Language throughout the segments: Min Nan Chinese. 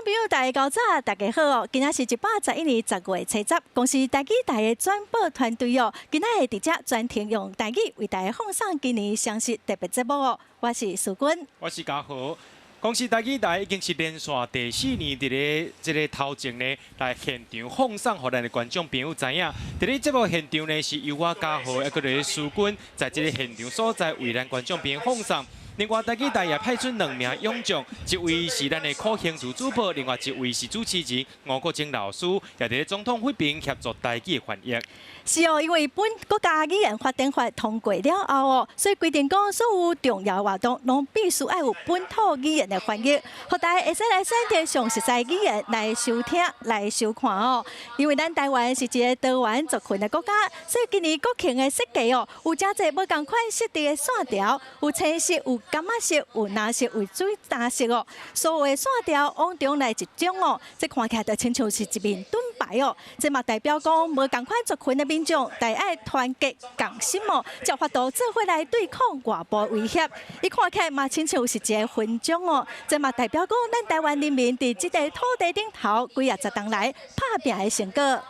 朋友，大家猴早，大家好哦！今仔是111年10月初10，公視台語台的轉播團隊哦，今仔會佇遮專程用台語為大家放送今年雙十特別節目哦。我是淑君，我是嘉豪。公視台語台已經是連續第四年佇咧這个頭前呢來現場放送，予咱的觀眾朋友知影。佇咧節目現場呢，是由我嘉豪，抑閣咧淑君，在這个現場所在為咱觀眾朋友放送。另外，台語台也派出兩名勇將，一位是咱的柯興如主播，另外一位是主持人吳國楨老師，也佇咧總統府邊協助台語的翻譯。是哦，因為本國家語言發展法通過了後哦，所以規定講所有重要活動攏必須愛有本土語言的翻譯，予大家會使來選擇上熟悉語言來收聽、來收看哦。因為咱台灣是一個多元族群的國家，所以今年國慶的設計哦，有誠濟無仝款設置的線條，有青色、有柑仔色、有藍色、有水橙色哦。所有的線條往中來集中哦，這看起來就親像是一面盾牌哦。這嘛代表講無仝款族群的民眾，大愛團結共心哦，才有法度做伙來對抗外部威脅。伊看起來嘛親像是一個勳章哦，這嘛代表講咱台灣人民佇這塊土地頂頭幾仔十冬來拍拚的成果。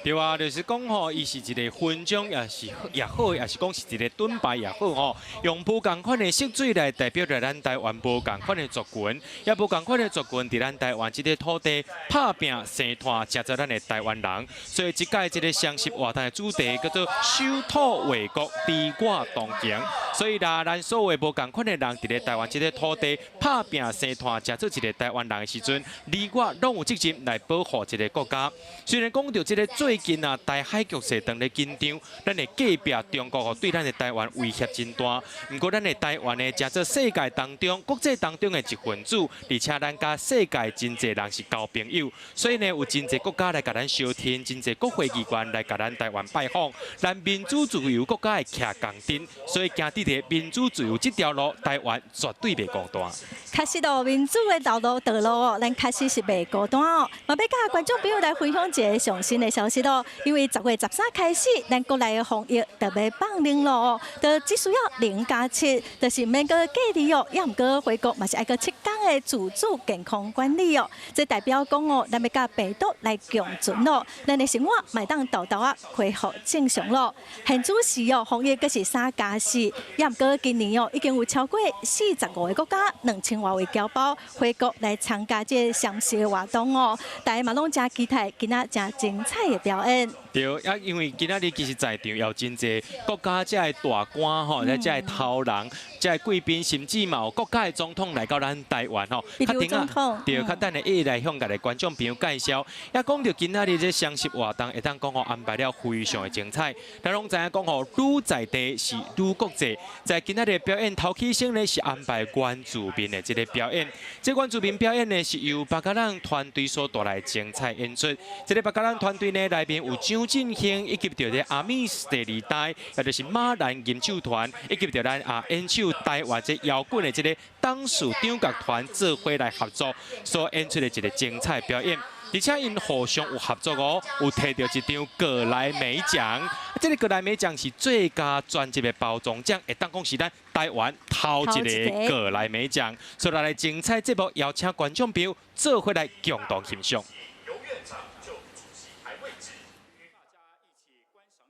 對啊，就是講吼，伊是一个勳章，也是也好，也是講是一个盾牌也好吼。用無仝款的色水來代表著咱台灣無仝款的族群，也無仝款的族群佇咱台灣這个土地拍拚生湠，成做咱的台灣人。所以這屆這个雙十活動的主題叫做守土衛國，敵我同行。所以啦，咱所有無仝款的人佇咧台灣這个土地拍拚生湠，成做一个台灣人的時陣，你我攏有責任來保護這个國家。雖然講著這个最近啊，台海局勢當咧緊張，咱的隔壁中國吼對咱的台灣威脅真大。毋過咱的台灣呢，成做世界當中、國際當中的一份子，而且咱佮世界真濟人是交朋友，所以呢，有真濟國家來共咱相挺，真濟國會議員來共咱台灣拜訪。咱民主自由國家會徛仝陣，所以行佇咧民主自由這條路，台灣絕對袂孤單。確實哦，民主的道路道路哦，咱確實是袂孤單哦。嘛，欲佮觀眾朋友來分享一个上新的消息咯。因為10月13開始，咱國內的防疫就欲放寬咯哦，就只需要0加7，就是毋免閣隔離哦，也毋過回國嘛是愛閣7工的自主健康管理哦。這代表講哦，咱欲佮病毒來共存咯，咱的生活嘛會當沓沓仔恢復正常咯。現此時哦，防疫閣是3加4，也毋過今年哦，已經有超過45個國家2000外位僑胞回國來參加這个雙十的活動哦。大家嘛攏誠期待今仔誠精彩的表演。對，啊，因為今仔日其實在場也有真濟國家遮的大官吼，這的頭人，遮的貴賓，甚至嘛有國家的總統來到咱台灣吼。比如總統。對，較等下一一來向各位觀眾朋友介紹。也講著今仔日這雙十活動，會當講吼安排了非常的精彩。咱攏知影講吼，愈在地是愈國際。在今仔日表演頭起先呢，是安排原住民的這个表演。這原住民表演呢，是由巴嘎朗團隊所帶來精彩演出。這个巴嘎朗團隊呢，內面有張振興，以及著這阿米斯第二代，也就是馬蘭吟唱團，以及著咱啊演唱台灣這搖滾的這个董事長樂團做伙來合作，所演出的一个精彩表演。而且𪜶互相有合作哦，有提著一張格萊美獎。這个格萊美獎是最佳專輯的包裝獎，會當講是咱台灣頭一个格萊美獎。所以來精彩節目，邀請觀眾朋友做伙來共同欣賞。由院長就主席台位置，與大家一起觀賞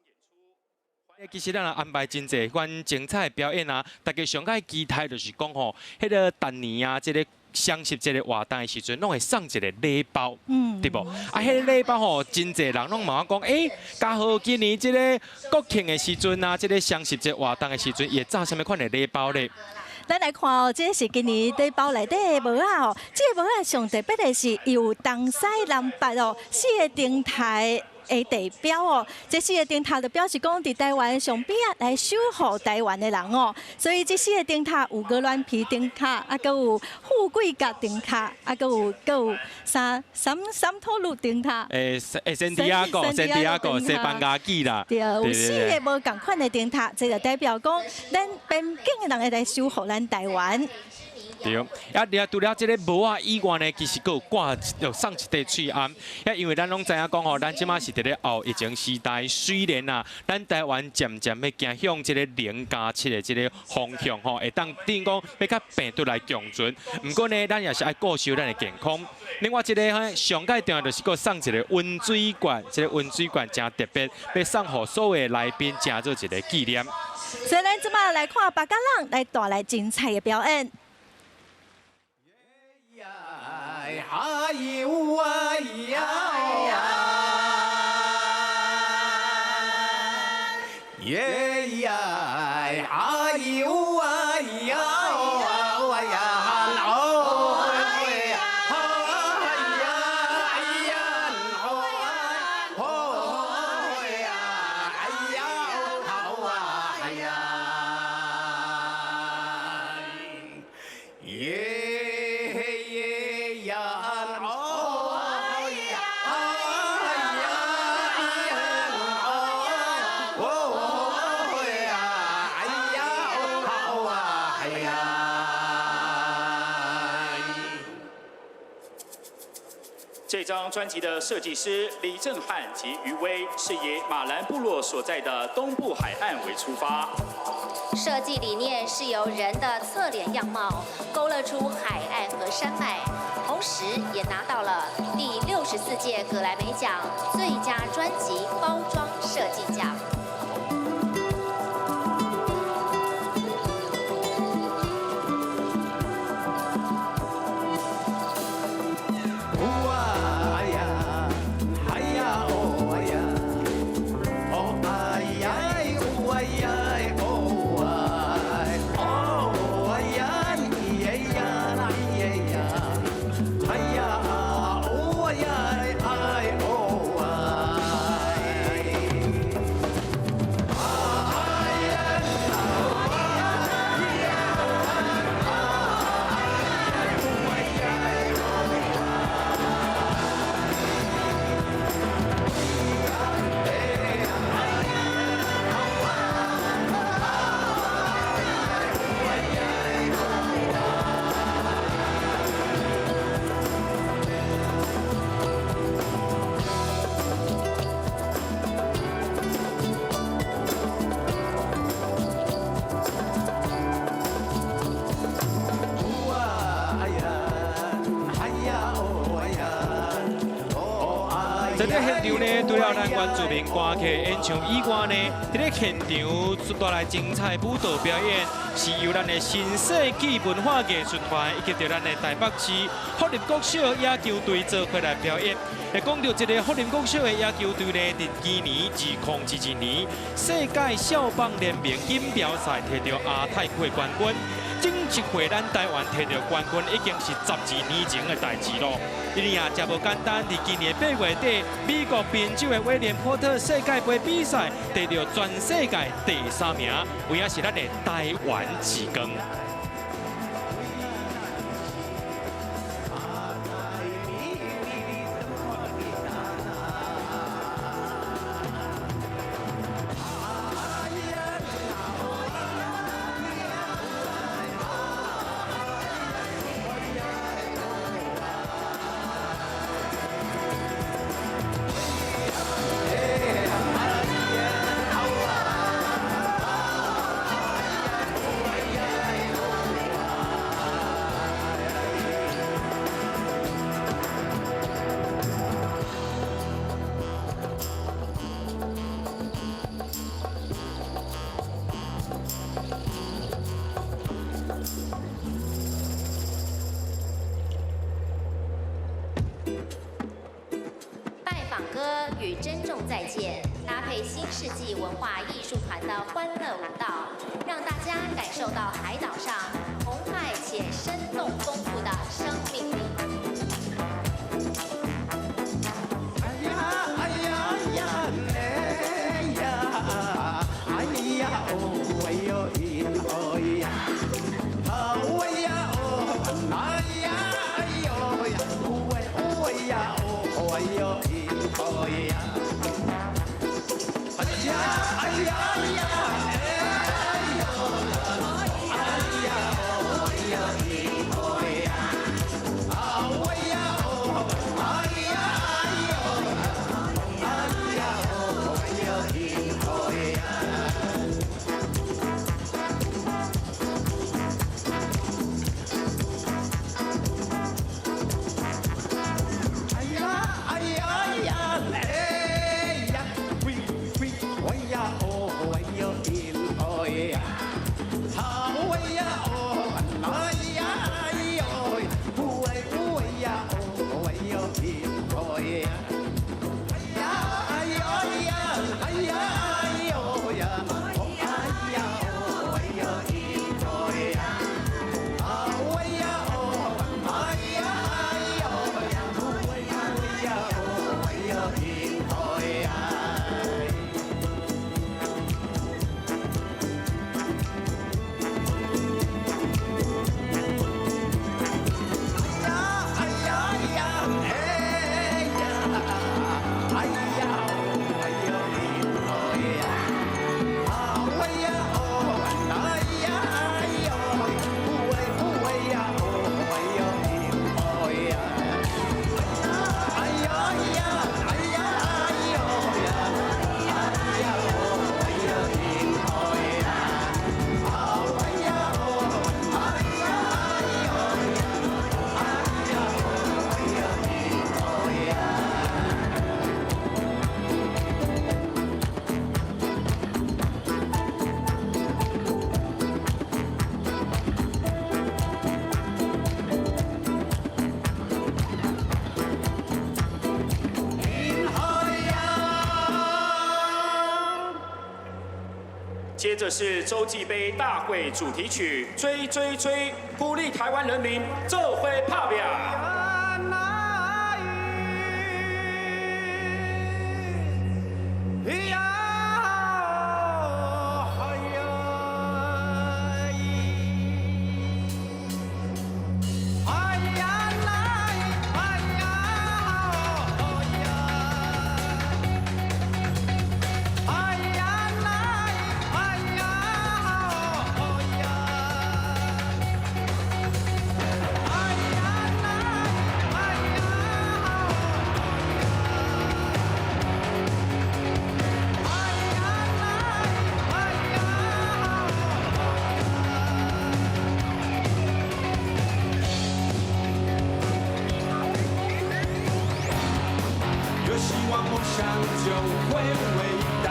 演出。其實咱也安排真濟款精彩的表演啊！大家上愛期待就是講吼，彼个逐年啊，這个雙十節的活動的時陣，攏會送一个禮包，對無？啊，彼个禮包吼，真濟人攏問我講，欸，嘉豪今年這个國慶的時陣啊，這个雙十節活動的時陣，伊會贈啥物款的禮包咧？咱來看哦，這是今年禮包內底的帽仔哦。這个帽仔上特別的是，伊有東西南北哦四个燈塔的地標哦。這四個燈塔就表示講，佇台灣上邊仔來守護台灣的人哦。所以這四個燈塔有鵝鑾鼻燈塔，啊，閣有富貴角燈塔，啊，閣有三三三托路燈塔。欸，欸，聖地亞哥，聖地亞哥，西班牙語啦。對，有四个無仝款的燈塔，這就代表講，咱邊境的人會來守護咱台灣。對。啊，另除了這个帽仔以外呢，其實閣有掛有送一塊喙罨。啊，因為咱攏知影講吼，咱這馬是佇咧後疫情時代，雖然啊，咱台灣漸漸欲行向這个0+7的這个方向吼，會當等於講欲佮病毒來共存。毋過呢，咱也是愛顧惜咱的健康。另外一个吼，上蓋重要就是閣送一个溫水罐，這个溫水罐誠特別，欲送予所有的來賓，誠做一个紀念。所以咱這馬來看巴嘎朗來帶來精彩的表演。這張專輯的設計師李正翰及余威是以馬蘭部落所在的東部海岸為出發。設計理念是由人的側臉樣貌勾勒出海岸和山脈，同時也拿到了第64屆葛萊美獎最佳專輯包裝設計獎。在這現場呢，除了咱原住民歌曲演唱以外呢，佇咧現場帶來精彩舞蹈表演，是由咱的新世紀文化藝術團以及著咱的台北市福林國小野球隊做伙來表演。會講到這个福林國小的野球隊呢，佇今年2022年世界校棒聯盟錦標賽摕到亞太區的冠軍。頂一回咱台灣摕到冠軍已經是12年前的代誌囉。伊也誠無簡單，佇今年8月底，美國賓州的威廉波特世界盃比賽，得到全世界第3名，有影是咱的台灣之光。拜訪歌與珍重再見，搭配新世紀文化藝術團的歡樂舞蹈，讓大家感受到海島上澎湃且生動豐富的生命力。哎呀哎呀呀！哎呦！着是洲際杯大會主題曲《追追追》，鼓勵台灣人民做伙拍拚。有希望，夢想就會偉大。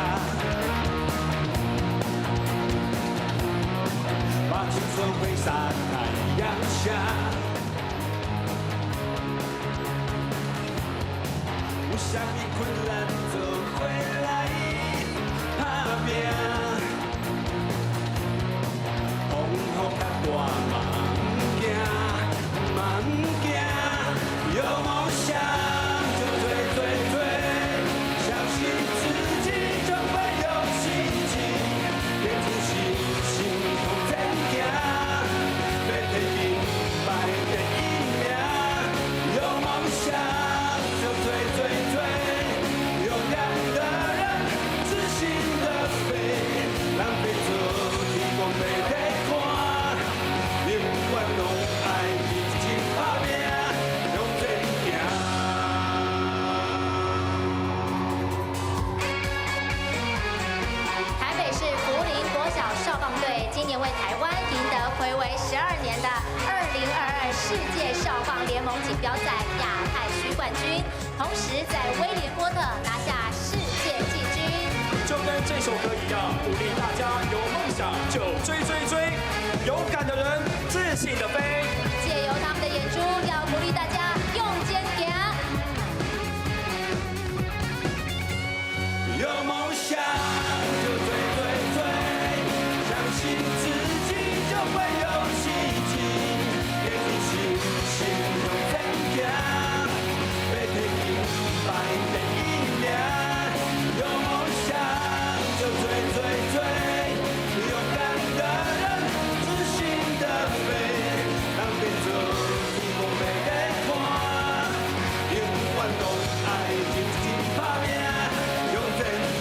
把青春揮灑太陽下，有啥物困難做伙來打拚，風雨較大嘛毋驚，嘛毋驚，有夢想就追追追，相信自己就會有奇蹟，練出信心向前行，欲提金牌第一名，有夢想就追追追，勇敢的人自信的飛，人欲做天公欲提看，永遠攏愛認真打拚，向前行。台北市福林國小少棒隊今年為台灣贏得睽違12年的2022世界少棒聯盟錦標賽亞太區冠軍，同時在威廉波特拿下世界季軍。就跟這首歌一樣，鼓勵大家有夢想就追追追，勇敢的人自信的飛。借由他們的演出，要鼓勵大家向前行。有夢想就追追追，相信自己就會有奇蹟，練出信心向前行，欲提金牌第一名。有夢想就追追追，勇敢的人自信的飛，人欲做天公欲提看，永遠攏愛認真打拚，向前行。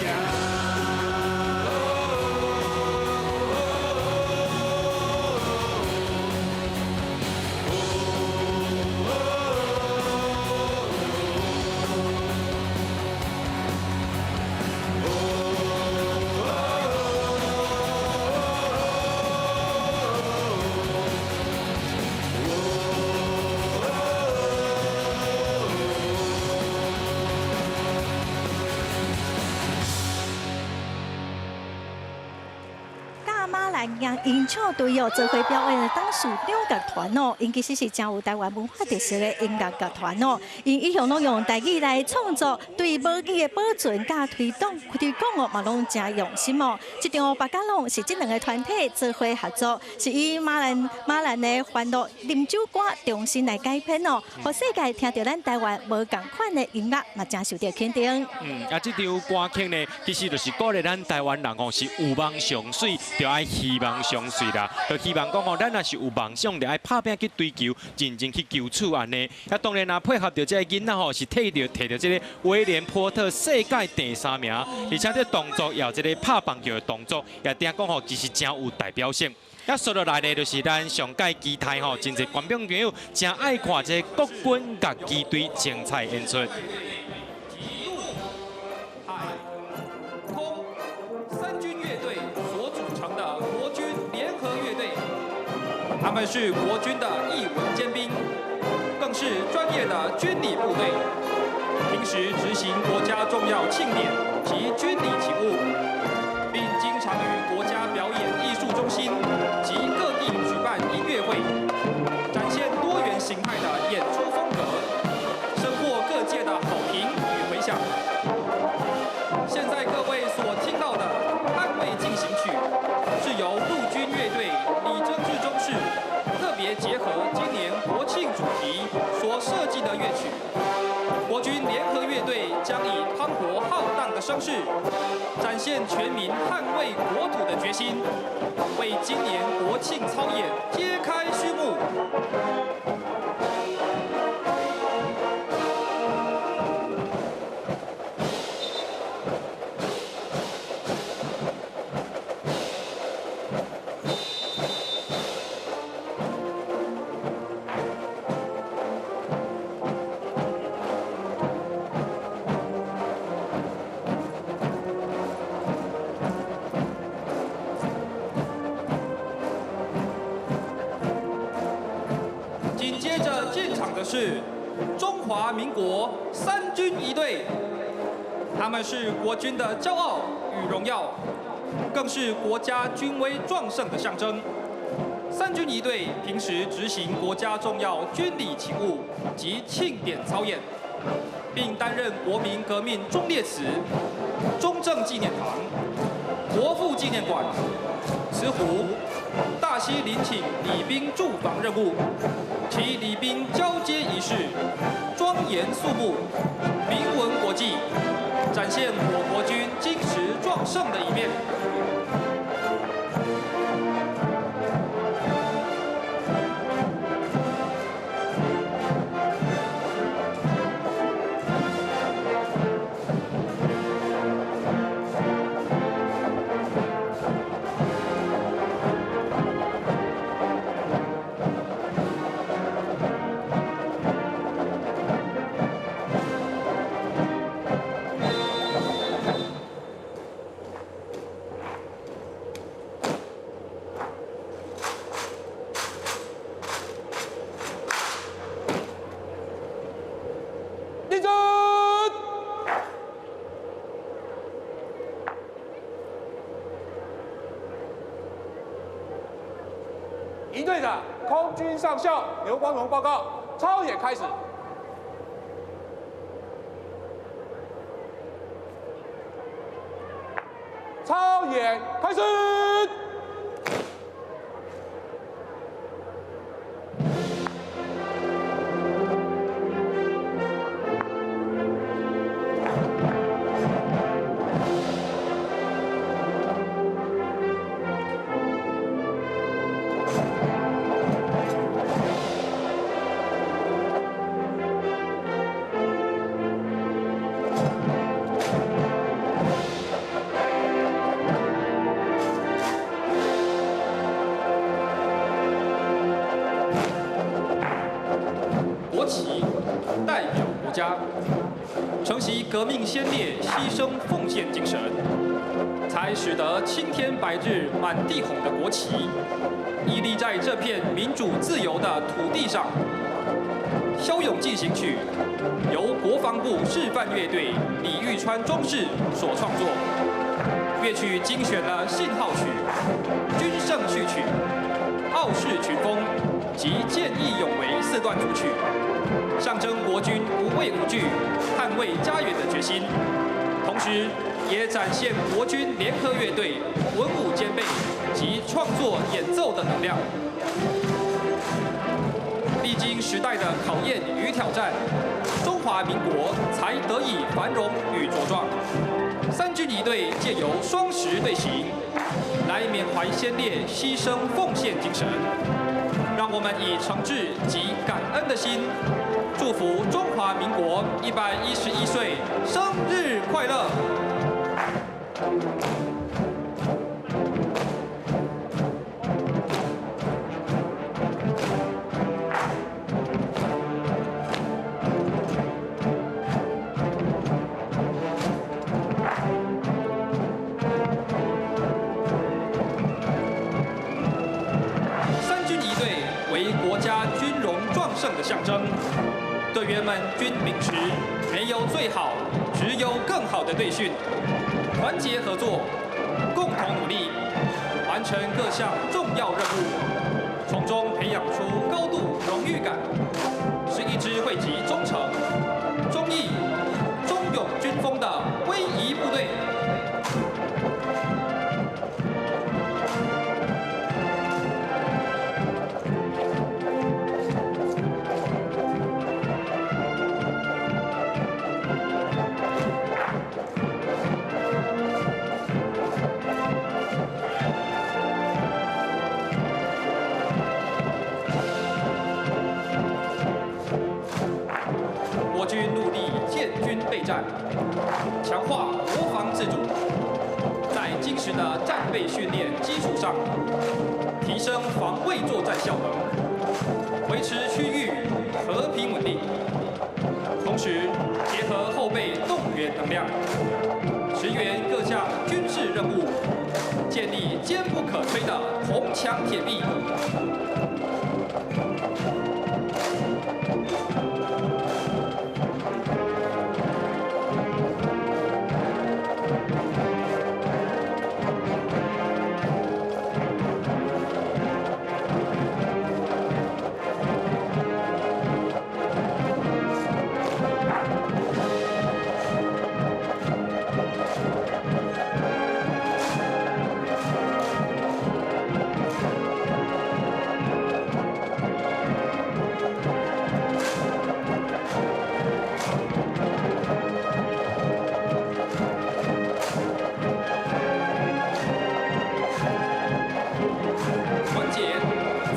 佮馬蘭吟唱隊哦，做伙表演的董事長樂團哦，𪜶其實是誠有台灣文化特色的音樂樂團哦。𪜶一向攏用台語來創作，對母語的保存佮推廣哦，嘛攏誠用心哦。這場巴嘎攏是這兩个團體做伙合作，是以馬蘭的歡樂啉酒歌重新來改編哦，予世界聽著咱台灣無仝款的音樂，嘛誠受著肯定。嗯，啊，這張歌曲呢，其實就是鼓勵咱台灣人吼，是有夢上媠，就愛希望上媠啦。就希望講吼，咱若是有夢想，就愛拍拚去追求，認真去求取按呢。啊，當然啊，配合著這个囡仔吼，是摕著這个威廉波特世界第三名，而且這動作也有這个拍棒球的動作，也聽講吼，其實誠有代表性。啊，紲落來呢，就是咱上蓋期待吼，真濟觀眾朋友誠愛看這個國軍樂旗隊精彩演出。海、空三軍樂隊所組成的國軍聯合樂隊，他們是國軍的藝文尖兵，更是專業的軍禮部隊。平時執行國家重要慶典及軍禮勤務，並經常於國家表演藝術中心及各地舉辦音樂會，展現多元形態的演出風格，深獲各界的好評與迴響。現在各位所聽到的《捍衛進行曲》方式，展現全民捍衛國土的決心，為今年國慶操演揭開序幕。緊接着進場的是中華民國三軍儀隊，他們是國軍的驕傲與榮耀，更是國家軍威壯盛的象徵。三軍儀隊平時執行國家重要軍禮勤務及慶典操演，並擔任國民革命忠烈祠、中正紀念堂、國父紀念館、慈湖、大溪陵寢禮兵駐防任務。其禮兵交接儀式莊嚴肅穆，名聞國際，展現我國軍精實壯盛的一面。立正！營隊長，空軍上校劉光榮報告，操演開始。操演開始。國旗代表國家，承襲革命先烈犧牲奉獻精神，才使得青天白日滿地紅的國旗屹立在這片民主自由的土地上。驍勇進行曲由國防部示範樂隊李玉川中士所創作，樂曲精選了信號曲、軍勝序曲、傲視群峰及見義勇為四段組曲。象徵國軍無畏無懼、捍衛家園的決心，同時也展現國軍聯合樂隊文武兼備及創作演奏的能量。歷經時代的考驗與挑戰，中華民國才得以繁榮與茁壯。三軍儀隊借由雙十隊形，來緬懷先烈犧牲奉獻精神，讓我們以誠摯及感恩的心，祝福中華民國111歲生日快樂！三軍儀隊為國家軍容壯盛的象徵。隊員們均秉持沒有最好，只有更好的隊訓，團結合作，共同努力，完成各項重要任務，從中培養出高度榮譽感，是一支匯集忠誠、忠義、忠勇軍風的威儀部隊。升防衛作戰效能，維持區域和平穩定。同時，結合後備動員能量，馳援各項軍事任務，建立堅不可摧的銅牆鐵壁。團結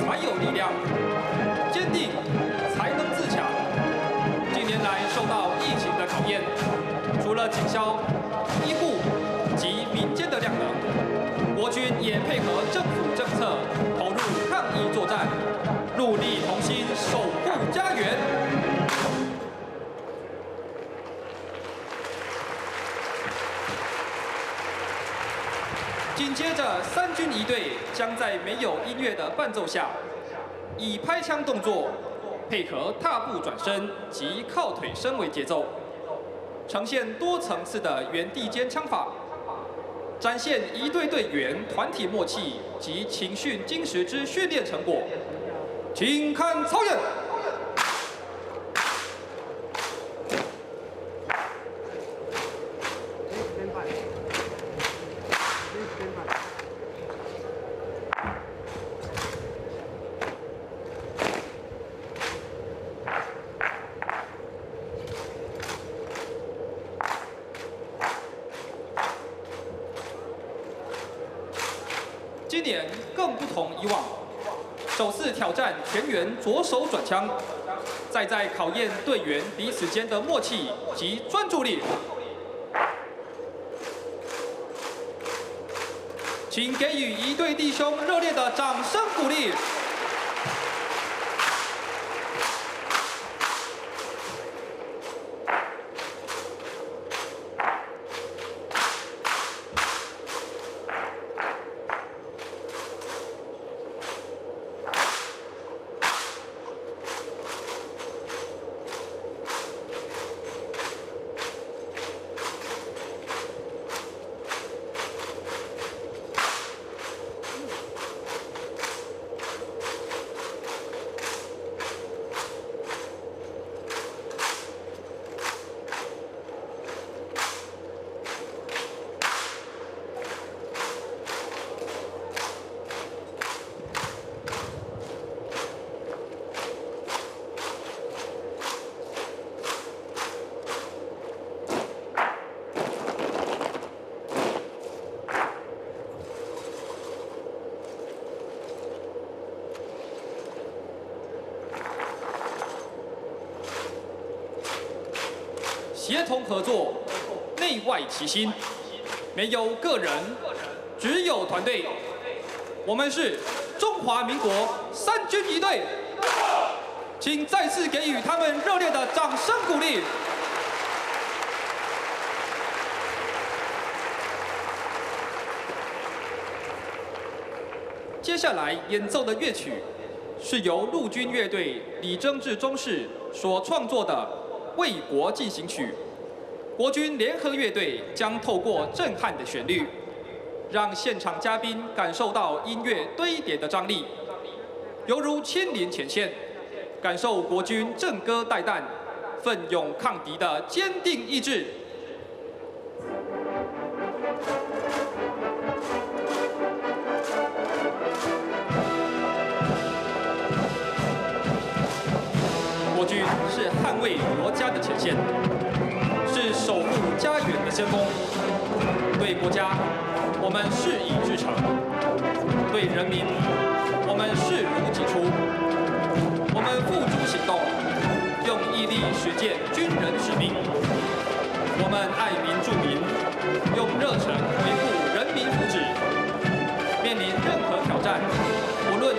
才有力量，堅定才能自強。近年來受到疫情的考驗，除了警消、醫護及民間的量能，國軍也配合政府政策，投入抗疫作戰，戮力同心守護家園。緊接着，三軍儀隊將在沒有音樂的伴奏下，以拍槍動作配合踏步轉身及靠腿身為節奏，呈現多層次的原地間槍法，展現儀隊隊員團體默契及勤訓精實之訓練成果。請看操演。今年更不同以往，首次挑戰全員左手轉槍，再再考驗隊員彼此間的默契及專注力。請給予儀隊弟兄熱烈的掌聲鼓勵。協同合作，內外齊心，沒有個人，只有團隊。我們是中華民國三軍儀隊，請再次給予他們熱烈的掌聲鼓勵。接下來演奏的樂曲是由陸軍樂隊李征志中士所創作的《為國進行曲》。國軍聯合樂隊將透過震撼的旋律，讓現場嘉賓感受到音樂堆疊的張力，猶如親臨前線，感受國軍枕戈待旦、奮勇抗敵的堅定意志。國軍是捍衛國家的前線，是守護家園的先鋒。對國家，我們誓以至誠；對人民，我們視如己出。我們付諸行動，用毅力實踐軍人使命。我們愛民助民，用熱忱維護人民福祉。面臨任何挑戰，無論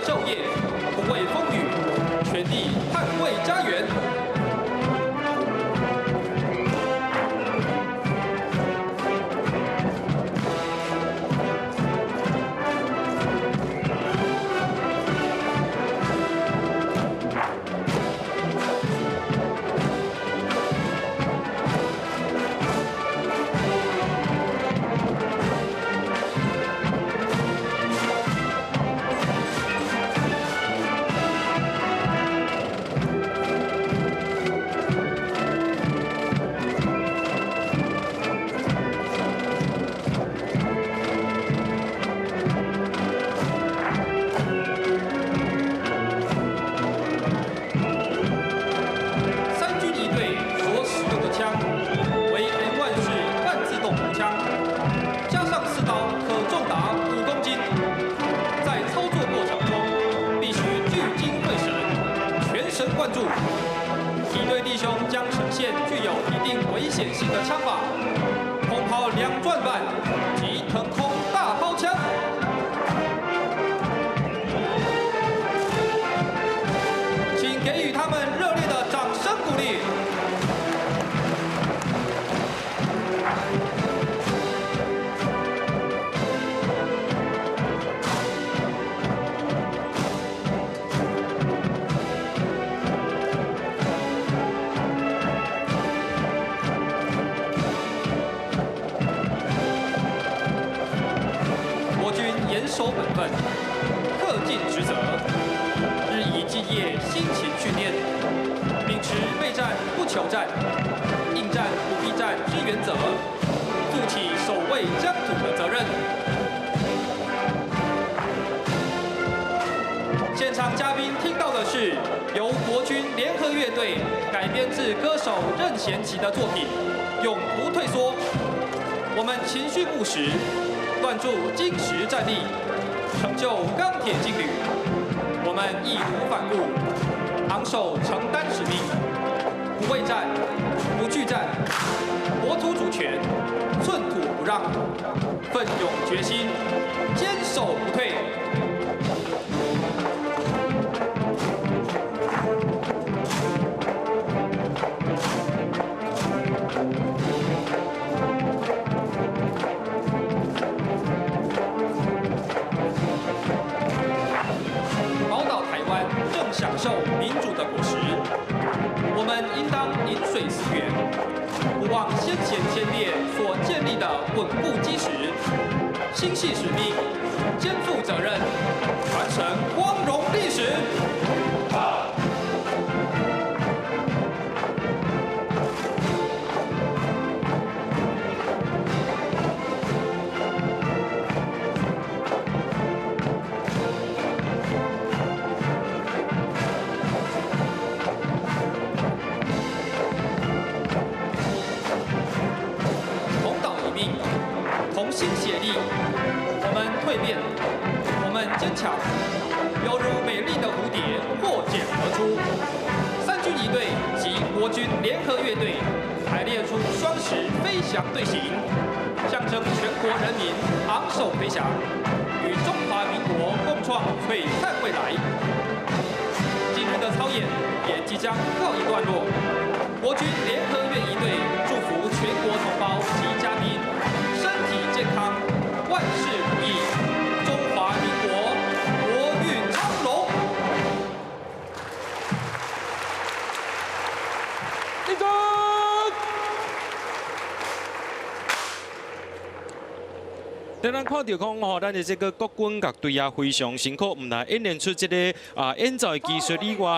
束。儀隊弟兄將呈現具有一定危險性的槍法，空拋兩轉半及騰空大拋槍。請給予他們熱烈的掌聲鼓勵。國軍嚴守本分，恪盡職責，日以繼夜辛勤訓練，秉持備戰不求戰、應戰不避戰之原則，負起守衛疆土的責任。現場嘉賓聽到的是由國軍聯合樂隊改編自歌手任賢齊的作品《永不退縮》。我們勤訓務實，鍛鑄精實戰力，成就鋼鐵勁旅。我們義無反顧，昂首承擔使命，不畏戰，不懼戰，國土主權，寸土不讓，奮勇決心，堅守不退。寶島臺灣正享受民主的果實，我們應當飲水思源，不忘先賢先烈所建立的穩固基石，心繫使命，肩負責任，傳承光榮歷史。同島一命，同心協力，我們蛻變，我們堅強，猶如美麗的蝴蝶破繭而出。三軍儀隊及國軍聯合樂隊排列出雙十飛翔隊形，象徵全國人民昂首飛翔，與中華民國共創璀璨未來。今日的操演也即將告一段落。國軍聯合樂儀隊祝福全國同胞及嘉賓身體健康，萬事如意，中華民國國運昌隆。立正。當咱看著講吼，咱的這個國軍樂隊啊，非常辛苦，毋但演練出這个演奏的技術以外，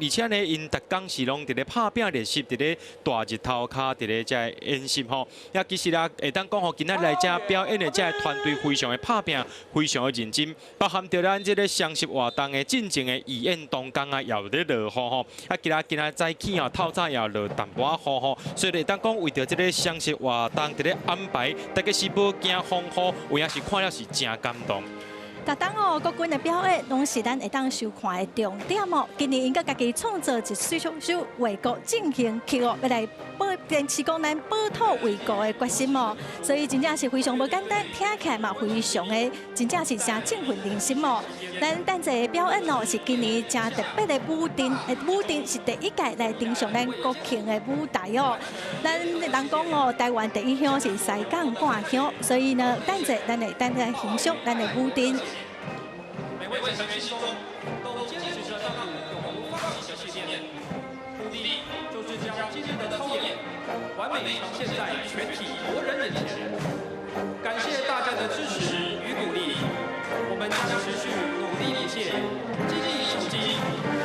而且呢，𪜶逐工是攏佇咧拍拚練習，佇咧大日頭跤佇咧遮演習吼。也其實啊，會當講吼，今仔來遮表演的這个團隊非常的拍拚，非常的認真，包含著咱這个雙十活動的進前的預演當工啊，也有咧落雨吼。啊，今仔早起吼，透早也落淡薄仔雨吼，所以會當講為著這个雙十活動佇咧安排，大家是無驚風雨。有影是看了是誠感動。逐冬哦，國軍的表演攏是咱會當收看的重點哦。今年𪜶閣家己創作一首首衛國進行曲哦，欲來保堅持講咱保土衛國的決心哦。所以真正是非常無簡單，聽起來嘛非常的，真正是誠振奮人心哦。咱等下的表演哦，是今年誠特別的舞陣，舞陣是第一屆來登上咱國慶的舞台哦。咱人講哦，台灣第一鄉是西港半鄉，所以呢，等下咱會等來欣賞咱的舞陣。每位成員心中都堅持著那股永不放棄的信念，目的就是將今日的操演完美呈現在全體國人眼前。感謝大家的支持與鼓勵，我們將持續努力不懈，精益求精，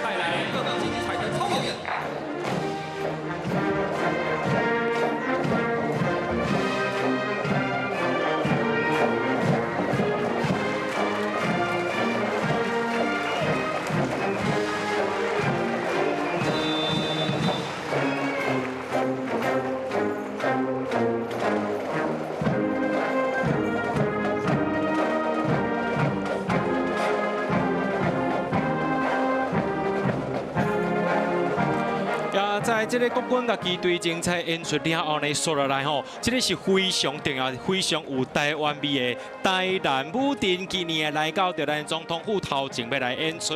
帶來更精彩的操演。來這个國軍樂旗隊精彩演出了後呢，紲落來吼，這个是非常重要、非常有台灣味的台南舞陣，今年來到著咱總統府頭前欲來演出。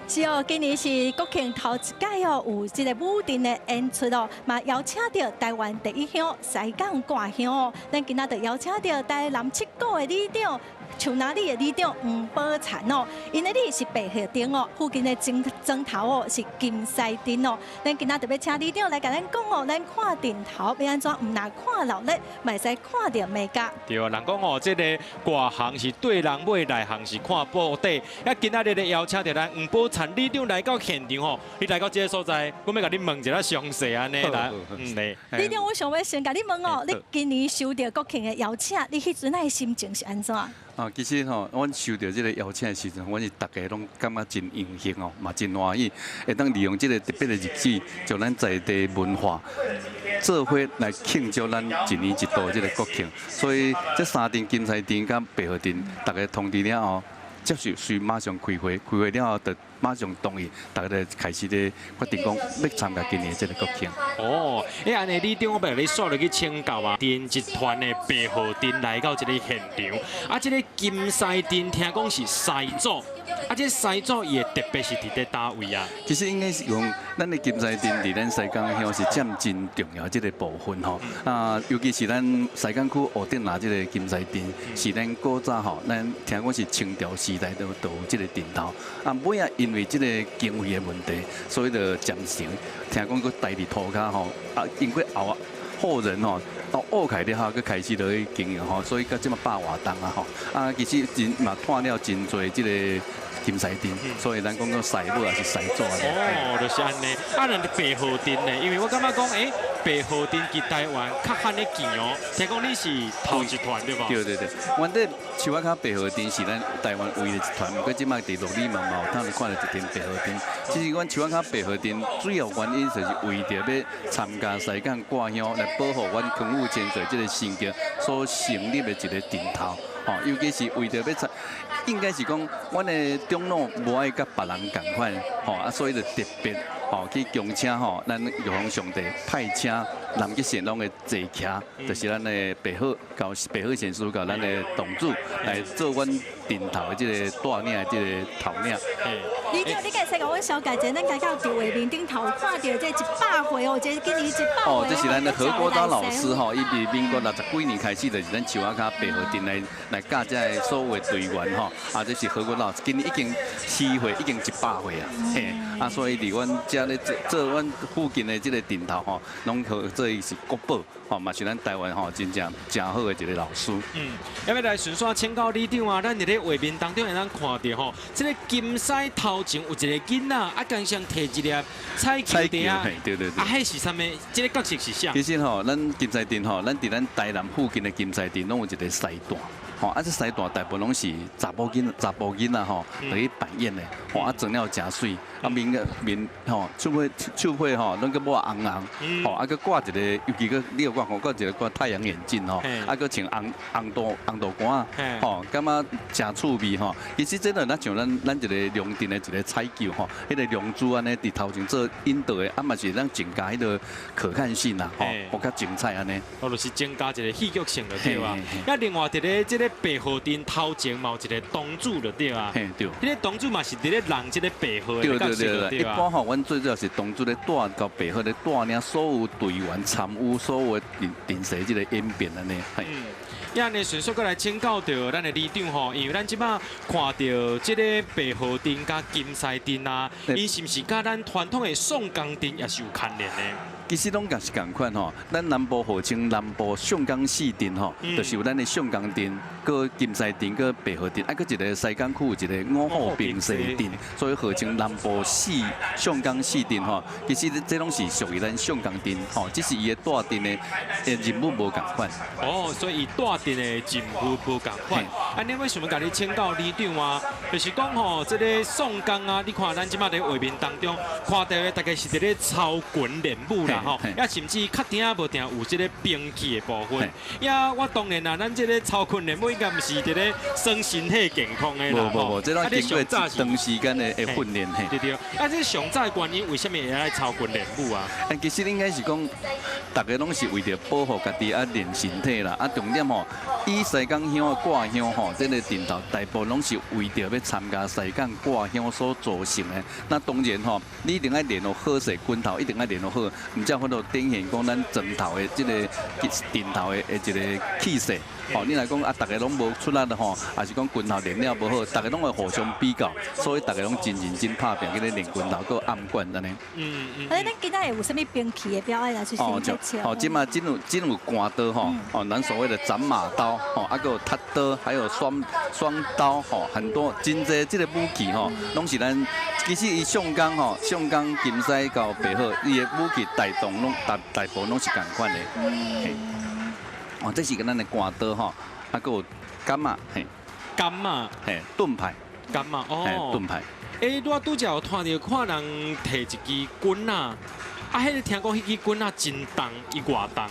是哦，今年是國慶頭一屆哦，有這个舞陣的演出哦，嘛邀請著台灣第一鄉西港割香哦。咱今仔就邀請著台南七股的里長，樹林里的里長黃寶燦哦，𪜶的里是白鶴鎮哦，附近的莊莊頭哦是金獅鎮哦。咱今仔特別請里長來共咱講哦，咱看陣頭欲按怎，毋但看熱鬧，嘛會使看著眉角。對啊，人講哦，這个外行是對人尾，內行是看布袋。啊，今仔日咧邀請著咱黃寶燦里長來到現場吼，你來到這个所在，我欲共你問一下詳細按呢來，嗯咧。里長，我想欲先共你問哦，你今年收著國慶的邀請，你彼陣的心情是按怎？啊，其實吼，阮收著這个邀請的時陣，阮是逐家攏感覺真榮幸哦，嘛真歡喜，會當利用這个特別的日子，將咱在地文化做伙來慶祝咱一年一度的這个國慶。所以這三鎮金獅鎮佮白鶴鎮，逐家通知了後，接受隨馬上開會，開會了後就馬上同意，逐家就開始咧決定講欲參加今年這个國慶。哦，欸，按呢里長，我欲共你紲落去請教啊，陣集團的白鶴鎮來到這个現場，啊，這个金獅鎮聽講是師祖，啊，這師祖伊的特別是佇咧佗位啊？其實應該是講，咱的金獅鎮佇咱西港鄉是佔真重要這个部分吼。啊，尤其是咱西港區蚵頂蜊這个金獅鎮，是咱古早吼，咱聽講是清朝時代都有這个陣頭。啊，尾仔因為這个經費的問題，所以就暫時聽講閣待佇塗跤吼。啊，經過後後人吼，到學開了後，閣開始落去經營吼，所以到這馬百外冬啊吼。啊，其實真嘛湠了真濟這个金獅鎮，所以咱講講師母也是師祖。哦，就是按呢。啊，咱白鶴鎮呢，因為我感覺講，欸，白鶴鎮佇台灣較罕咧見哦。聽講你是頭一團對無？對對對，阮這樹仔跤白鶴鎮是咱台灣唯一一團，毋過這馬佇鹿里嘛有通看著一間白鶴鎮。其實阮樹仔跤白鶴鎮主要原因就是為著欲參加西港割香來保護阮康武千歲這个神祇所成立的一个陣頭，吼，尤其是為著欲參。應該是講，阮的長老無愛佮別人仝款，吼啊，所以就特別吼去恭請吼，咱玉皇上帝派請南極神龍的坐騎，就是咱的白鶴，到白鶴仙師佮咱的堂主來做阮陣頭的這个帶領的這个頭領。里長，你會使共阮小解者，咱家到舊畫面頂頭看著這100歲哦，這今年100歲。哦，這是咱的何國刀老師吼，伊佇民國六十幾年開始，就是咱樹仔跤白鶴鎮來來教這个所有的隊員吼。啊，這是何國老師，今年已經四歲，已經100歲啊，嘿，啊，所以佇阮遮咧做做阮附近的這个陣頭吼，攏號做伊是國寶，吼，嘛是咱台灣吼真正誠好的一个老師。嗯，欲來順紲請教里長啊，咱佇咧畫面當中會當看著吼，這个金獅頭前有一个囡仔，啊，敢像提一粒彩球佇啊，對對對，啊，彼是啥物？這个角色是啥？其實吼，咱金獅鎮吼，咱佇咱台南附近的金獅鎮攏有一个獅旦。吼，啊，這獅旦大部分攏是查埔囡、查埔囡仔吼，落去扮演的，吼，啊，妝了誠媠，啊面个面吼，手背手背吼，攏閣抹紅紅，吼，啊，閣掛一个，尤其閣你有掛吼，掛一个掛太陽眼鏡吼，啊，閣穿紅紅肚紅肚衫，吼，感覺誠趣味吼。其實這就若像咱咱一个龍陣的一个彩球吼，彼个龍珠按呢佇頭前做引導的，啊嘛是咱增加彼个可看性啦，吼，閣較精彩按呢。哦，就是增加一个戲劇性就對啊。啊，另外佇咧這个白鶴鎮頭前嘛有一个堂主就對啊。嘿，對。彼个堂主嘛是佇咧弄這个白鶴的角色對。一般吼，阮最主要是堂主咧帶到白鶴咧帶領所有隊員參與所有的陣陣勢這个演變按呢。嘿。啊，按呢順續閣來請教著咱的里長吼，因為咱這馬看著這个白鶴鎮佮金獅鎮啊，伊是毋是佮咱傳統的宋江陣也是有牽連的？其實攏也是仝款吼，咱南部號稱南部上港四鎮吼，就是有咱的上港鎮、閣金獅鎮、閣白鶴鎮，啊，閣一个西港區有一个五虎平西鎮，所以號稱南部四上港四鎮吼。其實這攏是屬於咱上港鎮吼，只是伊的帶陣的任務無仝款。哦，所以伊帶陣的任務無仝款。啊，你為什麼共你請教里長啊？就是講吼，這个宋江啊，你看咱這馬佇畫面當中看著的，大概是佇咧操群練武啦。啦吼，也甚至較定無定有這个兵器的部分。呀，我當然啦，咱這个操訓練武應該毋是佇咧耍身體健康的啦。無無無，這攏經過長時間的訓練嘿。對對，啊，這上早的原因為啥物會愛操訓練武啊？其實應該是講，逐家攏是為著保護家己啊，練身體啦。啊，重點吼，以西港鄉的掛香吼，這个陣頭大部分攏是為著欲參加西港掛香所組成的。那當然吼，你一定愛練予好勢，拳頭一定愛練予好，毋才有法度展現講咱磚頭的這個陣頭的一个氣勢。吼，你若講啊，逐家攏無出力吼，抑是講拳頭練了無好，逐家攏會互相比較，所以逐家攏真認真拍拚，去咧練拳頭，閣暗管按呢。啊，咱今仔會有啥物兵器的表演來去先介紹？哦，這馬真有關刀吼，哦，咱所謂的斬馬刀，吼，啊，閣有踢刀，還有雙雙刀，吼，很多真濟這个武器吼，攏是咱其實伊上江吼，上江金獅到白鶴，伊的武器大動攏大大部分攏是仝款的。哦，這是個咱的關刀吼，啊，閣有桿仔，嘿，桿仔，嘿，盾牌，桿仔，哦，盾牌。欸，我拄才有看著看人提一支棍仔，啊，彼个聽講彼支棍仔真重，伊偌重？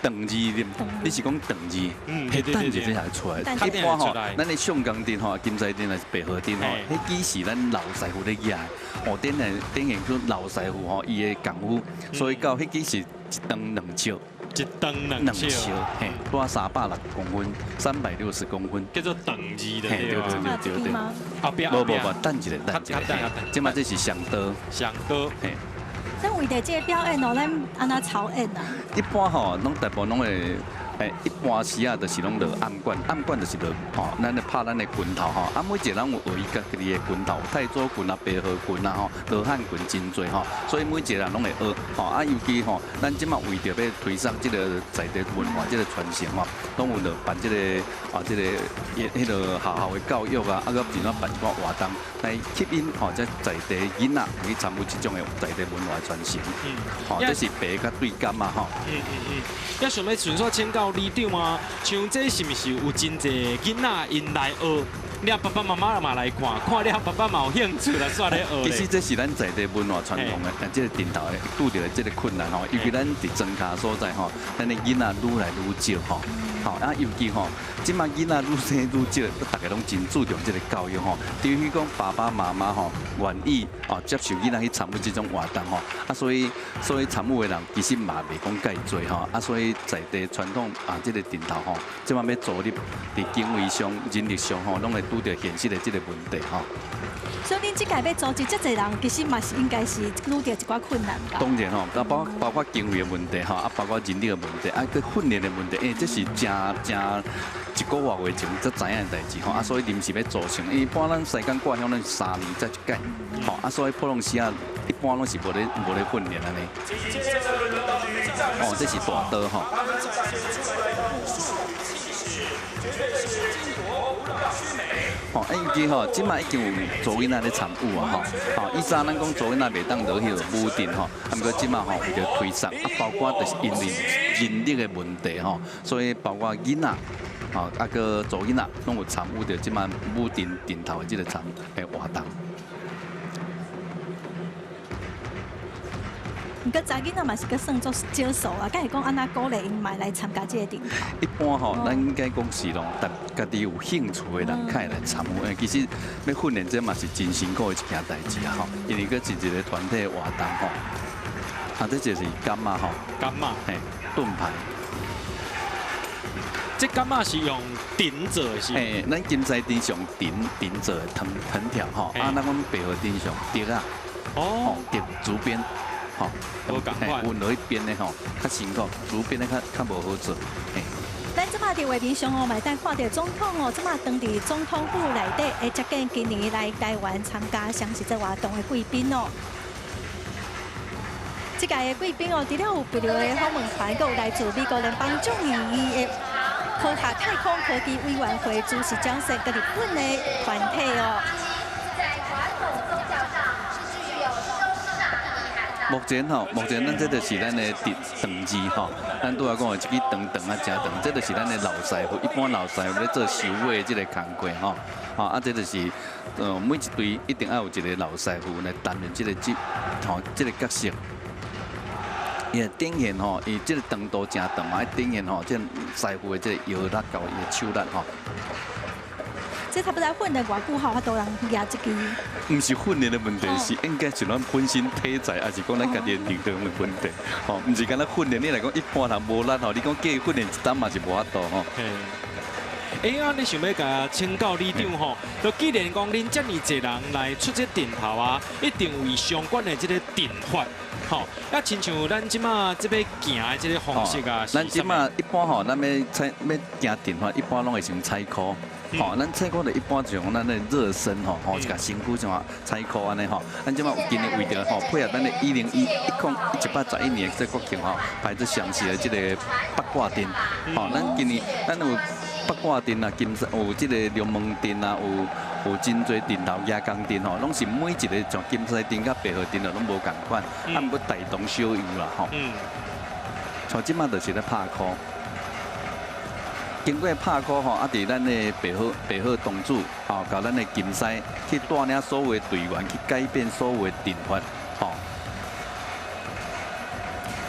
長字啉，你是講長字？嗯，彼等一下才會出來。一般吼，咱的上江鎮吼、金獅鎮還是白鶴鎮吼，彼支是咱老師傅咧舉的。哦，展現展現出老師傅吼伊的功夫，所以到彼支是一長兩尺。一長兩尺，嘿，拄360公分，360公分，叫做長字的，對對對對對。後壁無無無，等一下，等一下，這馬這是雙刀，雙刀，嘿。所以為著這个表演哦，咱按怎操演啊？一般吼，攏大部分攏會，一般時啊，就是攏落暗管，暗管就是落吼，咱咧拍咱的拳頭吼，啊，每一個人有學伊家己的拳頭，太祖拳啊、白鶴拳啊吼、羅漢拳真濟吼，所以每一個人攏會學吼，啊，尤其吼，咱這馬為著欲推廣這个在地文化這个傳承吼，攏有落辦這个啊，這个彼个學校的教育啊，啊，閣另外辦一寡活動來吸引吼這在地囡仔去參與這種的在地文化傳承。吼，這是白佮對柑嘛吼。也想欲順紲請教里長啊，像這是毋是有真濟囡仔𪜶來學？你爸爸媽媽嘛來看，看了爸爸嘛有興趣來煞咧學。其實這是咱在地文化傳統的，這个陣頭的拄著的這个困難吼，尤其咱佇莊跤所在吼，咱的囡仔愈來愈少吼，吼啊，尤其吼，這馬囡仔愈生愈少，逐家攏真注重這个教育吼，除非講爸爸媽媽吼願意哦接受囡仔去參與這種活動吼，啊，所以參與的人其實嘛袂講介濟吼，啊，所以在地傳統啊這个陣頭吼，這馬欲組織佇經費上、人力上吼，攏會拄著現實的這个問題吼。所以恁這屆欲組織這濟人，其實嘛是應該是遇著一寡困難吧？當然吼，啊包括經費的問題吼，啊包括人力的問題，啊閣訓練的問題，欸，這是誠誠一個外月前才知影的代誌吼，啊所以臨時欲組成，因為一般咱西港掛香咱是3年才一屆，吼，啊所以普通時啊一般攏是無咧訓練按呢。哦，這是大刀吼。吼，啊，尤其吼，這馬已經有查某囡仔咧參與啊，吼，吼，以前咱講查某囡仔袂當落彼个武陣吼，啊，毋過這馬吼為著推廣，啊，包括就是因為人力的問題吼，所以包括囡仔，吼，啊，閣查某囡仔攏有參與著這馬武陣陣頭的這个參的活動。毋過查囡仔嘛是閣算做少數啊，敢會講按怎鼓勵𪜶嘛來參加這个陣頭？一般吼，咱應該講是攏，家己有興趣的人較會來參與。其實欲訓練這嘛是真辛苦的一件代誌啊吼，因為閣是一个團體的活動吼。啊，這就是柑仔吼，柑仔，嘿，盾牌。這柑仔是用藤做的是？嘿，咱金獅鎮上藤做的藤條吼，啊，咱阮白鶴鎮上竹仔，哦，竹竹編。吼，無仝款，阮落去編的吼，較辛苦，竹編的較無好做。嘿。咱這馬佇畫面上哦，嘛會當看著總統哦，這馬當佇總統府內底，會接見今年來台灣參加雙十節活動的貴賓哦。這屆的貴賓哦，除了有別的訪問團，閣有來自美國聯邦眾議院的科學太空科技委員會主席江森，佮日本的團體哦。目前吼，目前咱這就是咱的長字吼，咱拄仔講的這支長長啊，誠長，這就是咱的老師傅，一般老師傅咧做收尾的這个工課吼，吼啊，這就是每一隊一定愛有一个老師傅來擔任這个職，吼，這个角色。伊會展現吼，伊這个長度誠長嘛，展現吼，這師傅的這个腰力佮伊的手力吼。這差不多訓練偌久後，才有人舉這支。毋是訓練的問題，是應該是咱本身體材，抑是講咱家己的力量的問題。吼，毋是干焦訓練，你來講一般人無力吼，你講叫伊訓練一冬嘛是無法度吼。欸，啊，你想欲共請教里長吼，就既然講恁遮爾濟人來出這陣頭啊，一定有伊相關的這个陣法，吼。啊，親像咱這馬這欲行的這个方式啊，咱這馬一般吼，咱欲採欲行陣法，一般攏會先踩箍。吼，咱踩箍就一般就用咱的熱身吼，吼，一共身軀像踩箍按呢吼。咱這馬有今年為著吼配合咱的一零一一空111年這國慶吼，排這詳細的這个八卦陣。吼，咱今年咱有八卦陣啊，金山有這个龍門陣啊，有真濟陣頭蜈蚣陣吼，攏是每一个像金獅陣佮白鶴陣就攏無仝款，啊，毋過大同小異啦吼。像這馬就是咧拍箍。經過拍箍吼，啊，佇咱的白鶴白鶴堂主吼，佮咱的金獅去帶領所有的隊員去改變所有的陣法，吼。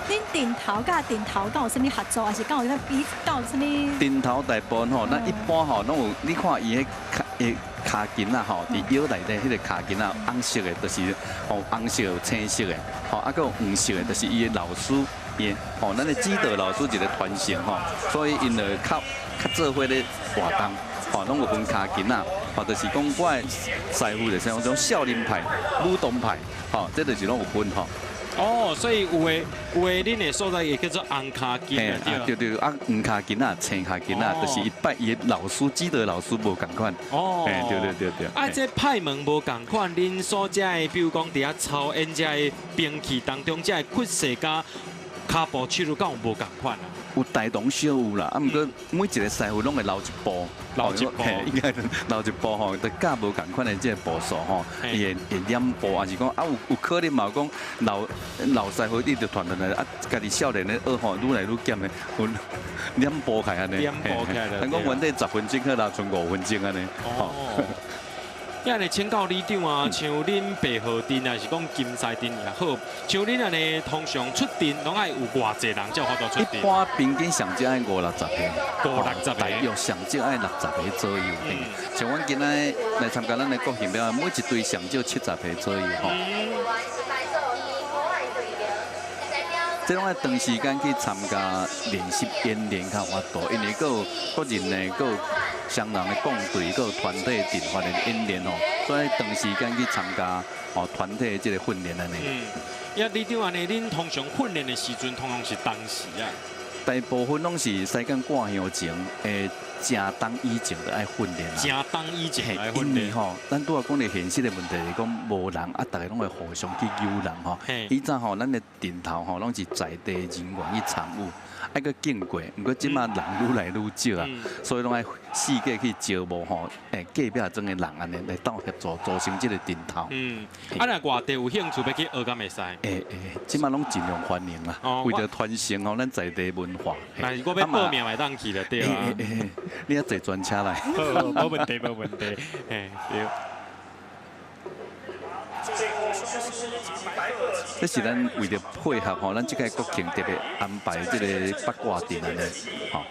恁陣頭佮陣頭敢有啥物合作，抑是敢有咧比敢有啥物？陣頭大部分吼，咱一般吼攏有，你看伊彼跤的跤筋仔吼，佇腰內底彼个跤筋仔，紅色的，就是吼紅色有青色的，吼啊，閣有黃色的，就是伊的老師，伊吼咱的指導老師一个傳承吼，所以𪜶就較較做伙咧活動，吼攏有分跤筋仔，吼就是講我的師傅就是講種少林派、武當派，吼這就是攏有分吼。哦，所以有的有的，恁的所在會叫做紅跤筋啊，對對，啊黃跤筋仔、青跤筋仔，就是伊拜伊的老師指導老師無仝款。哦，對對對對。啊，這派門無仝款，恁所遮的，比如講佇遐操演這个兵器當中，這个屈勢佮跤步手路敢有無仝款啊？有大同小異啦，啊，毋過每一个師傅攏會留一步，留一步，應該留一步吼，就教無仝款的這个步數吼，伊會會兩步，抑是講啊有有可能嘛有講老老師傅一直傳傳來，啊，家己少年咧學吼，愈來愈減的，有兩步起按呢，兩步起來。咱講原底10分鐘，去留賰5分鐘按呢。哦。按呢請教里長啊，像恁白鶴陣抑是講金獅陣也好，像恁按呢通常出陣攏愛有偌濟人才有法度出陣？一般平均上少愛五六十個，五六十個，大約上少愛六十個左右。像阮今仔來參加咱的國慶表演，每一隊上少70個左右吼。這攏愛長時間去參加練習演練較有法度，因為閣有個人的，閣有雙人的共隊，閣有團體陣法的演練吼，所以長時間去參加吼團體的這个訓練按呢。嗯，啊，里長按呢，恁通常訓練的時陣，通常是當時啊？大部分攏是西間掛香前，會正冬以前就愛訓練啦。正冬以前愛訓練。因為吼，咱拄仔講的現實的問題是講無人啊，逐个攏會互相去揪人吼。以前吼，咱的陣頭吼攏是在地人員去參與，愛閣經過，毋過這馬人愈來愈少啊，所以攏愛四界去招募吼，欸隔壁庄的人按呢來鬥協助組成這个陣頭。嗯，啊若外地有興趣欲去學敢會使？會會，這馬攏盡量歡迎啦，為著傳承吼咱在地文化。若是我欲報名會當去就對啊。你愛坐專車來。好，無問題，無問題，嘿，對。這是咱為著配合吼，咱這屆國慶特別安排這个八卦陣按呢，吼。啊，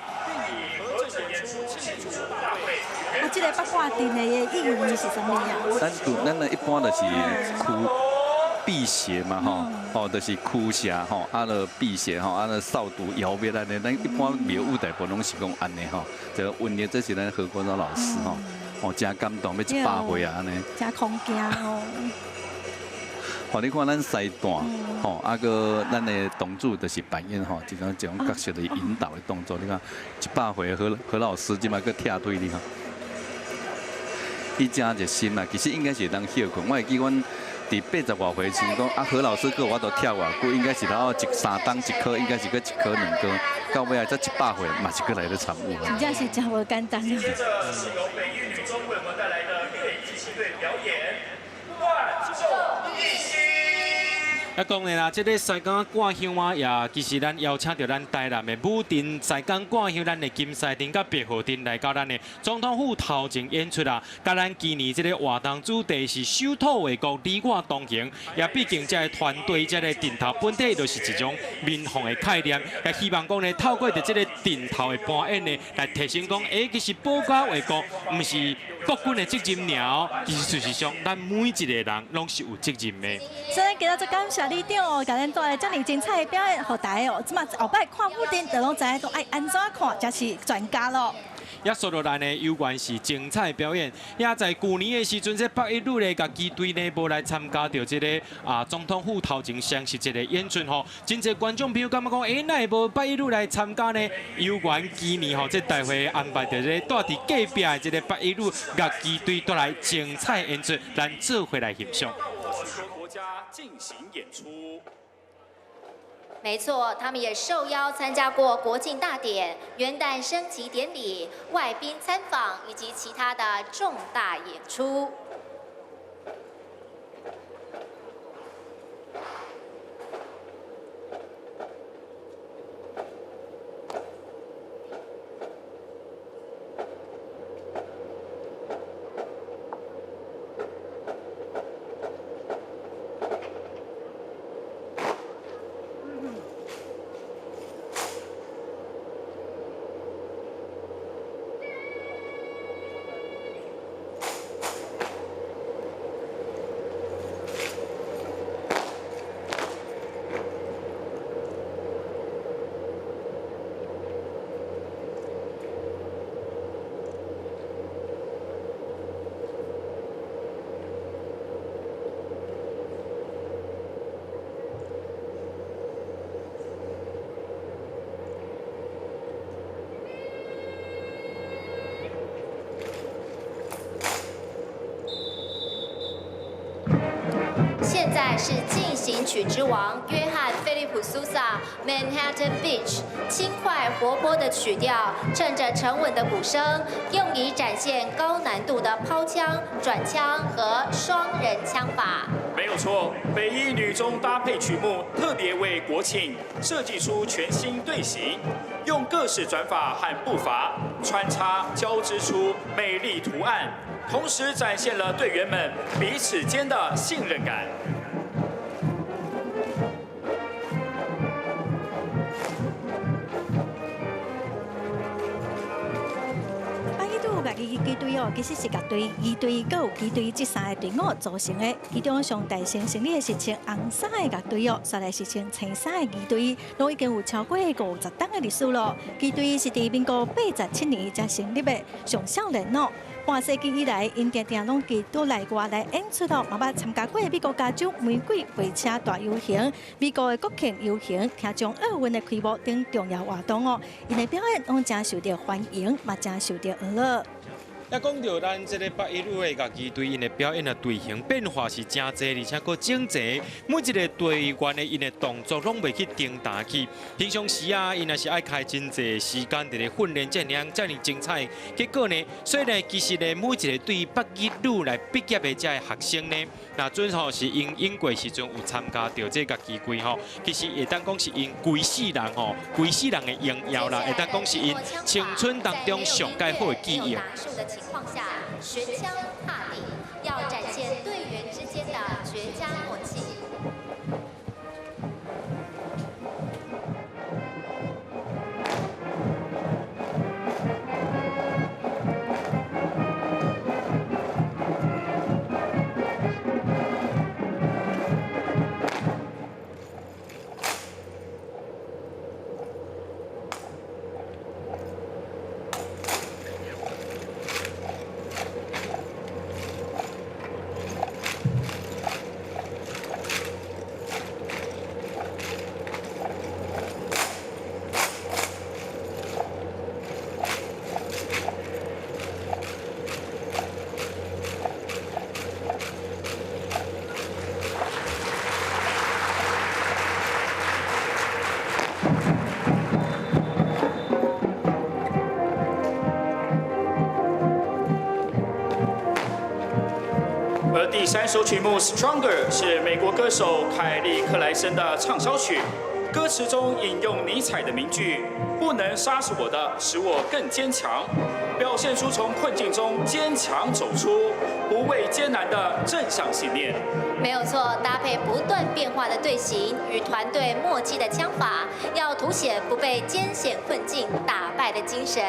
這个八卦陣的意義是啥物啊？咱咱一般就是驅辟邪嘛，吼，吼，就是驅邪吼，啊，就辟邪吼，啊，就掃毒妖滅按呢。咱一般廟宇大部分攏是講按呢吼，這個溫的這是咱何國昭老師吼，哦，真感動，欲100歲啊按呢。真恐驚哦。吼，你看咱師旦，吼，啊閣咱的堂主就是扮演吼，這種這種角色的引導的動作。你看100歲何何老師這擺閣拆腿，你看，伊真熱心啊。其實應該是會當歇睏。我會記阮佇80外歲時講，啊何老師閣有法度跳偌久，應該是頭一三冬一科，應該是閣一科兩科，到尾仔才100歲嘛是閣來咧參與。真正是真無簡單。接著是由北一女中為我們帶來的樂器隊表演，萬眾一心。啊，當然啦，這个西港掛香啊，也其實咱邀請著咱台南的舞陣西港掛香，咱的金獅陣佮白鶴陣來到咱的總統府頭前演出啦。佮咱今年這个活動主題是守土衛國，你我同行。也畢竟這个團隊這个陣頭本體就是一種民防的概念，也希望講呢，透過著這个陣頭的表演呢，來提醒講，其實保家衛國毋是國軍的責任爾，其實事實上，咱每一個人攏是有責任的。所以今仔日感謝里長哦，共咱帶來遮爾精彩的表演，予大家哦，這馬後擺看舞陣，就攏知影講愛按怎看才是專家咯。也說落來呢，猶原是精彩表演。也在舊年的時陣，這北一女的樂器隊呢，無來參加著這个總統府頭前雙十節的演出吼。真濟觀眾朋友感覺講，哪會無北一女來參加呢？猶原今年吼，這大會安排著這個蹛佇隔壁的這个北一女樂器隊帶來精彩演出，咱做伙來欣賞。國家進行演出。沒錯，他們也受邀參加過國慶大典、元旦升旗典禮、外賓參訪以及其他的重大演出。現在是進行曲之王約翰·菲利普·蘇薩《Manhattan Beach》，輕快活潑的曲調，襯著沉穩的鼓聲，用以展現高難度的拋槍、轉槍和雙人槍法。沒有錯，北一女中搭配曲目特別為國慶設計出全新隊形，用各式轉法和步伐穿插交織出美麗圖案，同時展現了隊員們彼此間的信任感。樂器隊哦，其實是樂隊、儀隊、閣有旗隊這三个隊伍組成的。其中上大先成立的是穿紅衫的樂隊哦，煞來是穿青衫的儀隊，攏已經有超過50冬的歷史咯。儀隊是佇民國87年才成立的，上少年哦。半世紀以來，𪜶定定攏佇島內外來演出哦，嘛捌參加過美國加州玫瑰花車大遊行、美國的國慶遊行、聽眾奧運的開幕等重要活動哦。𪜶的表演攏誠受著歡迎，嘛誠受著娛樂。啊，講著咱這个北一女的樂器隊，𪜶的表演的隊形變化是誠濟，而且閣整齊。每一个隊員的𪜶的動作攏袂去停頓去。平常時啊，𪜶也是愛開真濟時間佇咧訓練，遮爾遮爾精彩。結果呢，所以呢，其實呢，每一个對北一女來畢業的這个學生呢，若準吼是𪜶英國時陣有參加著這樂器隊吼，其實會當講是𪜶規世人吼，規世人的榮耀啦，會當講是𪜶青春當中上蓋好的記憶。情況下，懸槍踏地，要展現隊員之間的絕佳默契。三首曲目《Stronger》是美國歌手凱莉克萊森的暢銷曲，歌詞中引用尼采的名句：“不能殺死我的，使我更堅強”，表現出從困境中堅強走出、不畏艱難的正向信念。沒有錯，搭配不斷變化的隊形與團隊默契的槍法，要凸顯不被艱險困境打敗的精神。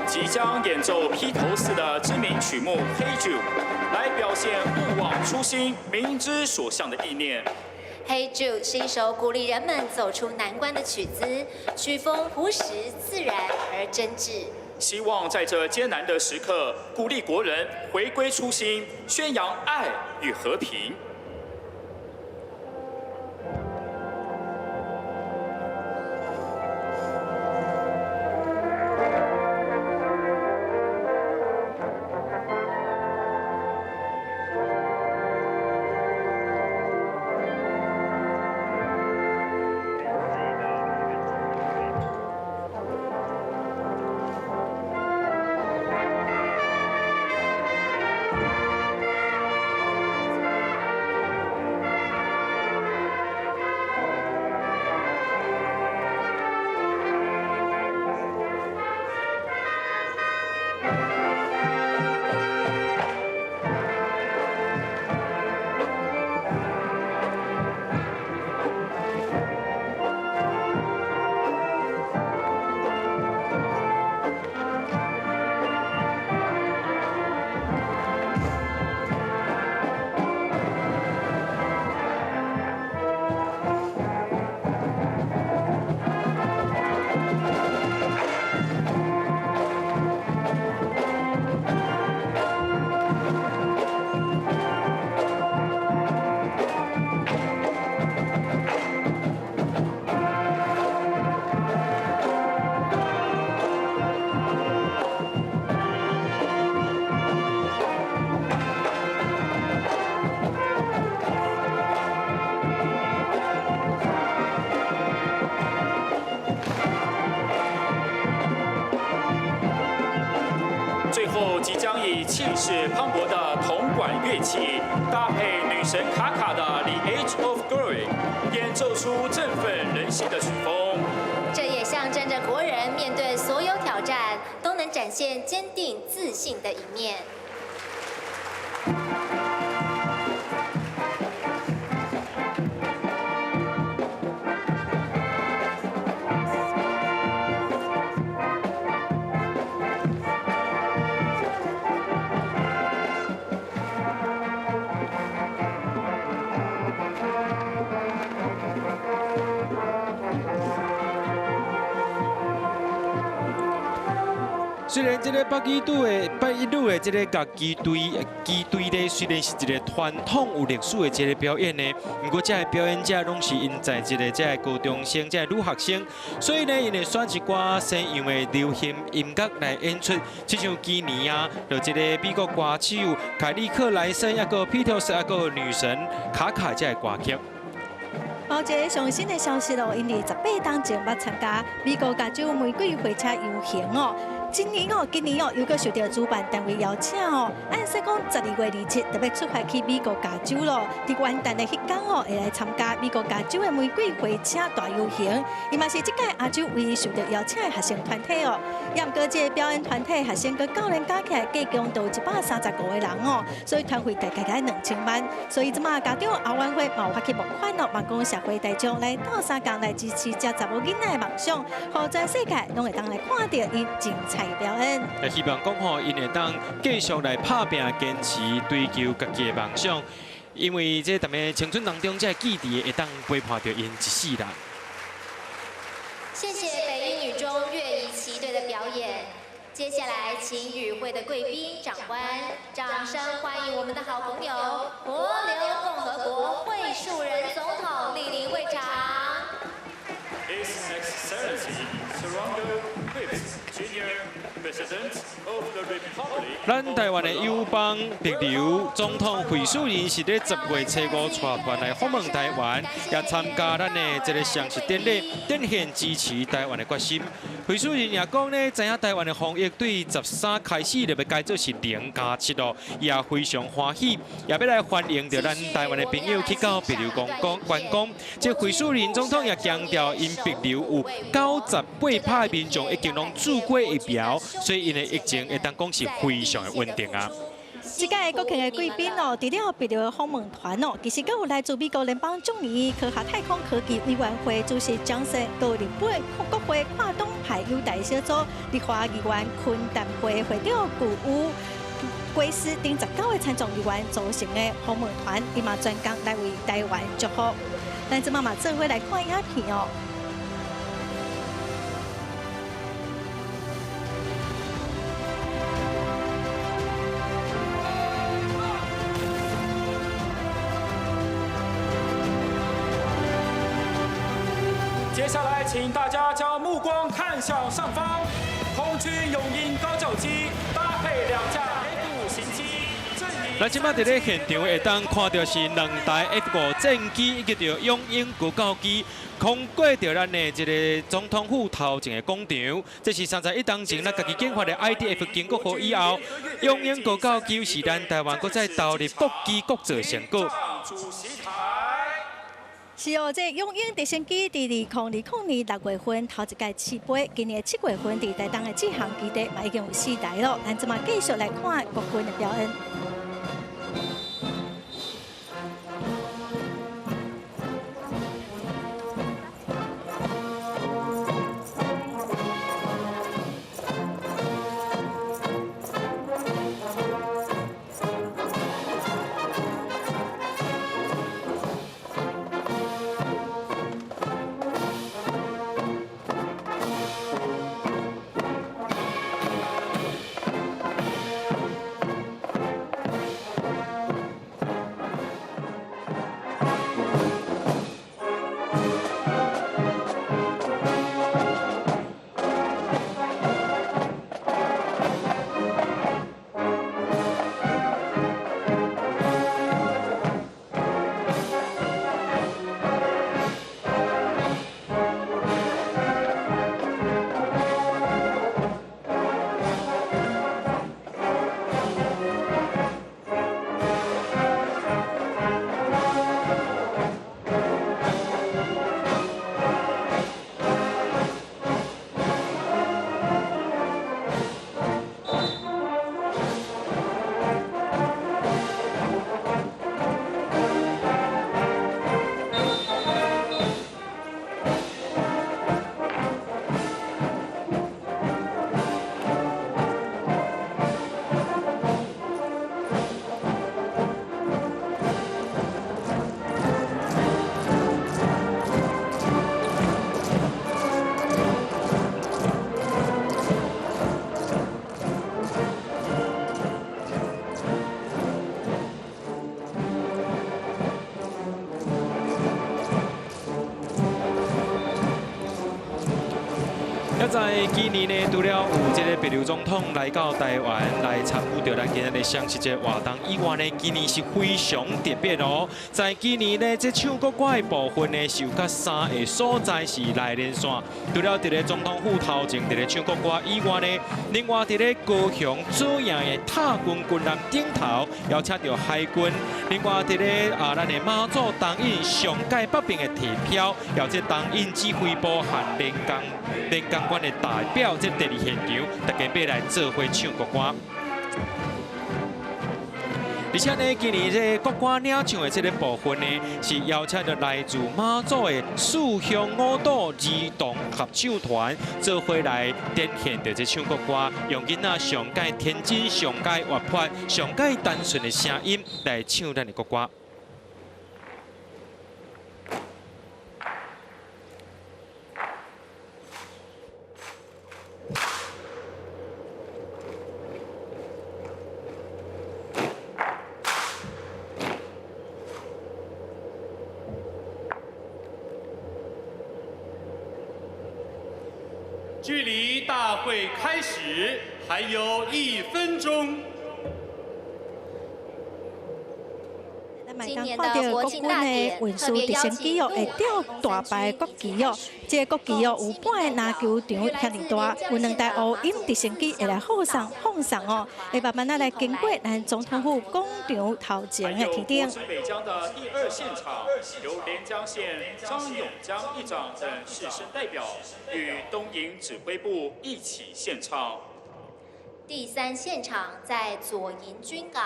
即將演奏披頭士的知名曲目《Hey Jude》，來表現勿忘初心、明之所向的意念。《Hey Jude》是一首鼓勵人們走出難關的曲子，曲風樸實自然而真摯。希望在這艱難的時刻，鼓勵國人回歸初心，宣揚愛與和平。最後，即將以氣勢磅礴的銅管樂器，搭配女神卡卡的《The Edge of Glory》，演奏出振奮人心的曲風。這也象徵着國人面對所有挑戰，都能展現堅定自信的一面。雖然這個北一女的這個樂旗隊旗隊咧，雖然是一個傳統有歷史的這個表演呢，毋過這个表演者攏是𪜶在這個這个高中生、這个女學生，所以呢，𪜶會選一寡西洋的流行音樂來演出。親像今年啊，就這個美國歌手凱莉克萊森，抑閣披頭士，抑閣女神卡卡這个歌曲。有一个上新的消息咯，𪜶佇18冬前捌參加美國加州玫瑰火車遊行哦。今年哦，今年哦，又閣受著主辦單位邀請哦，按說講12月27特別出發去美國加州咯。佇元旦的彼工哦，會來參加美國加州的玫瑰花車大遊行。伊嘛是這屆亞洲唯一受著邀請的學生團體哦。也毋過這个表演團體學生佮教練加起來，計共都135個人哦，所以團費大概愛2000萬。所以這馬家長後援會嘛有發起募款哦，嘛講社會大眾來鬥相共來支持這查某囡仔的夢想，予全世界攏會當來看著𪜶精彩的表演。也希望講吼，𪜶會當繼續來拍拚、堅持追求家己的夢想，因為這踮咧青春當中，這个記憶會當陪伴著𪜶一世人。謝謝北一女中樂儀旗隊的表演。接下來，請與會的貴賓長官掌聲歡迎我們的好朋友帛琉共和國惠恕仁總統蒞臨會場。 His Excellency Surangel Whipps Jr. President of the Republic。咱台灣的友邦帛琉總統惠恕仁是咧10月初5帶團來訪問台灣，也參加咱的這个雙十典禮，展現支持台灣的決心。惠恕仁也講咧，知影台灣的防疫對13開始就欲改做是0+7咯，也非常歡喜，也欲來歡迎著咱台灣的朋友去到帛琉觀光觀光。這惠恕仁總統也強調，𪜶帛琉有98%的民眾已經攏注過疫苗，所以𪜶的疫情會當講是非常的穩定啊。這屆國慶的貴賓哦，除了帛琉的訪問團哦，其實閣有來自美國聯邦眾議院科學太空科技委員會主席江森，閣有日本國會跨黨派友台小組立法議員坤淡會會長古烏貴司等19個參眾議員組成的訪問團，伊嘛專工來為台灣祝福。咱這馬嘛做伙來看影片哦。接下來，請大家將目光看向上方，空軍雄鷹高教機搭配兩架 F-5型機。咱這擺佇咧現場會當看著是兩台 F-5戰機，以及著雄鷹高教機空過著咱的這个總統府頭前的廣場。這是31當前咱家己研發的 IDF 建國號以後，雄鷹高教機是咱台灣閣再投入國機國造成果。是哦，這雄鷹直升機佇2020年6月份頭一屆試飛，今年7月份佇台東的志航基地嘛已經有四台咯。咱這馬繼續來看國軍的表演。也在今年呢，除了有這个帛琉總統來到台灣來參與著咱今日的雙十節活動以外呢，今年是非常特別哦。在今年呢，這唱國歌的部分呢，是有佮三个所在是來連線。除了佇咧總統府頭前佇咧唱國歌以外呢，另外佇咧高雄左營的塔軍軍艦頂頭邀請著海軍，另外佇咧啊咱的馬祖東引上蓋北邊的地標，邀這東引指揮部和連江縣的代表，這第二現場，大家欲來做伙唱國歌。而且呢，今年這個國歌領唱的這个部分呢，是邀請著來自馬祖的四鄉五島兒童合唱團做伙來展現著這唱國歌，用囡仔上蓋天真、上蓋活潑、上蓋單純的聲音來唱咱的國歌。距離大會開始還有1分鐘。咱嘛會當看著國軍的運輸直升機哦，會吊大排國旗哦。這個國旗哦，有半个籃球場遐爾大，有兩台烏鷹直升機會來護送放送哦，會慢慢仔來經過咱總統府廣場頭前的天頂。北江的第二現場，由連江縣張永江議長等士紳代表與東營指揮部一起獻唱。第三現場在左營軍港。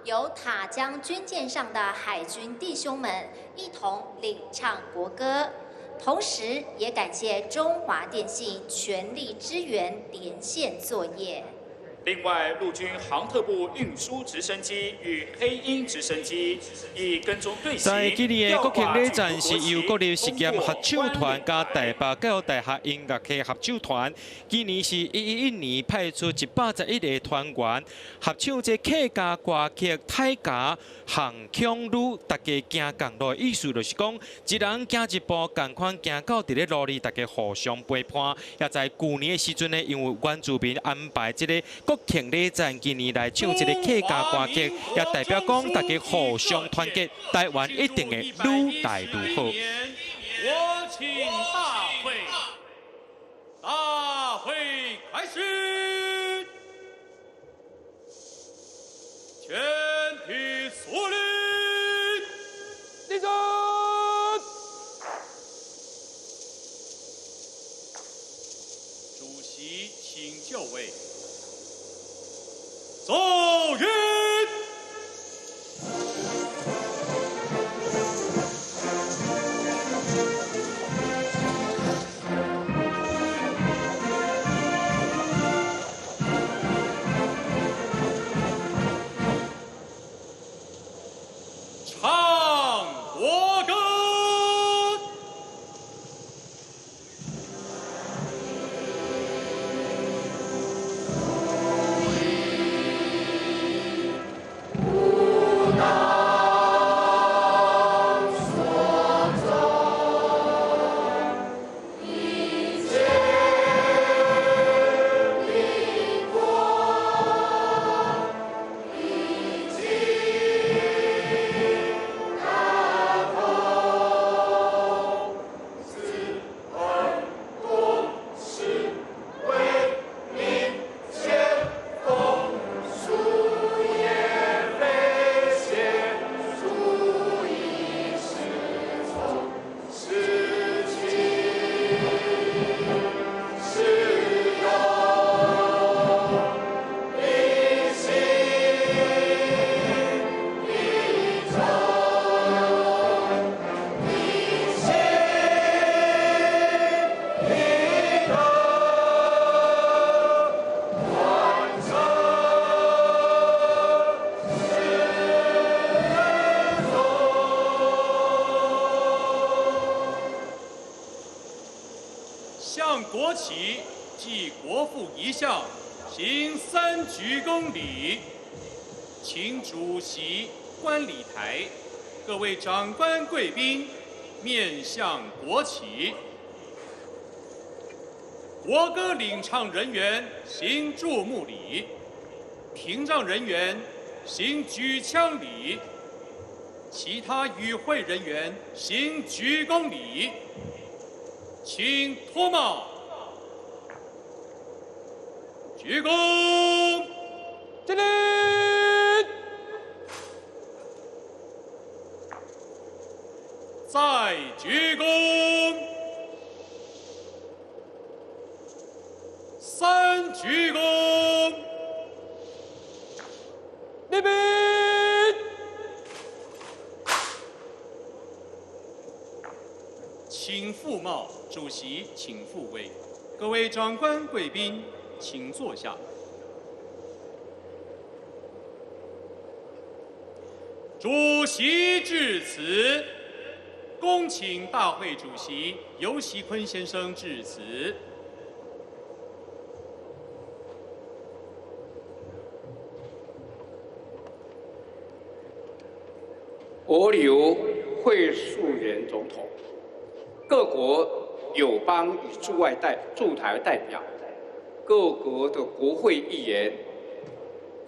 由塔江軍艦上的海軍弟兄們一同領唱國歌，同時也感謝中華電信全力支援連線作業。另外，陸軍航特部運輸直升機與黑鷹直升機以跟蹤隊形。在今年的國慶禮讚是由國立實驗合唱團佮台北教育大學音樂系合唱團，今年是111年派出111个團員合唱這客家歌曲《太家行腔女》，大家行仝路的意思就是講，一人行一步，仝款行到佇咧路裡，大家互相陪伴。也在舊年的時陣呢，因為原住民安排這个國慶禮讚，今年來唱這个客家歌曲，也代表講大家互相團結，台灣一定會愈來愈好。我請大會，大會開始，全體肅立，立正。主席請就位。走運。唱國歌。向國旗暨國父遺像行3鞠躬禮，請主席觀禮台，各位長官貴賓面向國旗，国歌领唱人员行注目礼，屏障人员行举枪礼，其他与会人员行鞠躬礼，请脱帽，鞠躬，敬礼。再鞠躬，三鞠躬，立兵。请复帽，主席请复位，各位长官贵宾请坐下。主席致辞。恭请大会主席游锡堃先生致辞。帛琉惠素媛总统，各国友邦与驻台代表，各国的国会议员，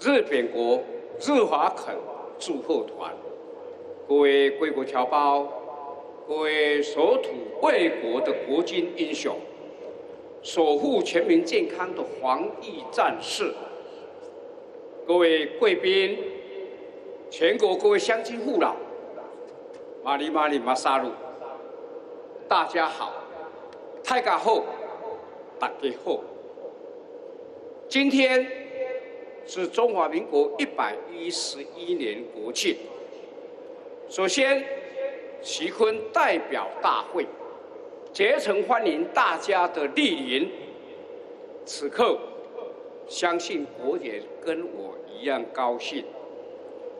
日本国日华肯祝贺团，各位归国侨胞，各位守土卫国的国军英雄，守护全民健康的防疫战士，各位贵宾，全国各位乡亲父老，马里马里马萨鲁，大家好，大家好，大家好。今天是中华民国111年国庆。首先，锡堃代表大会竭诚欢迎大家的莅临。此刻，相信国人跟我一样高兴，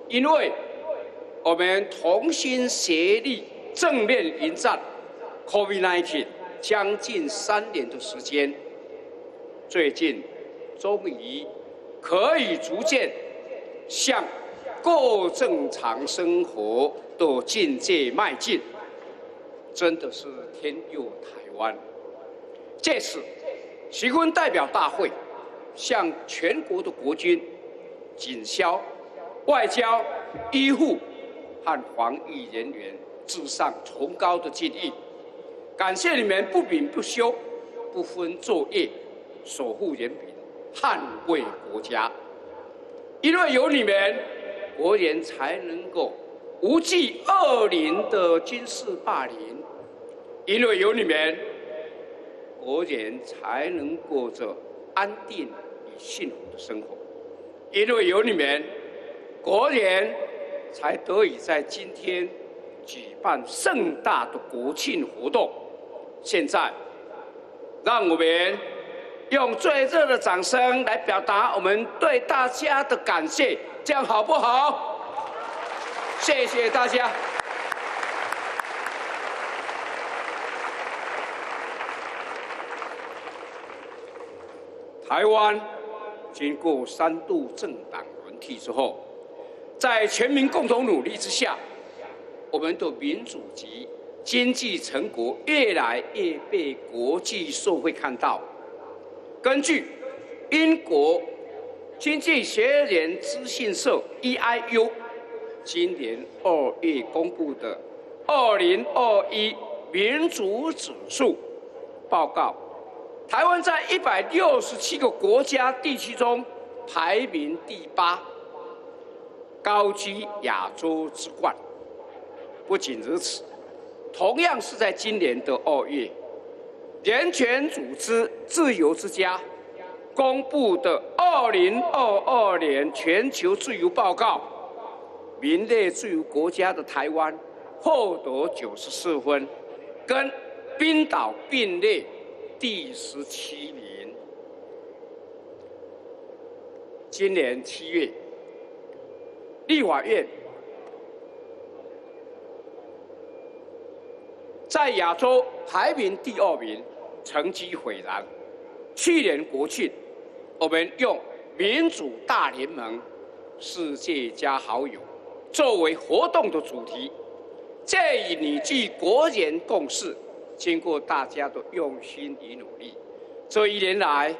因为我们同心协力正面迎战 COVID-19 将近3年的时间，最近终于可以逐渐向过正常生活的境界迈进，真的是天佑台湾。借此，锡堃代表大会向全国的国军、警消、外交、医护和防疫人员致上崇高的敬意，感谢你们不眠不休、不分昼夜守护人民、捍卫国家。因为有你们，国人才能够无惧恶邻的军事霸凌；因为有你们，国人才能过着安定与幸福的生活；因为有你们，国人才得以在今天举办盛大的国庆活动。现在，让我们用最热的掌声来表达我们对大家的感谢，这样好不好？谢谢大家。台湾经过3度政党轮替之后，在全民共同努力之下，我们的民主及经济成果越来越被国际社会看到。根据英国经济学人资讯社 EIU 今年2月公布的2021民主指数报告，台湾在167个国家地区中排名第八，高居亚洲之冠。不仅如此，同样是在今年的2月，人权组织自由之家公布的2022年全球自由报告，名列自由国家的台湾获得94分，跟冰岛并列第17名。今年7月，立法院在亚洲排名第二名，成绩斐然。去年国庆，我们用民主大联盟、世界加好友作为活动的主题，这一凝聚国人共识，经过大家的用心与努力，這一年來，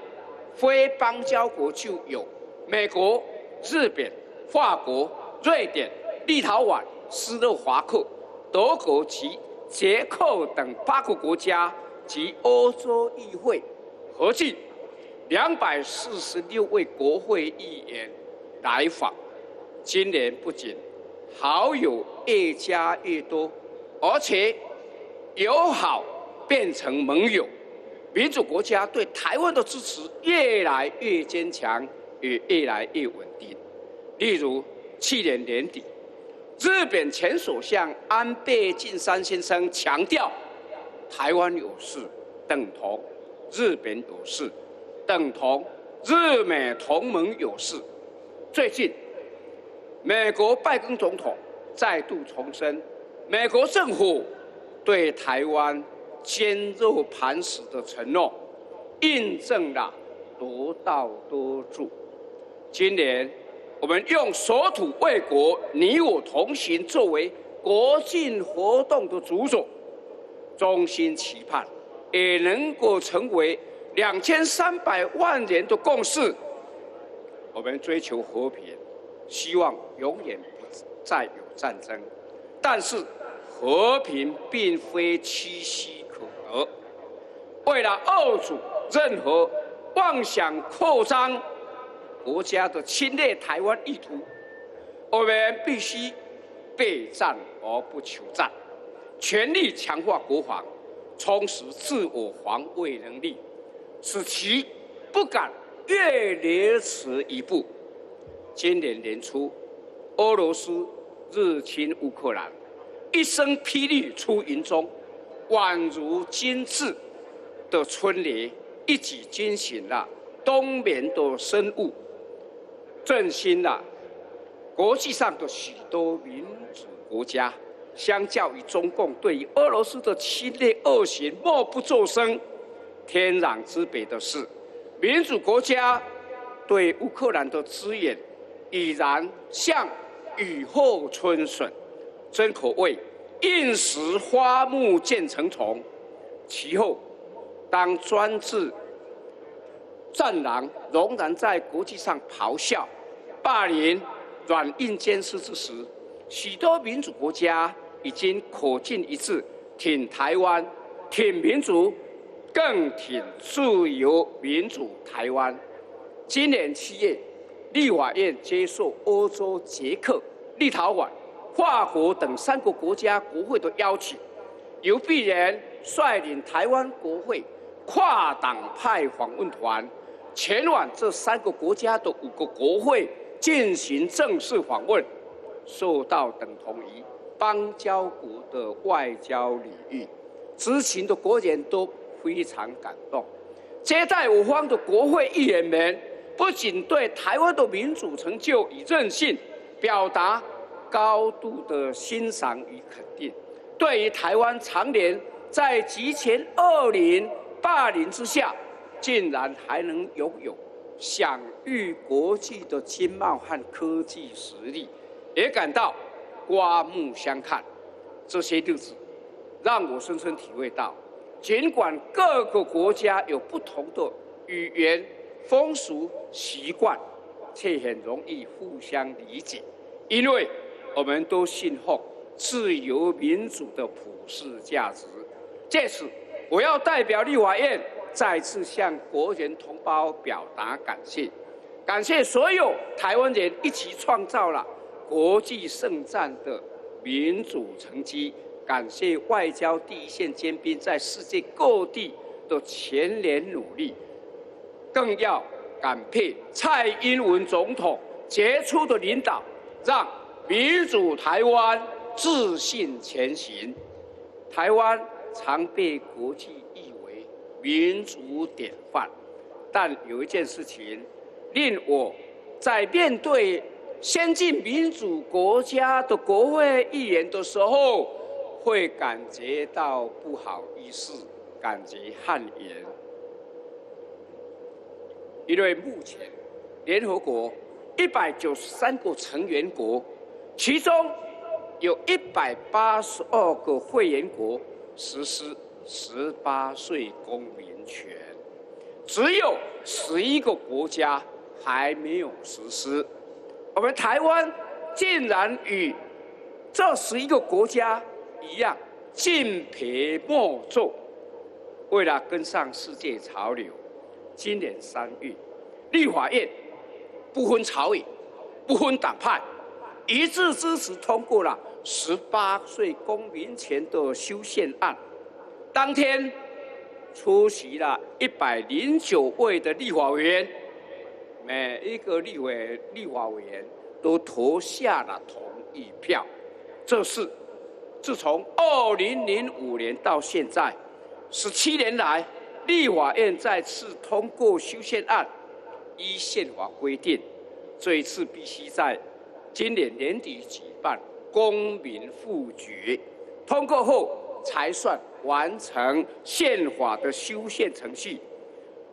非邦交國就有美國、日本、法國、瑞典、立陶宛、斯洛伐克、德國及捷克等八個國家及歐洲議會，合計246位國會議員來訪。今年不僅好友越加越多，而且友好變成盟友，民主國家對台灣的支持越來越堅強，也越來越穩定。例如去年年底，日本前首相安倍晉三先生強調，台灣有事等同日本有事，等同日美同盟有事。最近，美國拜登總統再度重申，美國政府對台灣堅若磐石的承諾，印證了得道多助。今年，我們用守土衛國、你我同行作為國慶活動的主軸，衷心期盼也能夠成為2300萬人的共識。我們追求和平，希望永遠不再有戰爭，但是和平並非棲息可得。為了遏阻任何妄想擴張國家的侵略台灣意圖，我們必須備戰而不求戰，全力強化國防，充實自我防衛能力，使其不敢越雷池一步。今年年初，俄羅斯入侵烏克蘭，一聲霹靂出雲中，宛如金質的春雷，一舉驚醒了冬眠的生物，震驚了國際上的許多民主國家。相較於中共對於俄羅斯的侵略惡行默不作聲，天壤之別的是，民主國家對烏克蘭的支援已然像雨後春筍，真可謂應時花木漸成叢。其後，當專制戰狼仍然在國際上咆哮、霸凌、軟硬兼施之時，許多民主國家已經口徑一致，挺台灣、挺民主，更挺自由民主台灣。今年7月，立法院接受歐洲捷克、立陶宛、法國等三個國家國會的邀請，由敝人率領台灣國會跨黨派訪問團，前往這三個國家的五個國會進行正式訪問，受到等同於邦交國的外交禮遇，知情的國人都非常感動。接待我方的國會議員們，不僅對台灣的民主成就與韌性表達高度的欣賞與肯定，對於台灣常年在極權惡靈霸凌之下，竟然還能擁有享譽國際的經貿和科技實力，也感到刮目相看。這些日子讓我深深體會到，儘管各個國家有不同的語言、風俗習慣，卻很容易互相理解，因為我們都信奉自由民主的普世價值。借此，我要代表立法院再次向國人同胞表達感謝，感謝所有台灣人一起創造了國際盛讚的民主成績，感謝外交第一線尖兵在世界各地的全年努力，更要感佩蔡英文總統傑出的領導，讓民主台灣自信前行。台灣常被國際譽為民主典範，但有一件事情令我在面對先進民主國家的國會議員的時候，會感覺到不好意思，感覺汗顏。因為目前聯合國193個成員國，其中有182個會員國實施18歲公民權，只有11个国家还没有实施。我们台湾竟然与这十一个国家一样，敬陪末座。为了跟上世界潮流，今年3月，立法院不分朝野、不分党派，一致支持通过了十八岁公民权的修宪案。当天出席了109位的立法委员，每一个立法委员都投下了同意票。这是自从2005年到现在17年来，立法院再次通过修宪案。依宪法规定，这一次必须在今年年底举办公民复决，通过后才算完成宪法的修宪程序。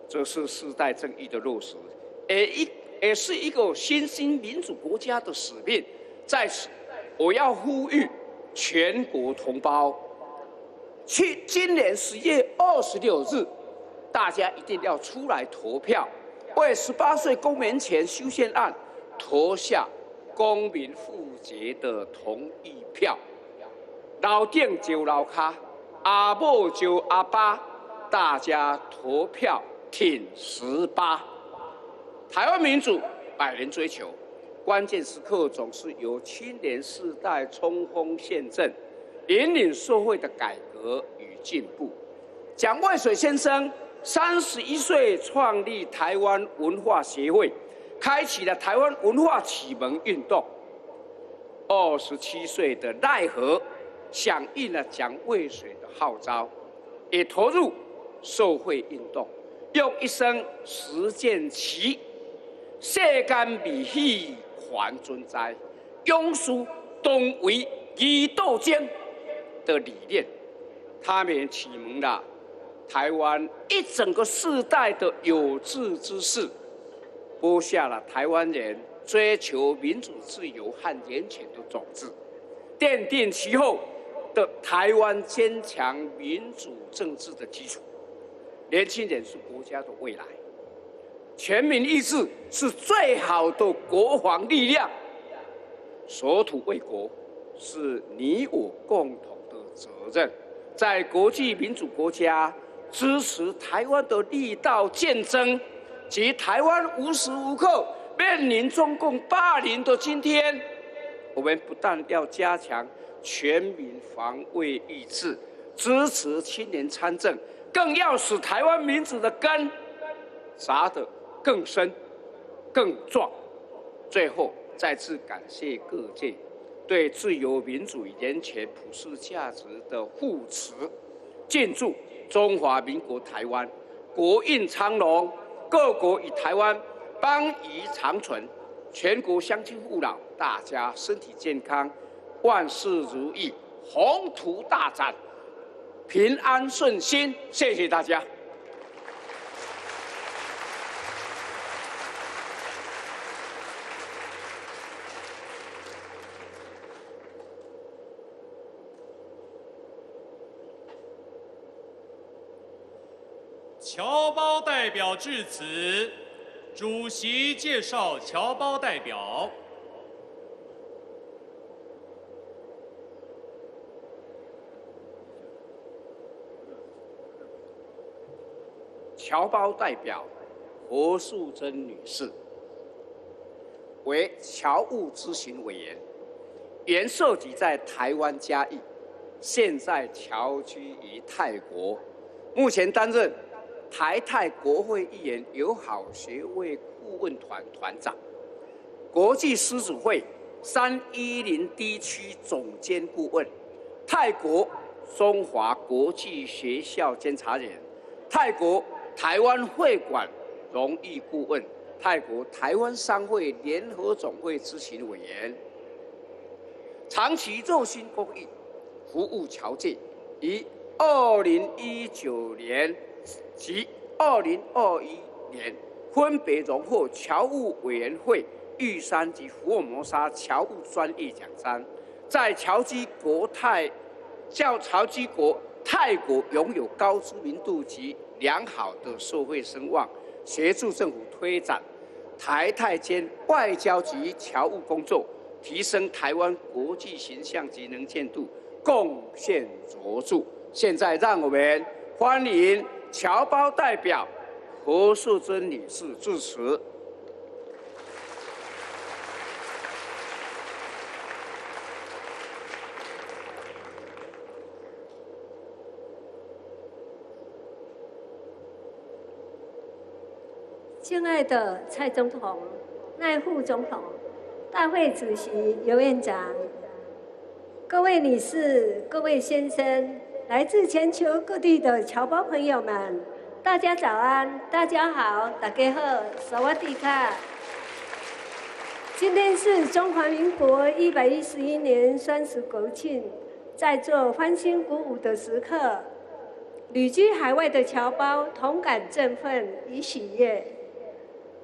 这是世代正义的落实，也是一个新兴民主国家的使命。在此，我要呼吁全国同胞，去今年10月26日，大家一定要出来投票，为十八岁公民权修宪案投下公民复决的同意票。楼顶招楼跤，阿母招阿爸，大家投票挺十八。台湾民主百年追求，关键时刻总是由青年世代冲锋陷阵，引领社会的改革与进步。蒋渭水先生31岁创立台湾文化协会，开启了台湾文化启蒙运动。27岁的赖和响应了蒋渭水的号召，也投入社会运动，用一生实践其世间未喜还存在，勇士当为义斗争的理念。他们启蒙了台湾一整个世代的有志之士，播下了台湾人追求民主自由和人权的种子，奠定其后的台湾坚强民主政治的基础。年轻人是国家的未来，全民意志是最好的国防力量。守土卫国是你我共同的责任。在国际民主国家支持台湾的力道渐增，及台湾无时无刻面临中共霸凌的今天，我们不但要加强全民防卫意志，支持青年参政，更要使台湾民主的根扎得更深、更壮。最后，再次感谢各界对自由民主与人权普世价值的护持，敬祝中华民国台湾国运昌隆，各国与台湾邦谊长存，全国乡亲父老大家身体健康，万事如意，宏图大展，平安顺心。谢谢大家。侨胞代表致辞，主席介绍侨胞代表。侨胞代表何素贞女士为侨务咨询委员，原设籍在台湾嘉义，现在侨居于泰国，目前担任台泰国会议员友好协会顾问团团长，国际狮子会310 D 区总监顾问，泰国中华国际学校监察员，泰国台湾会馆荣誉顾问，泰国台湾商会联合总会执行委员，长期热心公益，服务侨界，于2019年及2021年分别荣获侨务委员会玉山及福尔摩沙侨务专业奖章，在侨居国泰较侨居国泰國擁有高知名度及良好的社會聲望，協助政府推展台泰間外交及僑務工作，提升台灣國際形象及能見度，貢獻卓著。現在讓我們歡迎僑胞代表何素貞女士致辭。親愛的蔡總統、賴副總統、大會主席游院長、各位女士、各位先生，來自全球各地的僑胞朋友們，大家早安，大家好，大家好，薩瓦迪卡。今天是中華民國111年雙十國慶，在這歡欣鼓舞的時刻，旅居海外的僑胞同感振奮與喜悅。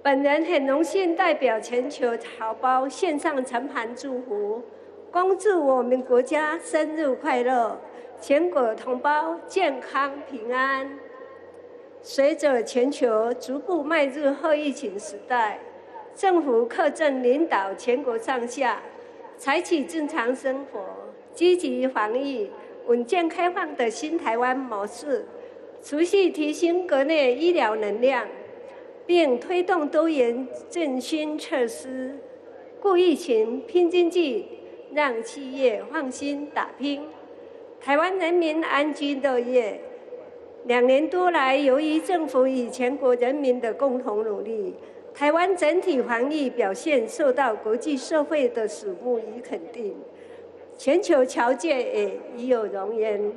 本人很榮幸代表全球僑胞獻上誠懇祝福，恭祝我們國家生日快樂，全國同胞健康平安。隨着全球逐步邁入後疫情時代，政府克政領導全國上下，採取正常生活、積極防疫、穩健開放的新台灣模式，持續提升國內醫療能量，並推動多元振興措施，顧疫情、拼經濟，讓企業放心打拼，台灣人民安居樂業。2年多來，由於政府與全國人民的共同努力，台灣整體防疫表現受到國際社會的矚目與肯定，全球僑界也與有榮焉。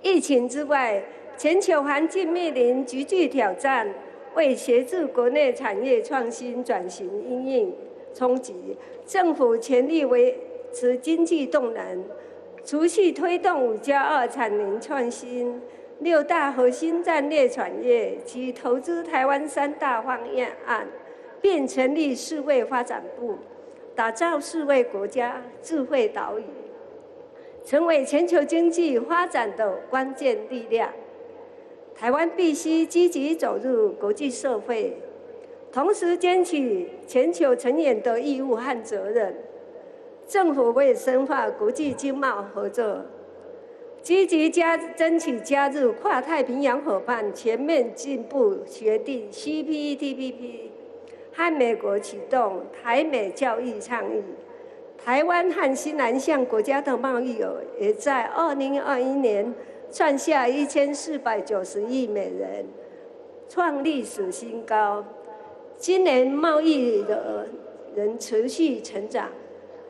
疫情之外，全球環境面臨急劇挑戰，為協助國內產業創新轉型因應衝擊，政府全力維持經濟動能，持續推動5+2產能創新、六大核心戰略產業及投資台灣三大方案，並成立數位發展部，打造數位國家智慧島嶼，成為全球經濟發展的關鍵力量。台灣必須積極走入國際社會，同時肩起全球成員的義務和責任。政府為深化國際經貿合作，積極爭取加入跨太平洋夥伴全面進步協定（CPTPP），和美國啟動台美教育倡議。台灣和新南向國家的貿易額也在2021年創下1490億美元，創歷史新高。今年貿易額仍持續成長。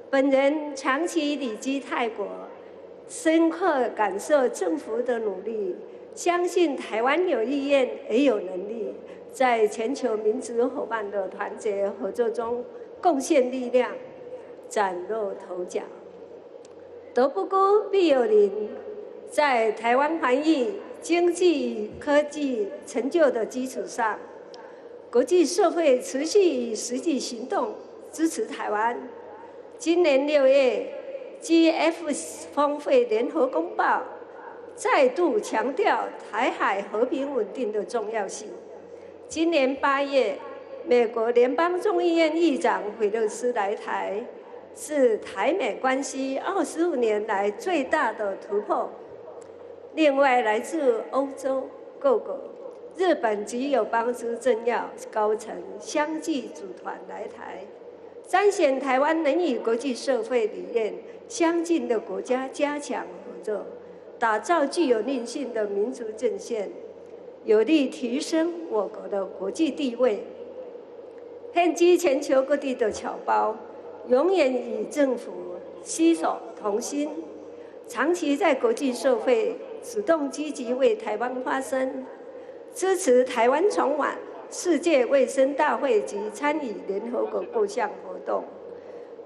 本人長期旅居泰國，深刻感受政府的努力，相信台灣有意願也有能力，在全球民主夥伴的團結合作中貢獻力量，嶄露頭角。德不孤，必有鄰。在台灣防疫、經濟與科技成就的基礎上，國際社會持續以實際行動支持台灣。今年6月，GF 峰會聯合公報再度強調台海和平穩定的重要性。今年8月，美國聯邦眾議院議長佩洛西來台，是台美關係25年來最大的突破。另外，來自歐洲各國、日本及友邦之政要高層相繼組團來台，彰顯台灣能與國際社會理念相近的國家加強合作，打造具有韌性的民主陣線，有力提升我國的國際地位。遍及全球各地的僑胞，永遠與政府攜手同心，長期在國際社會主動積極為台灣發聲，支持台灣重返世界衛生大會及參與聯合國各項活動，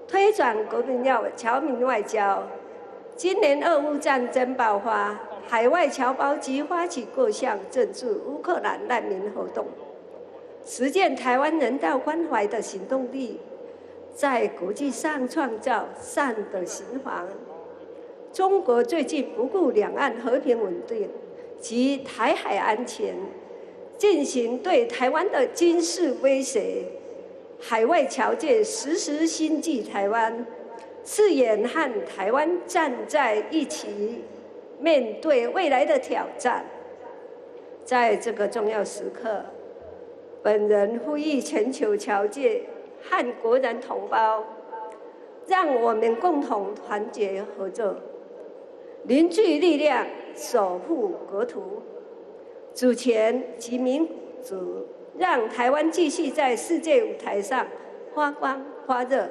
推展國民要僑民外交。今年俄烏戰爭爆發，海外僑胞即發起各項賑助烏克蘭難民活動，實踐台灣人道關懷的行動力，在國際上創造善的循環。中國最近不顧兩岸和平穩定及台海安全，進行對台灣的軍事威脅，海外僑界時時心繫台灣，誓言和台灣站在一起，面對未來的挑戰。在這個重要時刻，本人呼籲全球僑界和國人同胞，讓我們共同團結合作，凝聚力量，守護國土、主權及民主，讓台灣繼續在世界舞台上發光發熱，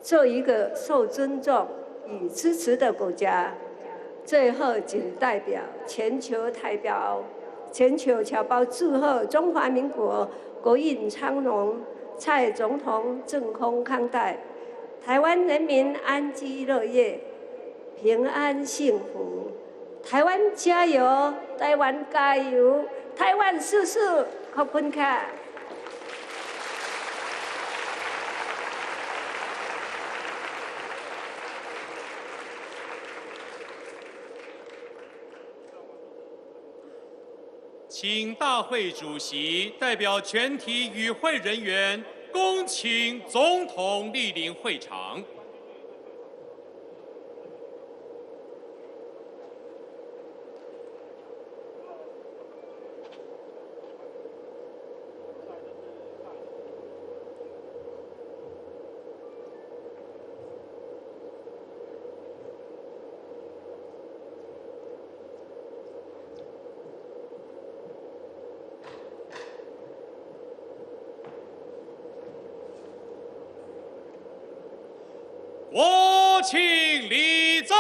做一個受尊重與支持的國家。最後，謹代表全球台胞、全球僑胞祝賀中華民國國運昌隆，蔡總統政風康泰，台灣人民安居樂業，平安幸福。台灣加油！台灣加油！台灣สู้สู้ ขอบคุณค่ะ。請大會主席代表全體與會人員，恭請總統蒞臨會場。國慶禮讚。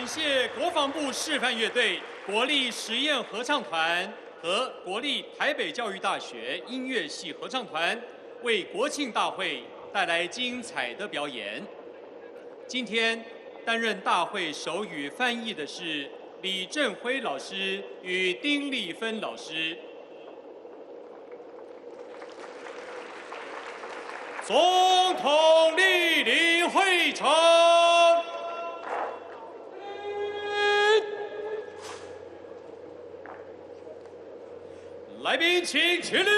謝國防部示範樂隊、國立實驗合唱團和國立台北教育大學音樂系合唱團，為國慶大會帶來精彩的表演。今天擔任大會手語翻譯的是李振輝老師與丁麗芬老師。總統蒞臨會場。來賓請起立。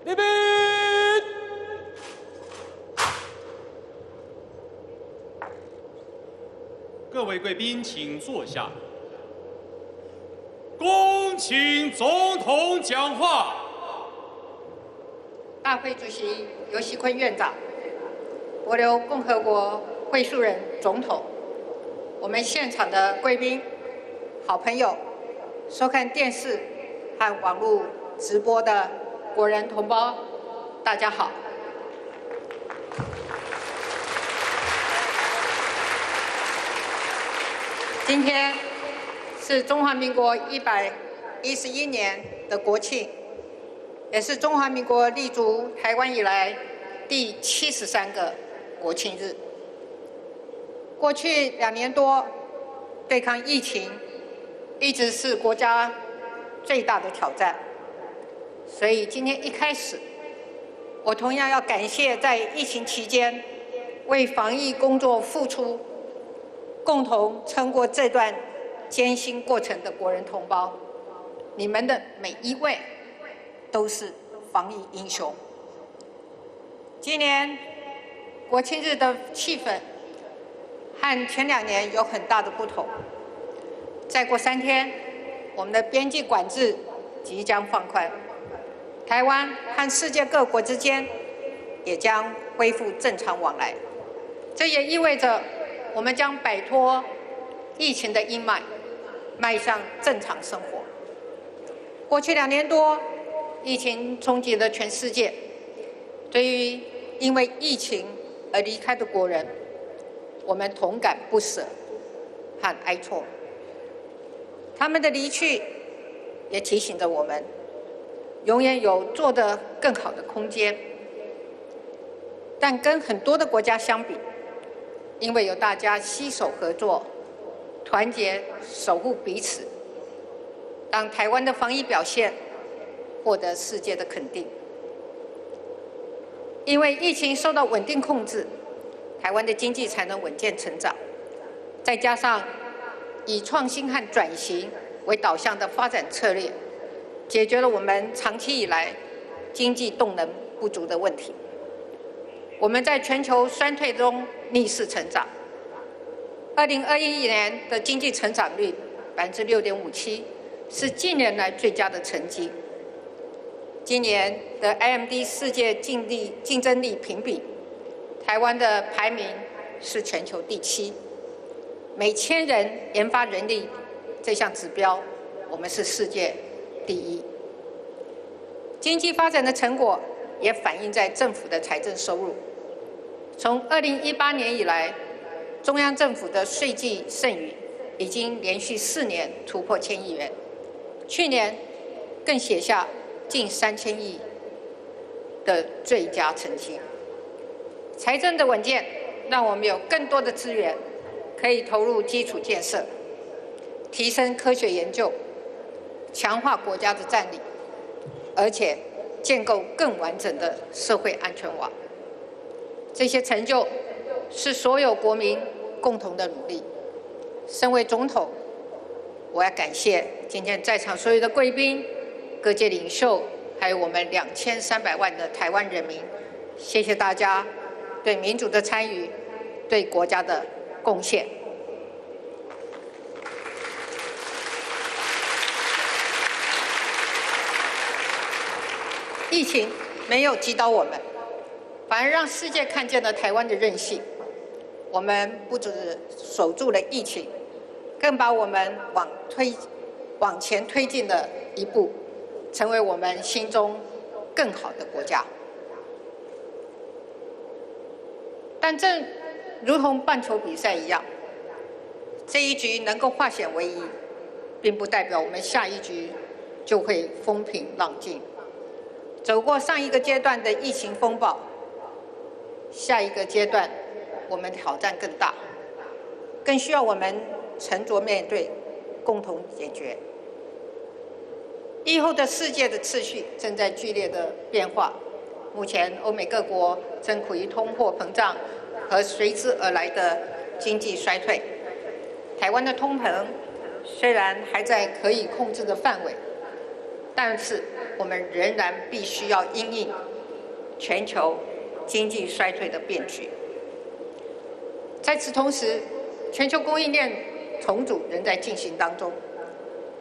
立兵。各位貴賓，請坐下。恭請總統講話。大會主席游錫堃院長，帛琉共和國惠恕仁總統，我們現場的貴賓、好朋友，收看電視和網絡直播的國人同胞，大家好。今天是中華民國111年的國慶，也是中華民國立足台灣以來第73個國慶日。過去2年多，對抗疫情一直是國家最大的挑戰，所以今天一開始，我同樣要感謝在疫情期間為防疫工作付出、共同撐過這段艱辛過程的國人同胞，你們的每一位都是防疫英雄。今年國慶日的氣氛和前2年有很大的不同。再過3天，我們的邊境管制即將放寬，台灣和世界各國之間也將恢復正常往來。這也意味着我們將擺脫疫情的陰霾，邁向正常生活。過去2年多，疫情衝擊了全世界。對於因為疫情而離開的國人，我們同感不捨和哀痛。他們的離去，也提醒着我們，永遠有做得更好的空間。但跟很多的國家相比，因為有大家攜手合作、團結守護彼此，讓台灣的防疫表現獲得世界的肯定。因為疫情受到穩定控制，台灣的經濟才能穩健成長。再加上以創新和轉型為導向的發展策略，解決了我們長期以來經濟動能不足的問題。我們在全球衰退中逆勢成長。2021年的經濟成長率6.57%，是近年來最佳的成績。今年的 IMD 世界競爭力評比，台灣的排名是全球第7，每千人研發人力這項指標，我們是世界第一。經濟發展的成果也反映在政府的財政收入。從2018年以來，中央政府的稅計剩餘已經連續4年突破千億元，去年更寫下近3000億的最佳成績。財政的穩健，讓我們有更多的資源可以投入基礎建設，提升科學研究，強化國家的戰力，而且建構更完整的社會安全網。這些成就是所有國民共同的努力。身為總統，我要感謝今天在場所有的貴賓、各界領袖，還有我們2300萬的台灣人民，謝謝大家對民主的參與，對國家的貢獻。疫情沒有擊倒我們，反而讓世界看見了台灣的韌性。我們不只守住了疫情，更把我們往前推進了一步，成為我們心中更好的國家。但正如同棒球比賽一樣，這一局能夠化險為夷，並不代表我們下一局就會風平浪靜。走過上一個階段的疫情風暴，下一個階段我們挑戰更大，更需要我們沉着面對，共同解決。疫後的世界的秩序正在劇烈的變化，目前歐美各國正苦於通貨膨脹和隨之而來的經濟衰退。台灣的通膨雖然還在可以控制的範圍，但是我們仍然必須要因應全球經濟衰退的變局。在此同時，全球供應鏈重組仍在進行當中。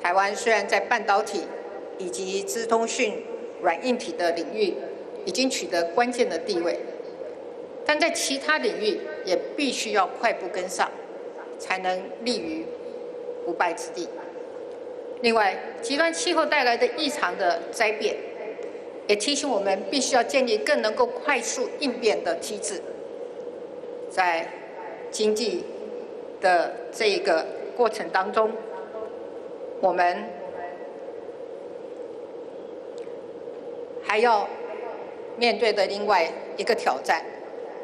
台灣雖然在半導體以及資通訊軟硬體的領域已經取得關鍵的地位，但在其他領域也必須要快步跟上，才能立於不敗之地。另外，極端氣候帶來的異常的災變，也提醒我們必須要建立更能夠快速應變的機制。在經濟的這一個過程當中，我們還要面對的另外一個挑戰，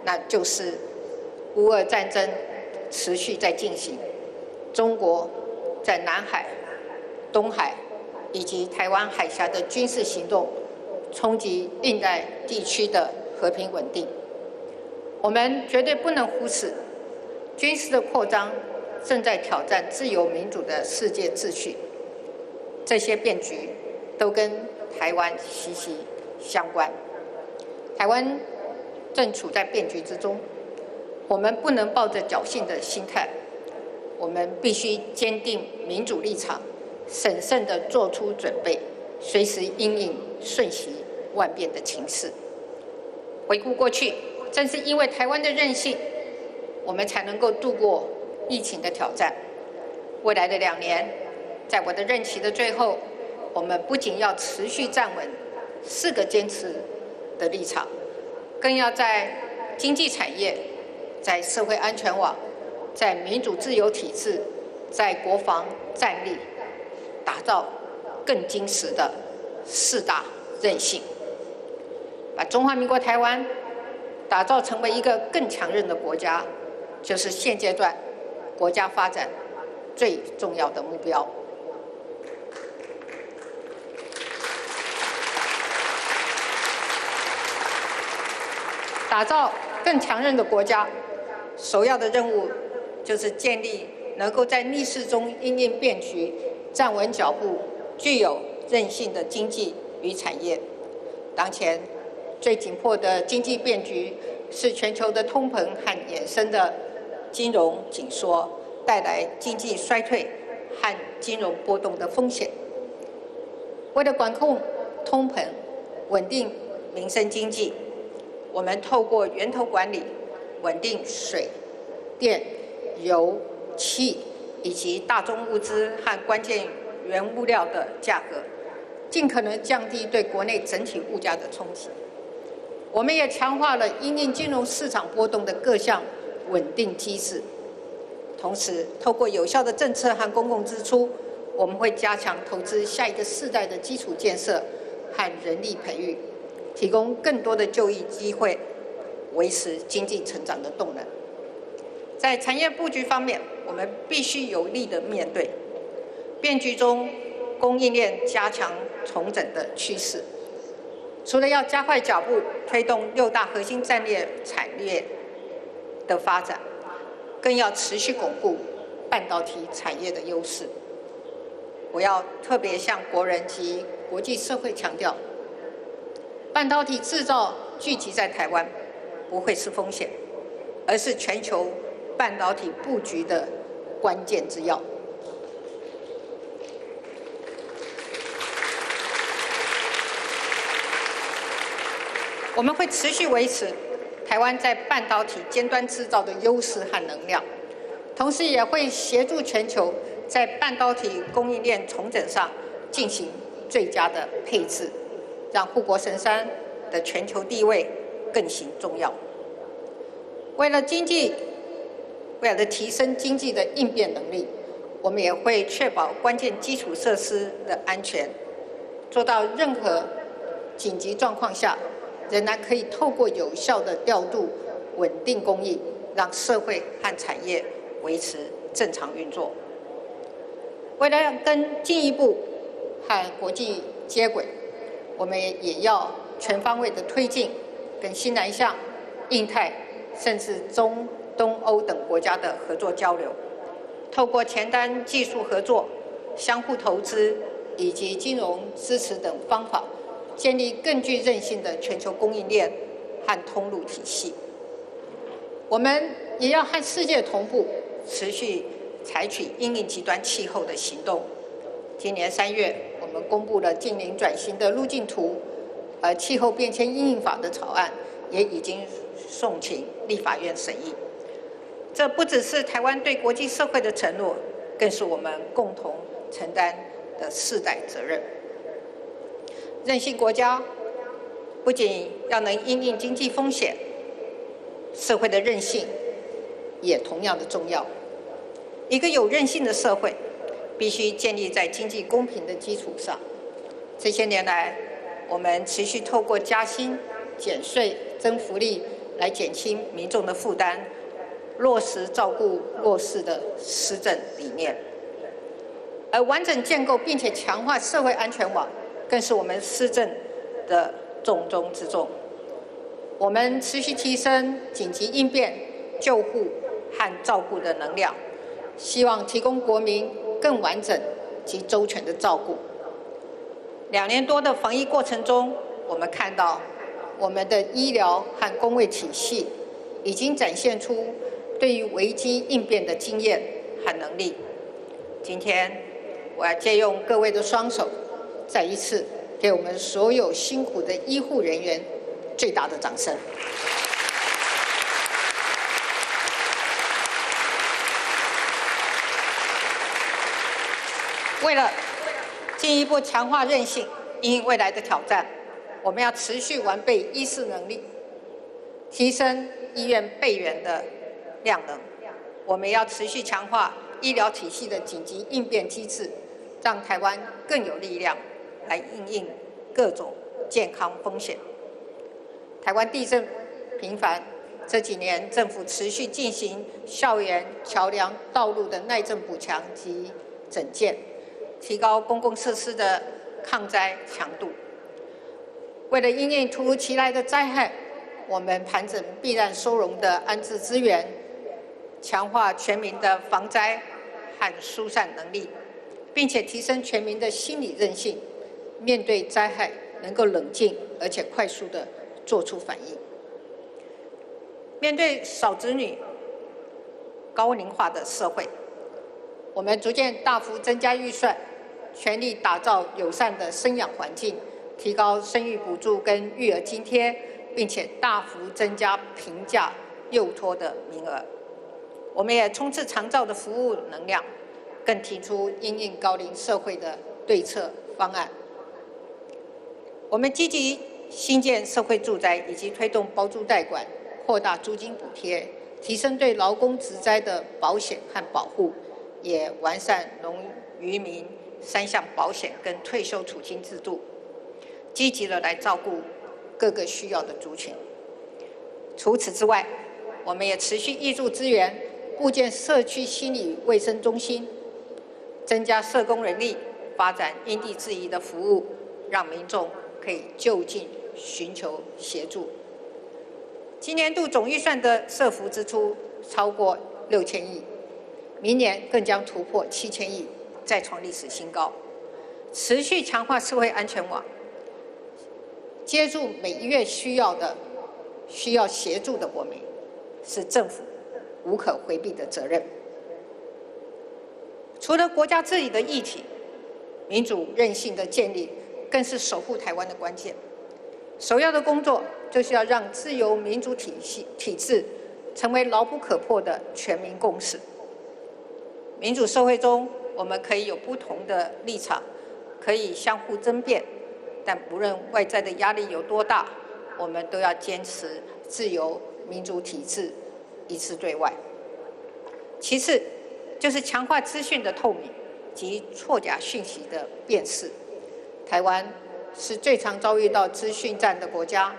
那就是烏俄戰爭持續在進行，中國在南海、東海以及台灣海峽的軍事行動，衝擊印太地區的和平穩定。我們絕對不能忽視軍事的擴張正在挑戰自由民主的世界秩序。這些變局都跟台灣息息相關。台灣正處在變局之中，我們不能抱着僥倖的心態，我們必須堅定民主立場，審慎地做出準備，隨時因應瞬息萬變的情勢。回顧過去，正是因為台灣的韌性，我們才能夠度過疫情的挑戰。未來的2年，在我的任期的最後，我們不僅要持續站穩四個堅持的立場，更要在經濟產業、在社會安全網、在民主自由體制、在國防戰力，打造更堅實的四大韌性，把中華民國台灣打造成為一個更強韌的國家，就是現階段國家發展最重要的目標。打造更強韌的國家，首要的任務就是建立能夠在逆勢中因應變局、站穩腳步、具有韌性的經濟與產業。當前最緊迫的經濟變局是全球的通膨和衍生的金融緊縮帶來經濟衰退和金融波動的風險。為了管控通膨、穩定民生經濟，我們透過源頭管理，穩定水、電、油、氣以及大宗物資和關鍵原物料的價格，盡可能降低對國內整體物價的衝擊。我們也強化了因應金融市場波動的各項穩定機制，同時透過有效的政策和公共支出，我們會加強投資下一個世代的基礎建設和人力培育，提供更多的就業機會，維持經濟成長的動能。在產業布局方面，我們必須有力地面對變局中供應鏈加強重整的趨勢。除了要加快腳步推動六大核心戰略產業的發展，更要持續鞏固半導體產業的優勢。我要特別向國人及國際社會強調，半導體製造聚集在台灣，不會是風險，而是全球半導體布局的關鍵之要。我們會持續維持台灣在半導體尖端製造的優勢和能量，同時也會協助全球在半導體供應鏈重整上進行最佳的配置，讓護國神山的全球地位更形重要。為了提升經濟的應變能力，我們也會確保關鍵基礎設施的安全，做到任何緊急狀況下，仍然可以透過有效的調度穩定供應，讓社會和產業維持正常運作。為了更進一步和國際接軌，我們也要全方位的推進跟新南向、印太甚至中東歐等國家的合作交流，透過前瞻技術合作、相互投資以及金融支持等方法，建立更具韌性的全球供應鏈和通路體系。我們也要和世界同步，持續採取因應極端氣候的行動。今年3月，我們公布了淨零轉型的路徑圖，而氣候變遷因應法的草案也已經送請立法院審議。這不只是台灣對國際社會的承諾，更是我們共同承擔的世代責任。韌性國家不僅要能因應經濟風險，社會的韌性也同樣的重要。一個有韌性的社會，必須建立在經濟公平的基礎上。這些年來，我們持續透過加薪、減稅、增福利來減輕民眾的負擔，落實照顧弱勢的施政理念。而完整建構並且強化社會安全網，更是我們施政的重中之重。我們持續提升緊急應變、救護和照顧的能量，希望提供國民更完整及周全的照顧。2年多的防疫過程中，我們看到我們的醫療和公衛體系已經展現出對於危機應變的經驗和能力。今天，我要借用各位的雙手，再一次給我們所有辛苦的醫護人員最大的掌聲。為了進一步強化韌性，因應未來的挑戰，我們要持續完備醫事能力，提升醫院備援的量能。我們要持續強化醫療體系的緊急應變機制，讓台灣更有力量來因應各種健康風險。台灣地震頻繁，這幾年政府持續進行校園、橋梁、道路的耐震補強及整建，提高公共設施的抗災強度。為了因應突如其來的災害，我們盤整避難收容的安置資源，強化全民的防災和疏散能力，並且提升全民的心理韌性，面對災害能夠冷靜而且快速的做出反應。面對少子女、高齡化的社會，我們逐漸大幅增加預算，全力打造友善的生養環境，提高生育補助跟育兒津貼，並且大幅增加平價幼托的名額。我們也衝刺長照的服務能量，更提出因應高齡社會的對策方案。我們積極興建社會住宅，以及推動包租代管，擴大租金補貼，提升對勞工職災的保險和保護，也完善農漁民三項保險跟退休儲金制度，積極的來照顧各個需要的族群。除此之外，我們也持續挹注資源，布建社區心理衛生中心，增加社工人力，發展因地制宜的服務，讓民眾可以就近尋求協助。今年度總預算的社福支出超過6000億，明年更將突破7000億，再創歷史新高。持續強化社會安全網，接住每一月需要的、需要協助的國民，是政府無可迴避的責任。除了國家治理的議題，民主韌性的建立更是守護台灣的關鍵。首要的工作就是要讓自由民主體系體制成為牢不可破的全民共識。民主社會中，我們可以有不同的立場，可以相互爭辯，但不論外在的壓力有多大，我們都要堅持自由民主體制一致對外。其次，就是強化資訊的透明及錯假訊息的辨識。台灣是最常遭遇到資訊戰的國家，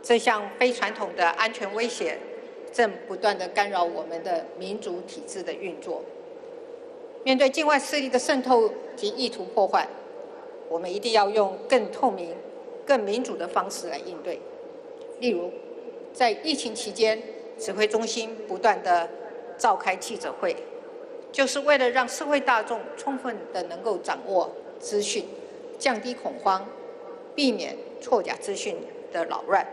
這項非傳統的安全威脅正不斷地干擾我們的民主體制的運作。面對境外勢力的滲透及意圖破壞，我們一定要用更透明、更民主的方式來應對。例如，在疫情期間，指揮中心不斷地召開記者會，就是為了讓社會大眾充分地能夠掌握資訊，降低恐慌，避免錯假資訊的擾亂，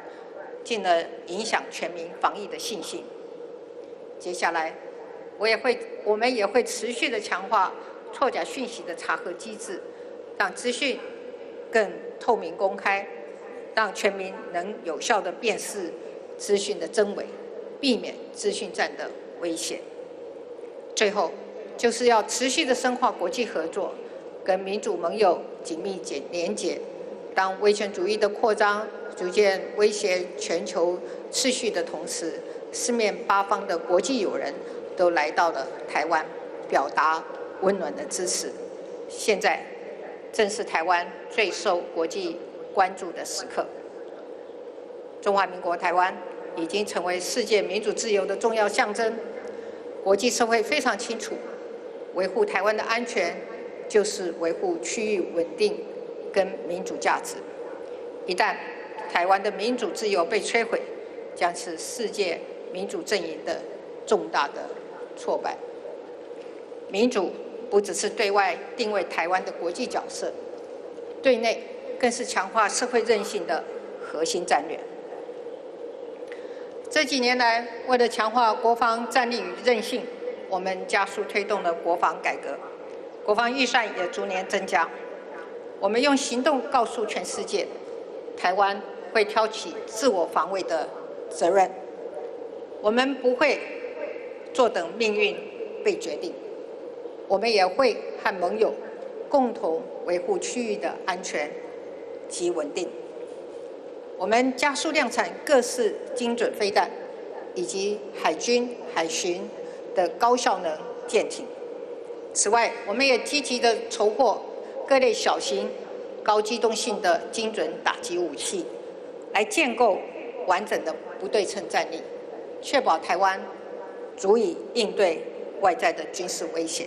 進而影響全民防疫的信心。接下來，我們也會持續的強化錯假訊息的查核機制，讓資訊更透明公開，讓全民能有效的辨識資訊的真偽，避免資訊戰的危險。最後，就是要持續的深化國際合作，跟民主盟友緊密連結。當威權主義的擴張逐漸威脅全球秩序的同時，四面八方的國際友人都來到了台灣，表達溫暖的支持。現在正是台灣最受國際關注的時刻。中華民國台灣已經成為世界民主自由的重要象徵。國際社會非常清楚，維護台灣的安全就是維護區域穩定跟民主價值。一旦台灣的民主自由被摧毀，將是世界民主陣營的重大的挫敗。民主不只是對外定位台灣的國際角色，對內更是強化社會韌性的核心戰略。這幾年來，為了強化國防戰力與韌性，我們加速推動了國防改革，國防預算也逐年增加。我們用行動告訴全世界，台灣會挑起自我防衛的責任。我們不會坐等命運被決定，我們也會和盟友共同維護區域的安全及穩定。我們加速量產各式精準飛彈，以及海軍海巡的高效能艦艇。此外，我們也積極地籌獲各類小型、高機動性的精準打擊武器，來建構完整的不對稱戰力，確保台灣足以應對外在的軍事威脅。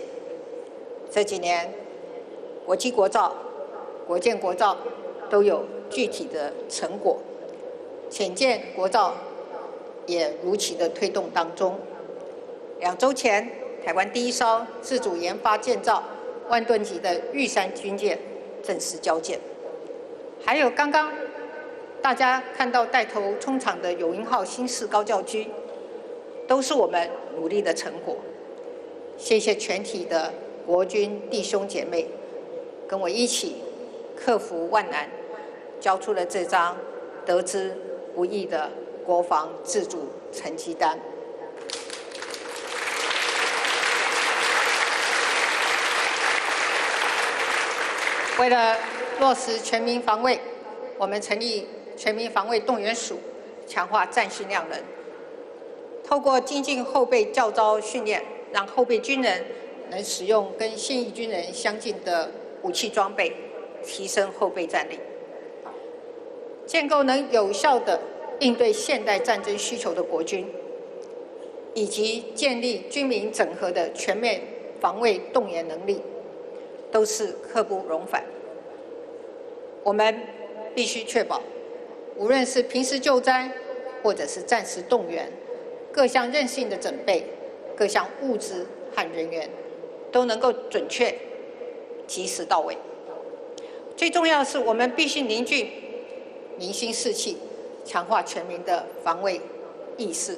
這幾年，國機國造、國艦國造都有具體的成果，潛艦國造也如期的推動當中。2週前，台灣第一艘自主研發建造萬噸級的玉山軍艦正式交艦，還有剛剛大家看到帶頭衝場的勇鷹號新式高教機，都是我們努力的成果。謝謝全體的國軍弟兄姐妹，跟我一起克服萬難，交出了這張得之不易的國防自主成績單。為了落實全民防衛，我們成立全民防衛動員署，強化戰訓量能。透過精進後備教召訓練，讓後備軍人能使用跟現役軍人相近的武器裝備，提升後備戰力，建構能有效的應對現代戰爭需求的國軍，以及建立軍民整合的全面防衛動員能力，都是刻不容緩。我們必須確保，無論是平時救災，或者是戰時動員，各項韌性的準備、各項物資和人員，都能夠準確、及時到位。最重要的是，我們必須凝聚民心士氣，強化全民的防衛意識。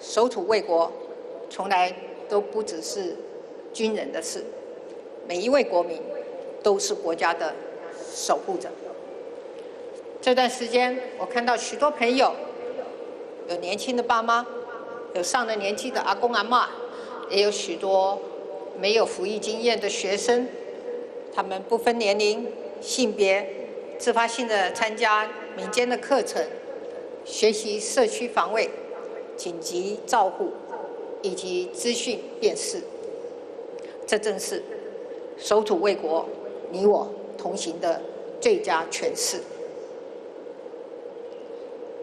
守土衛國，從來都不只是軍人的事，每一位國民都是國家的守護者。這段時間，我看到許多朋友，有年輕的爸媽，有上了年紀的阿公阿嬤，也有許多沒有服役經驗的學生，他們不分年齡、性別，自發性的參加民間的課程，學習社區防衛、緊急照護以及資訊辨識。這正是守土衛國、你我同行的最佳詮釋。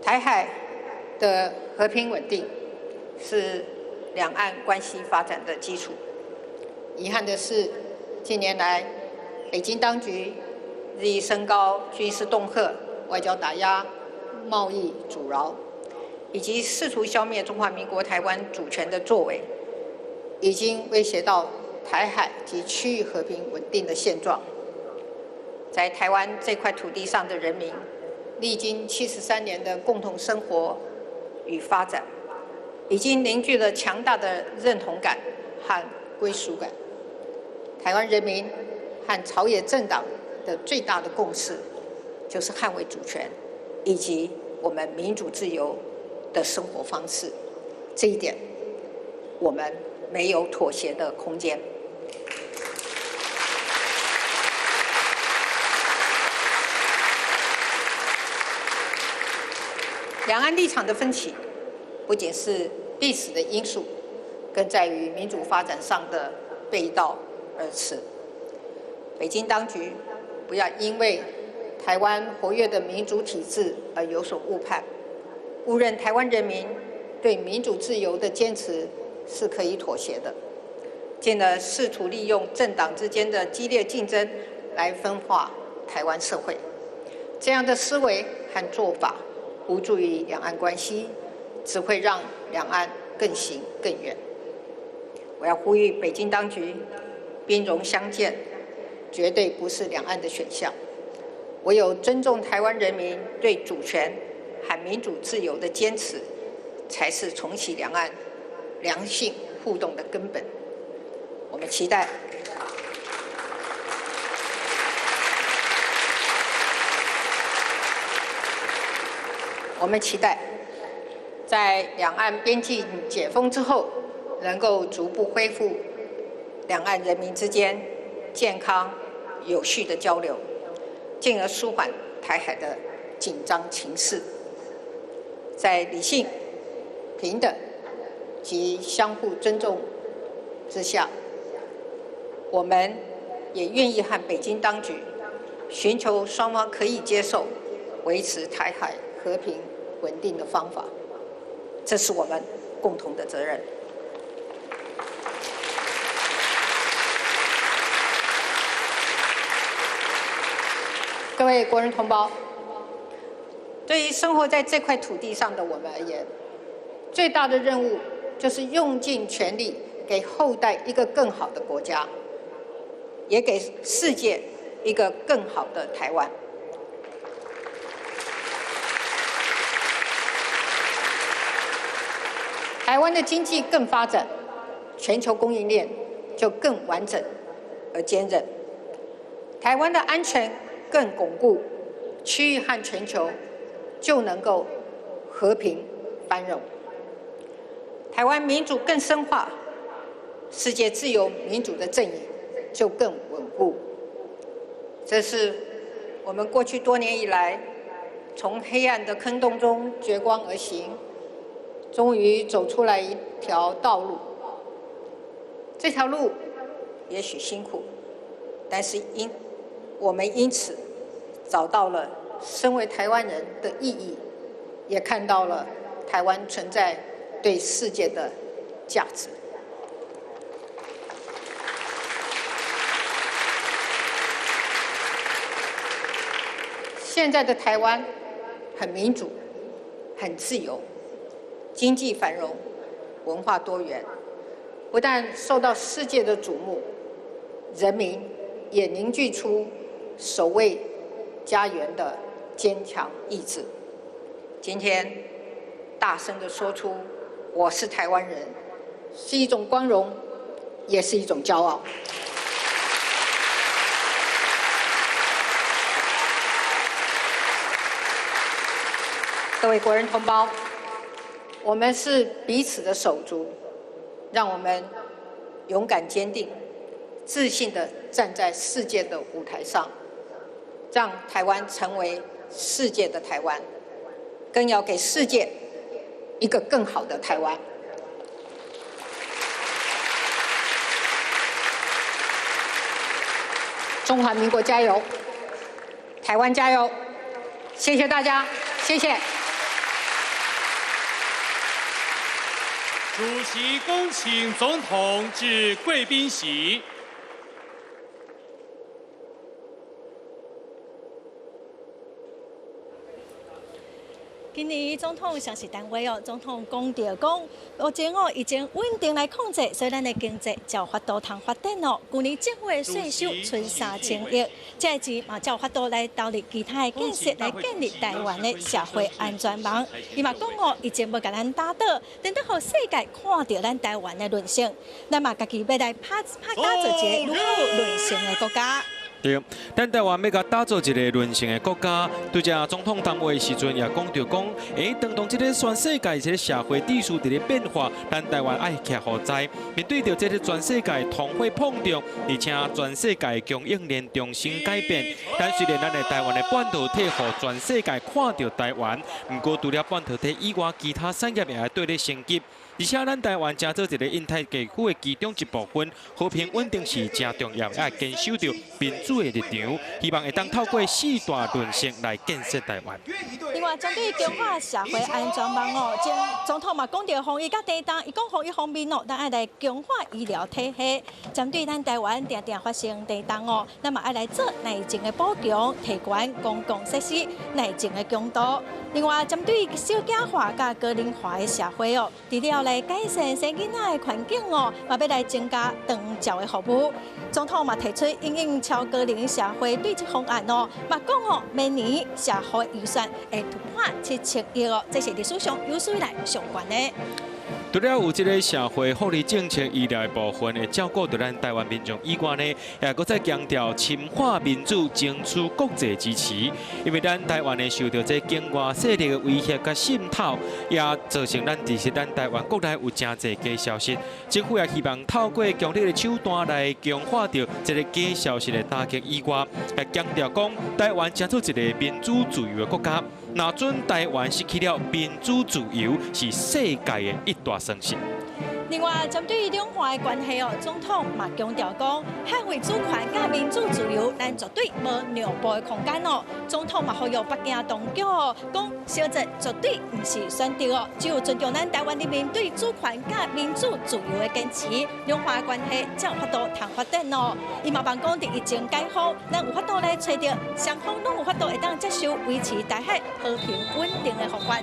台海的和平穩定是兩岸關係發展的基礎。遺憾的是，近年來北京當局日益升高軍事恫嚇、外交打壓、貿易阻撓，以及試圖消滅中華民國台灣主權的作為，已經威脅到台海及區域和平穩定的現狀。在台灣這塊土地上的人民，歷經73年的共同生活與發展，已經凝聚了強大的認同感和歸屬感。台灣人民和朝野政黨的最大的共識，就是捍衛主權以及我們民主自由的生活方式。這一點，我們沒有妥協的空間。兩岸立場的分歧，不僅是歷史的因素，更在於民主發展上的背道而馳。北京當局不要因為台灣活躍的民主體制而有所誤判，誤認台灣人民對民主自由的堅持是可以妥協的，進而試圖利用政黨之間的激烈競爭來分化台灣社會。這樣的思維和做法無助於兩岸關係，只會讓兩岸更行更遠。我要呼籲北京當局，兵戎相見絕對不是兩岸的選項。唯有尊重台灣人民對主權和民主自由的堅持，才是重啟兩岸良性互動的根本。我們期待。我們期待，在兩岸邊境解封之後，能夠逐步恢復兩岸人民之間健康有序的交流，進而舒緩台海的緊張情勢。在理性、平等及相互尊重之下，我們也願意和北京當局尋求雙方可以接受、維持台海和平穩定的方法，這是我們共同的責任。各位國人同胞，對於生活在這塊土地上的我們而言，最大的任務就是用盡全力給後代一個更好的國家，也給世界一個更好的台灣。台灣的經濟更發展，全球供應鏈就更完整而堅韌。台灣的安全更鞏固，區域和全球就能夠和平繁榮。台灣民主更深化，世界自由民主的陣營就更穩固。這是我們過去多年以來，從黑暗的坑洞中掘光而行，終於走出來一條道路。這條路也許辛苦，但是我們因此找到了身為台灣人的意義，也看到了台灣存在對世界的價值。現在的台灣很民主，很自由，經濟繁榮，文化多元，不但受到世界的矚目，人民也凝聚出守衛家園的堅強意志。今天大聲地說出我是台灣人，是一種光榮，也是一種驕傲。各位國人同胞，我們是彼此的手足，讓我們勇敢堅定、自信地站在世界的舞台上，讓台灣成為世界的台灣，更要給世界一個更好的台灣。中華民國加油，台灣加油！謝謝大家，謝謝。主席恭請總統至貴賓席。今年總統雙十單位哦，總統講著講，目前哦已經穩定來控制，所以咱的經濟才有法度通發展哦。舊年政府的稅收賰3000億，這個錢嘛才有法度來投入其他的建設，來建立台灣的社會安全網。伊嘛講哦，疫情無共咱打倒，等得予世界看著咱台灣的韌性，咱嘛家己欲來拍拍打造一个愈好韌性的國家。對，咱台灣欲共打造一個韌性的國家。拄才總統談話的時陣也講著講，當當這个全世界這个社會秩序佇咧變化，咱台灣愛徛予在，面對著這个全世界通貨膨脹，而且全世界供應鏈重新改變。但雖然咱的台灣的半導體予全世界看著台灣，毋過除了半導體以外，其他產業也會綴咧升級。而且咱台灣成做一个印太地區的其中一部分，和平穩定是誠重要，也堅守著民主的立場，希望會當透過四大韌性來建設台灣。另外，針對強化社會安全網哦，總統嘛講著防疫佮地動，伊講防疫方面哦，咱愛來強化醫療體系。針對咱台灣定定發生地動哦，咱嘛愛來做耐震的補強，提懸公共設施耐震的強度。另外，針對少子化佮高齡化的社會哦，除了來改善生囡仔的環境哦，嘛欲來增加長照的服務。總統嘛提出因應超高齡社會對策方案哦，嘛講哦，明年社會預算會突破7000億哦，這是歷史上有史以來上懸的。除了有這个社會福利政策、醫療的部分會照顧著咱台灣民眾以外呢，也閣再強調深化民主、爭取國際支持。因為咱台灣呢受著這境外勢力的威脅佮滲透，也造成咱其實咱台灣國內有誠濟假消息。政府也希望透過強力的手段來強化著這个假消息的打擊以外，也強調講台灣成做一个民主自由的國家。若準台灣失去了民主自由，是世界的一大損失。另外，針對兩岸的關係哦，總統嘛強調講，捍衛主權佮民主自由，咱絕對無讓步的空間哦。總統嘛呼籲北京當局哦，講小戰絕對毋是選擇哦，只有尊重咱台灣人民對主權佮民主自由的堅持，兩岸的關係才有法度通發展哦。伊嘛望講佇疫情解封，咱有法度來揣著雙方攏有法度會當接受維持台海和平穩定的方法。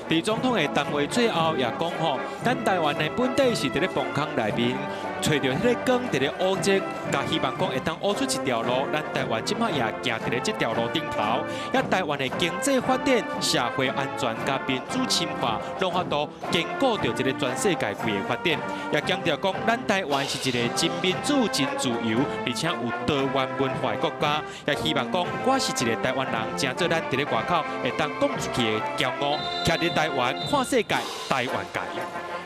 佇總統的談話最後也講吼，咱台灣的本底是佇咧崩空內面，揣著彼个光佇咧烏這，共希望講會當烏出一條路，咱台灣這擺也行佇咧這條路頂頭。也台灣的經濟發展、社會安全佮民主深化，攏法度堅固著這个全世界規个發展。也強調講，咱台灣是一个真民主、真自由，而且有多元文化的國家。也希望講，我是一个台灣人，成做咱佇咧外口會當講出去的驕傲。徛佇台灣看世界，台灣加油！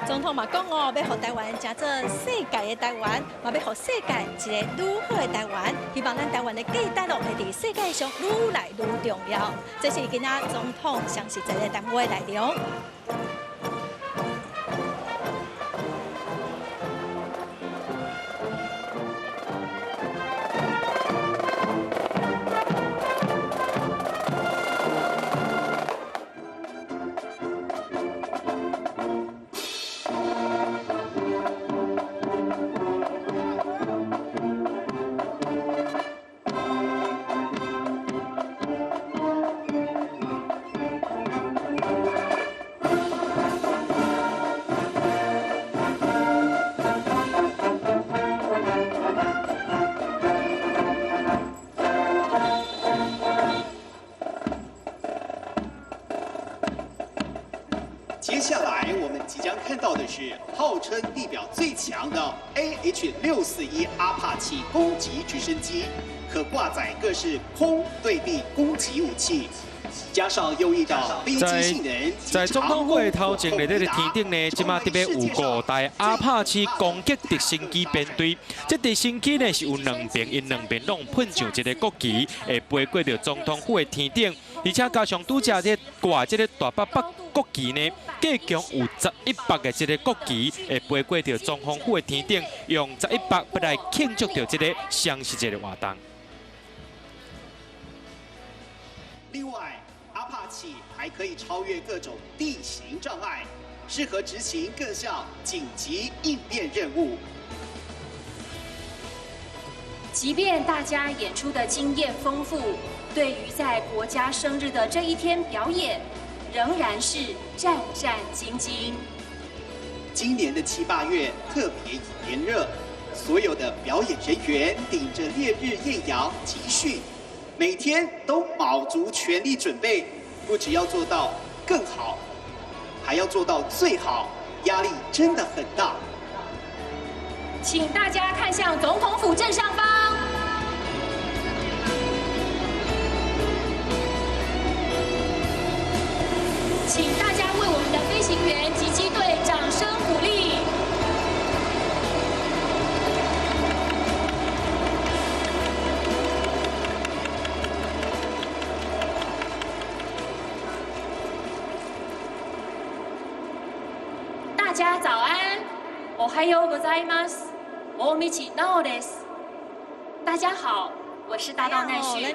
總統嘛講哦，欲予台灣成做世界的台灣，嘛欲予世界一个愈好的台灣。希望咱台灣的價值哦，會佇世界上愈來愈重要。這是今仔總統雙十節的談話內容。來我們即將看到的是號稱地表最強的 AH-64E 阿帕奇攻擊直升機，可掛載各式空對地攻擊武器。加上優異的飛機性能，在總統府的頭前，佇咧天頂呢，這馬特別有五台阿帕奇攻擊直升機編隊。這直升機呢是有兩邊，𪜶兩邊攏噴上一個國旗，會飛過著總統府的天頂，而且加上拄才這掛這個大北北國旗呢，計共有11幅的這個國旗會飛過著總統府的天頂，用11幅來慶祝著這個雙十節的活動。另外，阿帕奇還可以超越各種地形障礙，適合執行各項緊急應變任務。即便大家演出的經驗豐富，對於在國家生日的這一天表演，仍然是戰戰兢兢。今年的七八月特別炎熱，所有的表演人員頂着烈日豔陽集訓。每天都卯足全力準備，不只要做到更好，還要做到最好，壓力真的很大。請大家看向總統府正上方。請大家為我們的飛行員及機隊掌聲鼓勵。大家早安，おはようございます。大道直です。大家好，我是大道奈緒，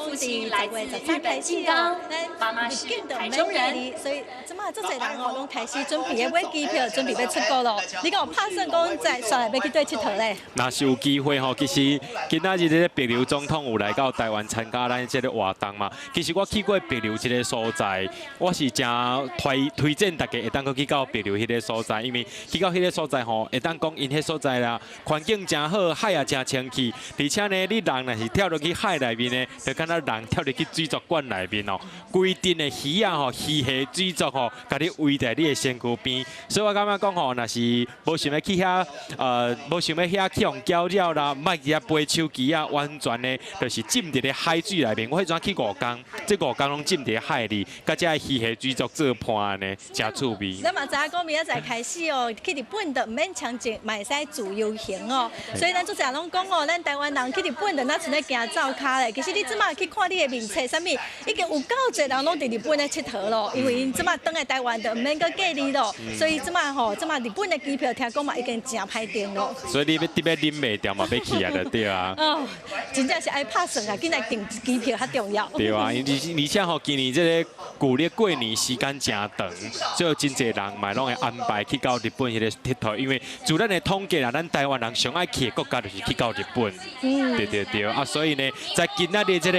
父親來自日本靜岡，媽媽是台中人。所以這馬足濟人哦，攏開始準備欲買機票，準備欲出國咯。你敢有拍算講再紲來欲去佗𨑨迌咧？若是有機會吼，其實今仔日這個帛琉總統有來到台灣參加咱這個活動嘛。其實我去過帛琉這個所在，我是誠推薦大家會當閣去到帛琉彼個所在，因為去到彼個所在吼，會當講𪜶彼所在啦，環境誠好，海也誠清氣，而且呢，你人若是跳落去海內面呢，就敢若人跳入去水族館內面哦，規陣的魚仔吼，魚蝦水族吼，共你圍佇你的身軀邊。所以我感覺講吼，若是無想欲去遐，無想欲遐去予攪擾啦，莫佇遐飛手機啊，完全呢，就是浸佇咧海水內面。我彼陣去五工，這五工攏浸佇咧海裡，佮這魚蝦水族做伴呢，誠趣味。咱嘛知影講明仔載開始哦，去日本就毋免簽證，嘛會使自由行哦。所以咱足濟人攏講哦，咱台灣人去日本就若像咧行灶跤咧。其實你這馬去看你的面冊啥物，已經有夠濟人攏佇日本咧𨑨迌咯。因為𪜶這馬轉來台灣就毋免閣隔離咯，所以這馬吼，這馬日本的機票聽講嘛已經誠歹訂咯。所以你欲得欲忍袂牢嘛，欲去啊，就對啊。哦，真正是愛拍算啊，緊來訂機票較重要。對啊，因為而且吼，今年這個舊曆過年時間誠長，所以真濟人嘛攏會安排去到日本彼個𨑨迌，因為自咱的統計啦，咱台灣人上愛去的國家就是去到日本。對對對，啊，所以呢，在今仔日這個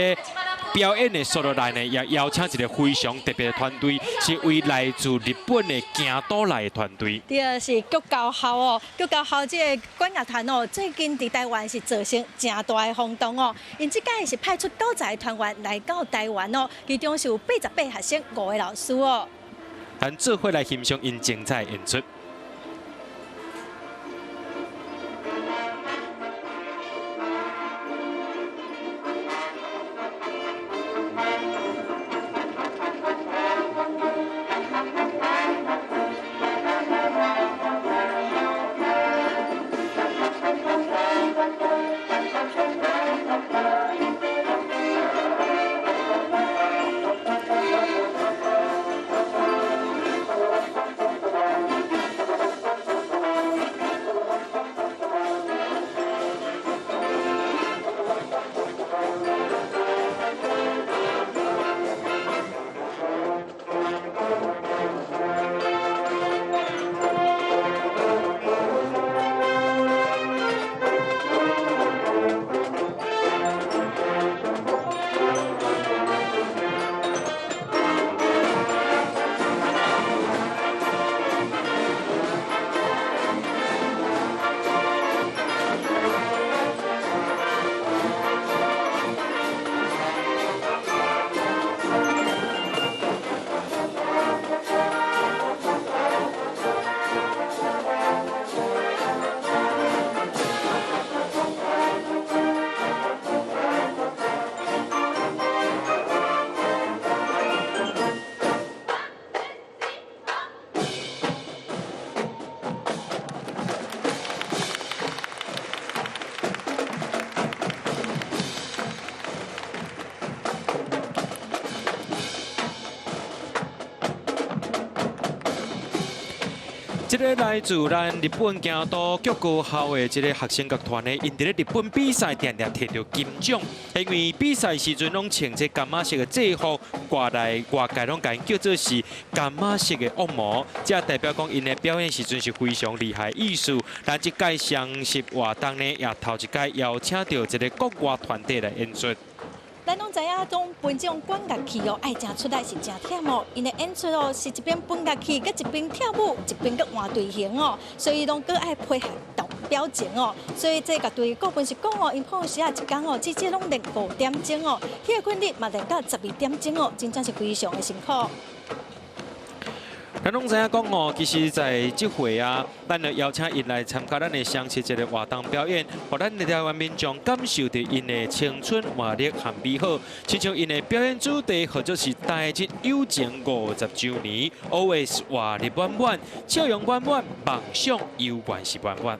表演的紲落來呢，也邀請一個非常特別的團隊，是為來自日本的京都來的團隊。對啊，是菊高校哦，菊高校這個管樂團哦，最近佇台灣是造成誠大的轟動哦。𪜶這擺是派出90個團員來到台灣哦，其中是有88學生、5個老師哦。咱做伙來欣賞𪜶精彩演出。這个來自咱日本京都菊高校的這个學生樂團呢，𪜶佇咧日本比賽，定定摕著金獎。因為比賽時陣攏穿這柑仔色的制服，外內外界攏共𪜶叫做是柑仔色的惡魔。這代表講𪜶的表演時陣是非常厲害意思。咱這屆雙十活動呢，也頭一擺邀請著一个國外團體來演出。咱攏知影，講分這種管樂器哦，愛誠出力是誠忝哦。𪜶的演出哦，是一邊分樂器，閣一邊跳舞，一邊閣換隊形哦，所以攏閣愛配合動表情哦。所以這樂隊顧問是講哦，𪜶平時啊一工哦，至少攏練5點鐘哦，彼個訓日嘛練到12點鐘哦，真正是非常的辛苦。咱攏知影講哦，其實在這回啊，咱就邀請𪜶來參加咱的雙十節的活動表演，予咱的台灣民眾感受著𪜶的青春活力和美好。親像𪜶的表演主題，號做是台日友情50週年，always 活力滿滿，笑容滿滿，夢想猶原是滿滿。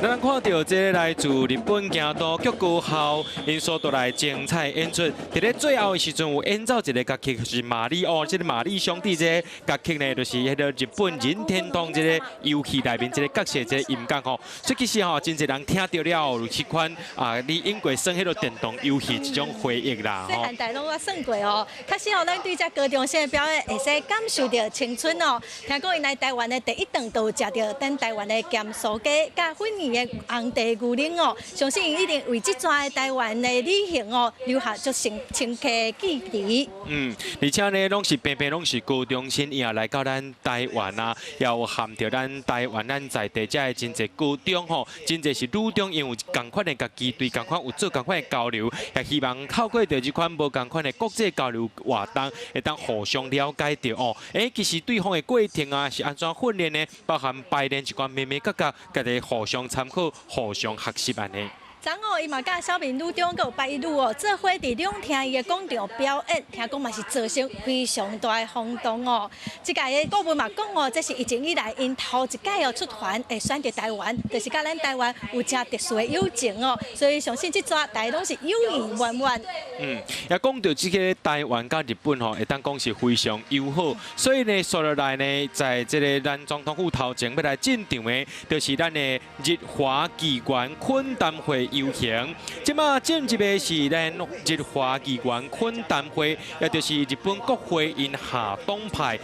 咱看著這个來自日本京都菊高校，𪜶所帶來精彩演出。佇咧最後的時陣，有演奏一个樂曲，就是馬里奧，這个瑪麗兄弟這个樂曲呢，就是彼个日本任天堂這个遊戲內面這个角色這个音樂吼。所以其實吼，真濟人聽著了後，有這款啊，你用過耍彼个電動遊戲這種回憶啦吼。細漢代攏捌耍過哦。確實哦，咱對這高中生的表演會使感受著青春哦。聽講𪜶來台灣的第一頓就有食著咱台灣的鹹酥雞，佮粉圓的紅茶牛奶哦，相信𪜶一定為這逝台灣的旅行哦，留下足深深刻的記憶。而且呢，攏是平平攏是高中生，伊也來到咱台灣啊，也有含著咱台灣咱在地遮的真濟高中吼，真濟是女中，因為有仝款的家己對仝款有做仝款的交流，也希望透過著這款無仝款的國際交流活動，會當互相了解著哦。其實對方的過程啊，是按怎訓練呢？包含排練一寡眉眉角角，家己互相參考、互相學習按呢。昨哦，伊嘛佮小明女中閣有八一女哦，做伙佇兩廳院的廣場表演，聽講嘛是造成非常大的轟動哦。這屆的顧問嘛講哦，這是疫情以來𪜶頭一屆哦出團會選擇台灣，就是佮咱台灣有誠特殊的友情哦，所以相信這逝大家攏是友誼滿滿。也講著這个台灣佮日本吼，會當講是非常友好，所以呢，紲落來呢，在這个咱總統府頭前欲來進場的，就是咱的日華議員懇談會遊行。這馬進入的是咱日華議員懇談會，也就是日本國會𪜶下黨派，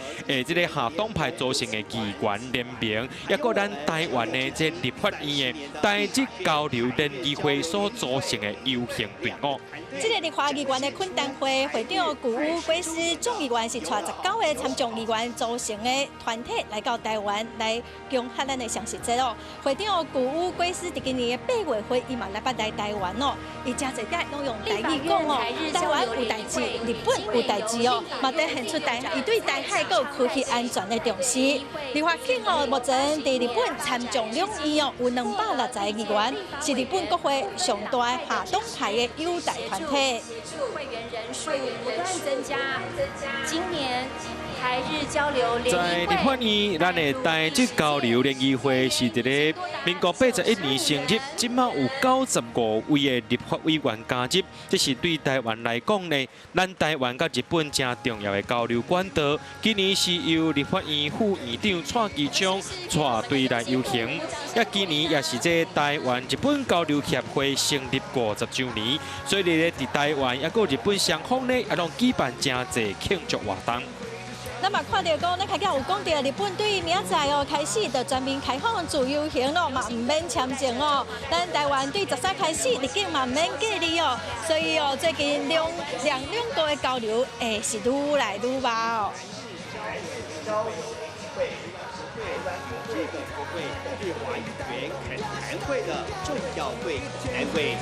這个下黨派組成的議員聯盟，也閣咱台灣的這立法院的台日交流聯誼會所組成的遊行隊伍。這个日華議員的懇談會會長谷屋圭司眾議員是帶19個參眾議員組成的團體來到台灣來恭賀咱的雙十節哦。會長谷屋圭司佇今年的八月份，伊嘛來捌來台灣哦。伊誠濟擺攏用台語講哦，台灣有代誌，日本有代誌哦，嘛體現出台伊對台海閣有區域安全的重視。立法院哦，目前佇日本參眾兩院哦，有260個議員，是日本國會上大下黨派的友台團體。會員人數不斷增加，今年台日交流聯在立法院，咱的台日交流聯誼會是佇咧民國81年成立，這馬有95位的立法委員加入，這是對台灣來講呢，咱台灣佮日本誠重要的交流管道。今年是由立法院副院長蔡其昌帶隊來遊行，也今年也是這台灣日本交流協會成立50週年，所以咧佇台灣抑閣日本雙方呢，也攏舉辦誠濟慶祝活動。咱嘛看著講，咱開始有講著日本對明仔載哦開始就全面開放自由行咯，嘛毋免簽證哦。咱台灣對13開始入境嘛毋免隔離哦，所以哦最近兩兩兩國的交流會是愈來愈密哦。日本國會日華議員懇談會的重要對單位，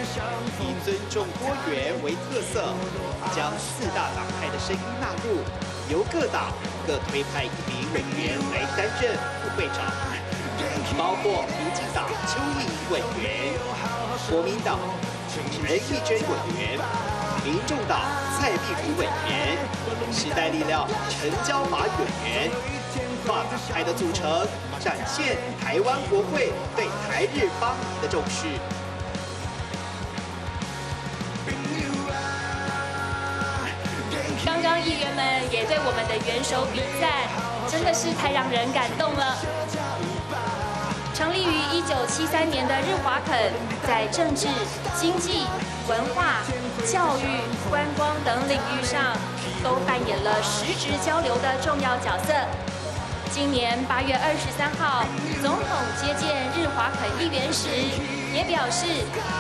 以尊重多元為特色，將四大黨派的聲音納入，由各黨各推派一名委員來擔任副會長，包括民進黨邱意瑩委員、國民黨陳玉珍委員、民眾黨蔡壁如委員、時代力量陳椒麻委員。跨黨派的組成，展現台灣國會對台日邦誼的重視。剛剛議員們也對我們的元首比讚，真的是太讓人感動了。成立於1973年的日華懇，在政治、經濟、文化、教育、觀光等領域上，都扮演了實質交流的重要角色。今年8月23號，總統接見日華懇議員時，也表示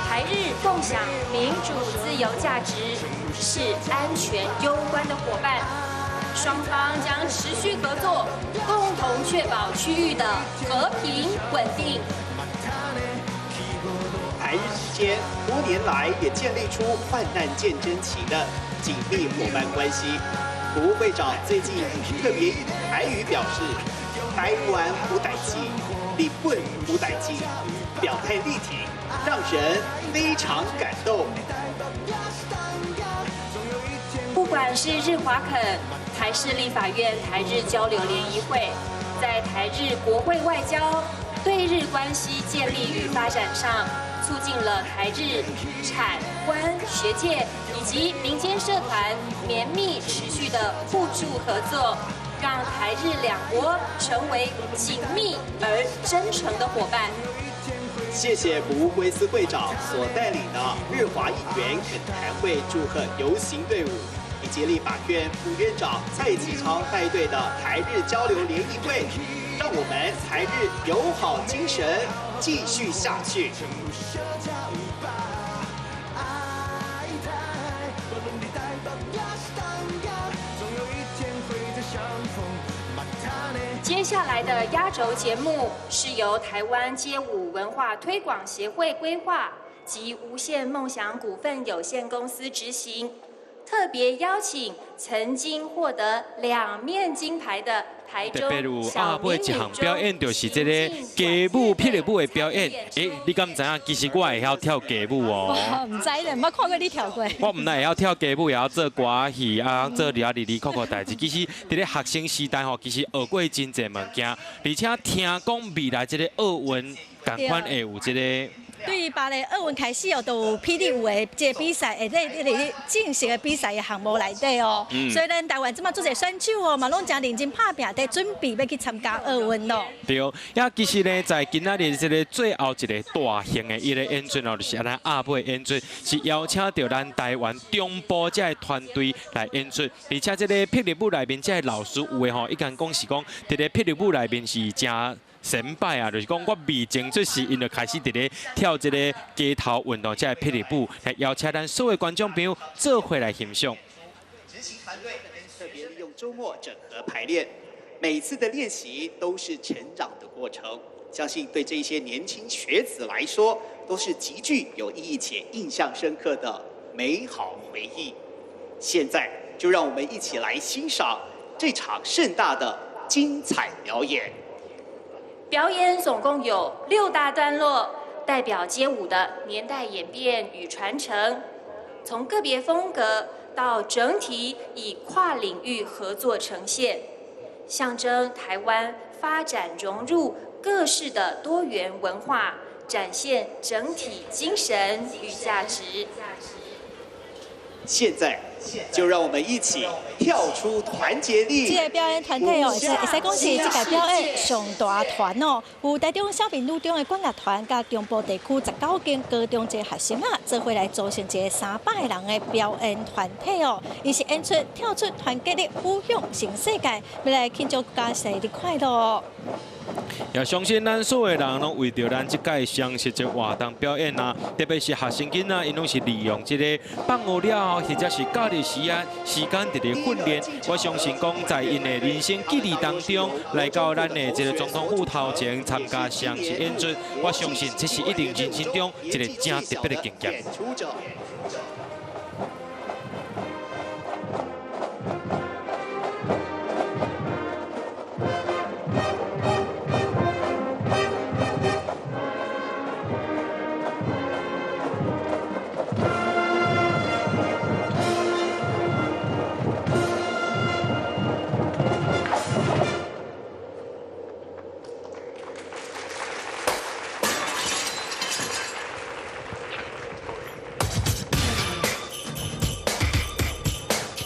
台日共享民主自由價值，是安全攸關的夥伴，雙方將持續合作，共同確保區域的和平穩定。台日之間多年來也建立出患難見真情的緊密夥伴關係。國會長最近特別以台語表示：“台灣有代誌，日本有代誌”，表態力挺，讓人非常感動。不管是日華懇，還是立法院台日交流聯誼會，在台日國會外交、對日關係建立與發展上，促進了台日產官學界以及民間社團綿密持續的互助合作，讓台日兩國成為緊密而真誠的夥伴。謝謝吳輝思會長所帶領的日華議員懇談會祝賀遊行隊伍，以及立法院副院長蔡其昌帶隊的台日交流聯誼會，讓我們台日友好精神繼續下去。接下來的壓軸節目是由台灣街舞文化推廣協會規劃及無限夢想股份有限公司執行，特別邀請曾經獲得兩面金牌的台特別中有啊，小尾民女一項表中演就是這個街舞、霹靂舞的表演。欸，你敢知影？其實我會曉跳街舞哦。我毋知咧，毋捌看過你跳過。我毋但會曉跳街舞，會曉做歌戲啊，做遐哩哩扣扣代誌。其實佇咧學生時代吼，其實學過真濟物件，而且聽講未來這個奧運仝款會有這個。對巴黎奧運開始哦，都有霹靂舞的這個比賽，會咧咧進行的比賽的項目內底哦。所以咱台灣這馬足濟選手哦，嘛攏誠認真拍拚，佇準備欲去參加奧運咯。對，也其實呢，在今仔日這個最後一個大型的一個演出哦，就是按呢鴨尾演出，是邀請著咱台灣中部這个團隊來演出，而且這個霹靂舞內面這个老師有的吼，伊敢講是講，佇咧霹靂舞內面是誠先輩啊，就是講我未前出世，𪜶就開始佇咧跳這個街頭運動，這個霹靂舞，來邀請咱所有觀眾朋友做伙來欣賞。執行團隊特別利用週末整合排練，每次的練習都是成長的過程，相信對這些年輕學子來說，都是極具有意義且印象深刻的美好回憶。現在就讓我們一起來欣賞這場盛大的精彩表演。表演總共有6大段落，代表街舞的年代演變與傳承，從個別風格到整體以跨領域合作呈現，象徵台灣發展融入各式的多元文化，展現整體精神與價值。現在就讓我們一起跳出團結力。這個表演團體哦，會使講是這屆表演上大團哦，有台中小平女中的管樂團，佮中部地區19間高中這學生啊，做伙來組成一個300個人的表演團體哦。伊是演出跳出團結力，舞向新世界，欲來慶祝國家生日快樂。也相信咱所有人攏為著咱這屆雙十節活動表演啊，特別是學生囡仔，𪜶攏是利用這個放學了後，或者是假日時間佇咧訓練。我相信講，在𪜶的人生記憶當中，來到咱的這個總統府頭前參加雙十演出，我相信這是一定人生中一個誠特別的經驗。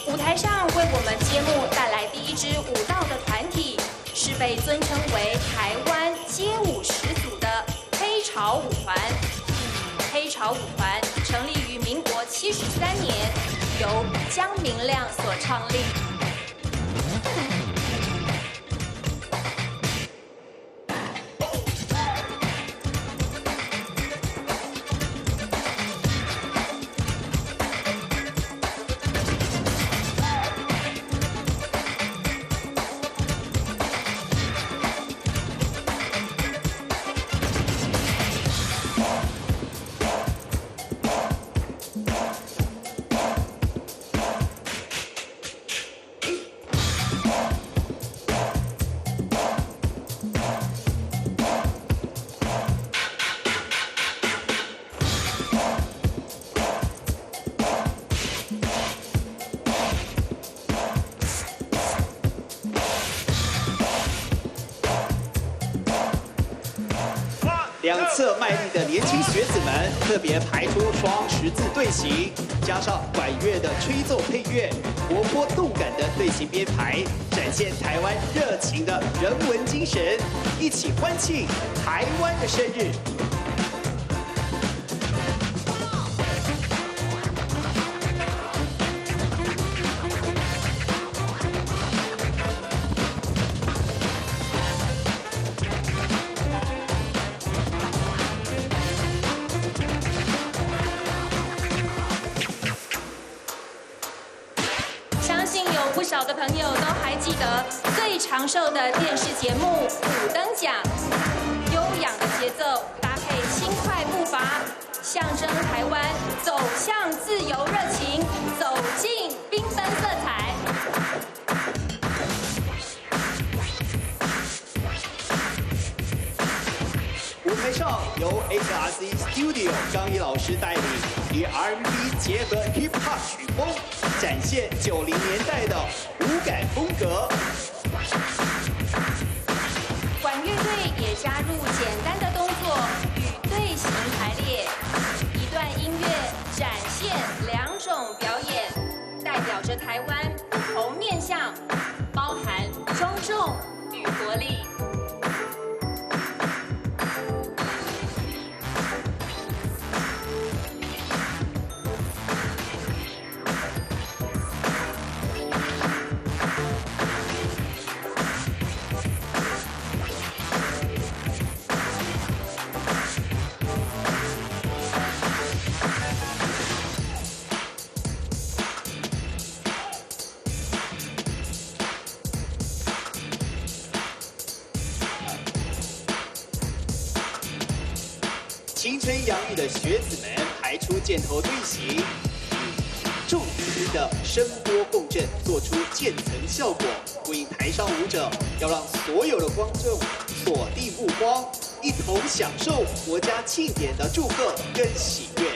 舞台上為我們揭幕帶來第一支舞蹈的團體，是被尊稱為台灣街舞始祖的黑潮舞團。黑潮舞團成立於民國73年，由江明亮所創立。兩側賣力的年輕學子們特別排出雙十字隊形，加上管樂的吹奏配樂，活潑動感的隊形編排，展現台灣熱情的人文精神，一起歡慶台灣的生日。相信有不少的朋友都還記得最長壽的電視節目《五燈獎》，悠揚的節奏搭配輕快步伐，象徵台灣走向自由熱情，走進繽紛色彩。舞台上由 HRC Studio 張毅老師帶領，以 R&B 結合 Hip Hop 曲風，展現90年代的舞感風格。管樂隊也加入簡單的動作與隊形排列，一段音樂展現兩種表演，代表着台灣不同面向，包含莊重與活力。青春洋溢的學子們排出箭頭隊形，以重低音的聲波共振，做出漸層效果，呼應台上舞者要讓所有的觀眾鎖定目光，一同享受國家慶典的祝賀跟喜悅。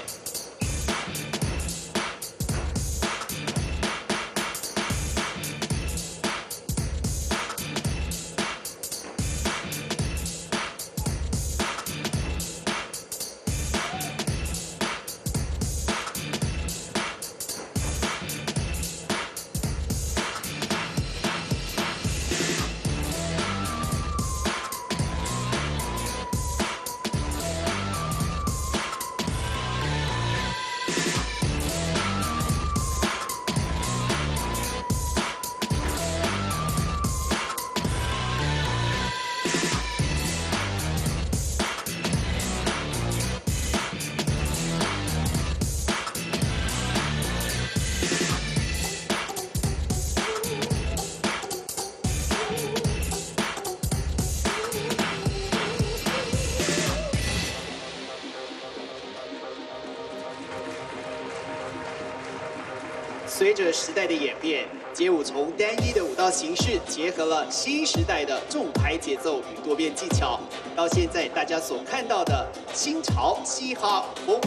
隨着時代的演變，街舞從單一的舞蹈形式結合了新時代的重拍節奏與多變技巧，到現在大家所看到的新潮嘻哈舞風。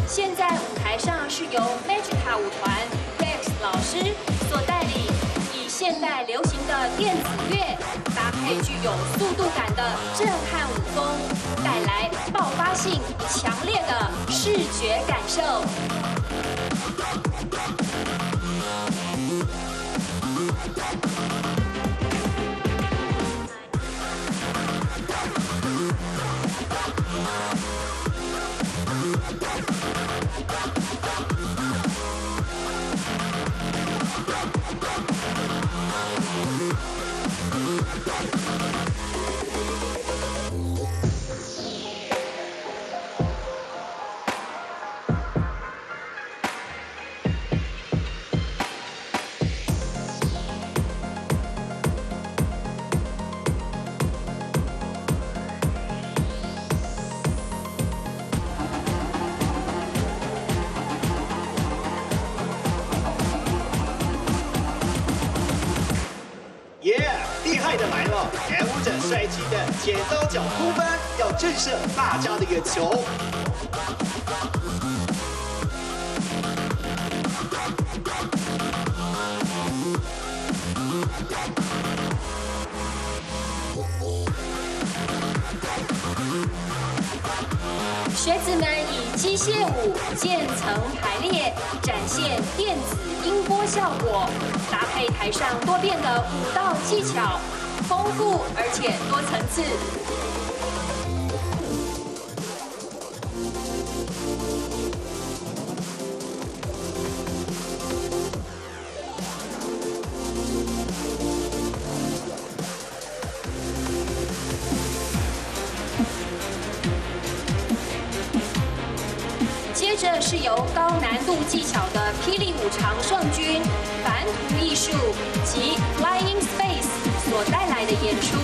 現在舞台上是由 Magica 舞團 Rex 老師所帶領，以現代流行的電子樂搭配具有速度感的震撼舞風，帶來爆發性強烈的視覺感受。耶！厲害的來了，男舞者帥氣的剪刀腳空翻，要震懾大家的眼球。學子們以機械舞漸層排列，展現電子音波效果，搭配台上多變的舞蹈技巧，豐富而且多層次。接着是由高難度技巧的霹靂舞常勝軍凡途藝術及 Flying Space 所帶來的演出。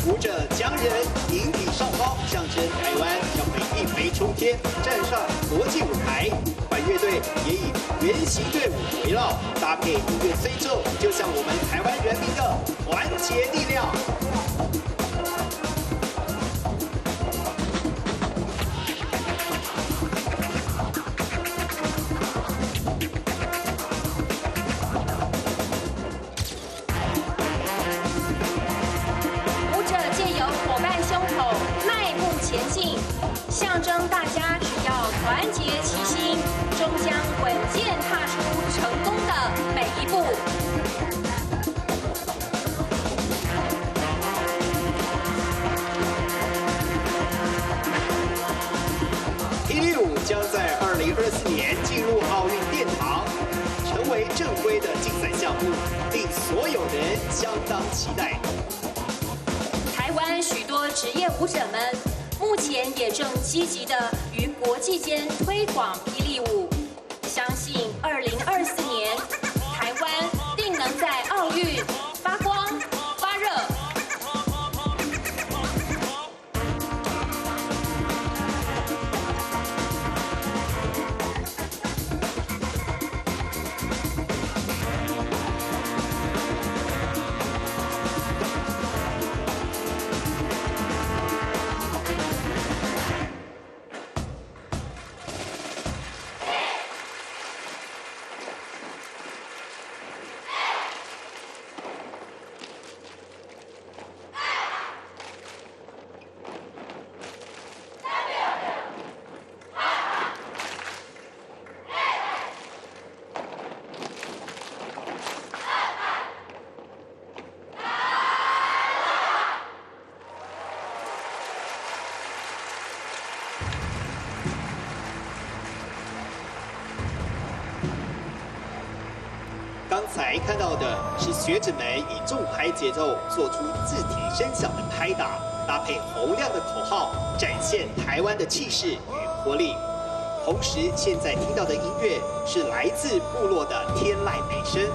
舞者將人引體上方，象徵台灣將會一飛沖天，站上國際舞台。管樂隊也以圓形隊伍圍繞，搭配音樂吹奏，就像我們台灣人民的團結力量。舞者借由夥伴胸口邁步前進，象徵大家只要團結齊心，終將穩健踏出成功的每一步。霹靂舞將在2024年進入奧運殿堂，成為正規的競賽項目，令所有人相當期待。台灣許多職業舞者們目前也正積極地於國際間推廣霹靂舞，相信2024年台灣定能在奧運發光發熱。剛才看到的是學者們以重拍節奏做出字體聲響的拍打，搭配洪亮的口號，展現台灣的氣勢與活力。同時，現在聽到的音樂是來自部落的天籟美聲，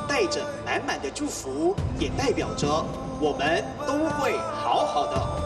帶着滿滿的祝福，也代表着我們都會好好的。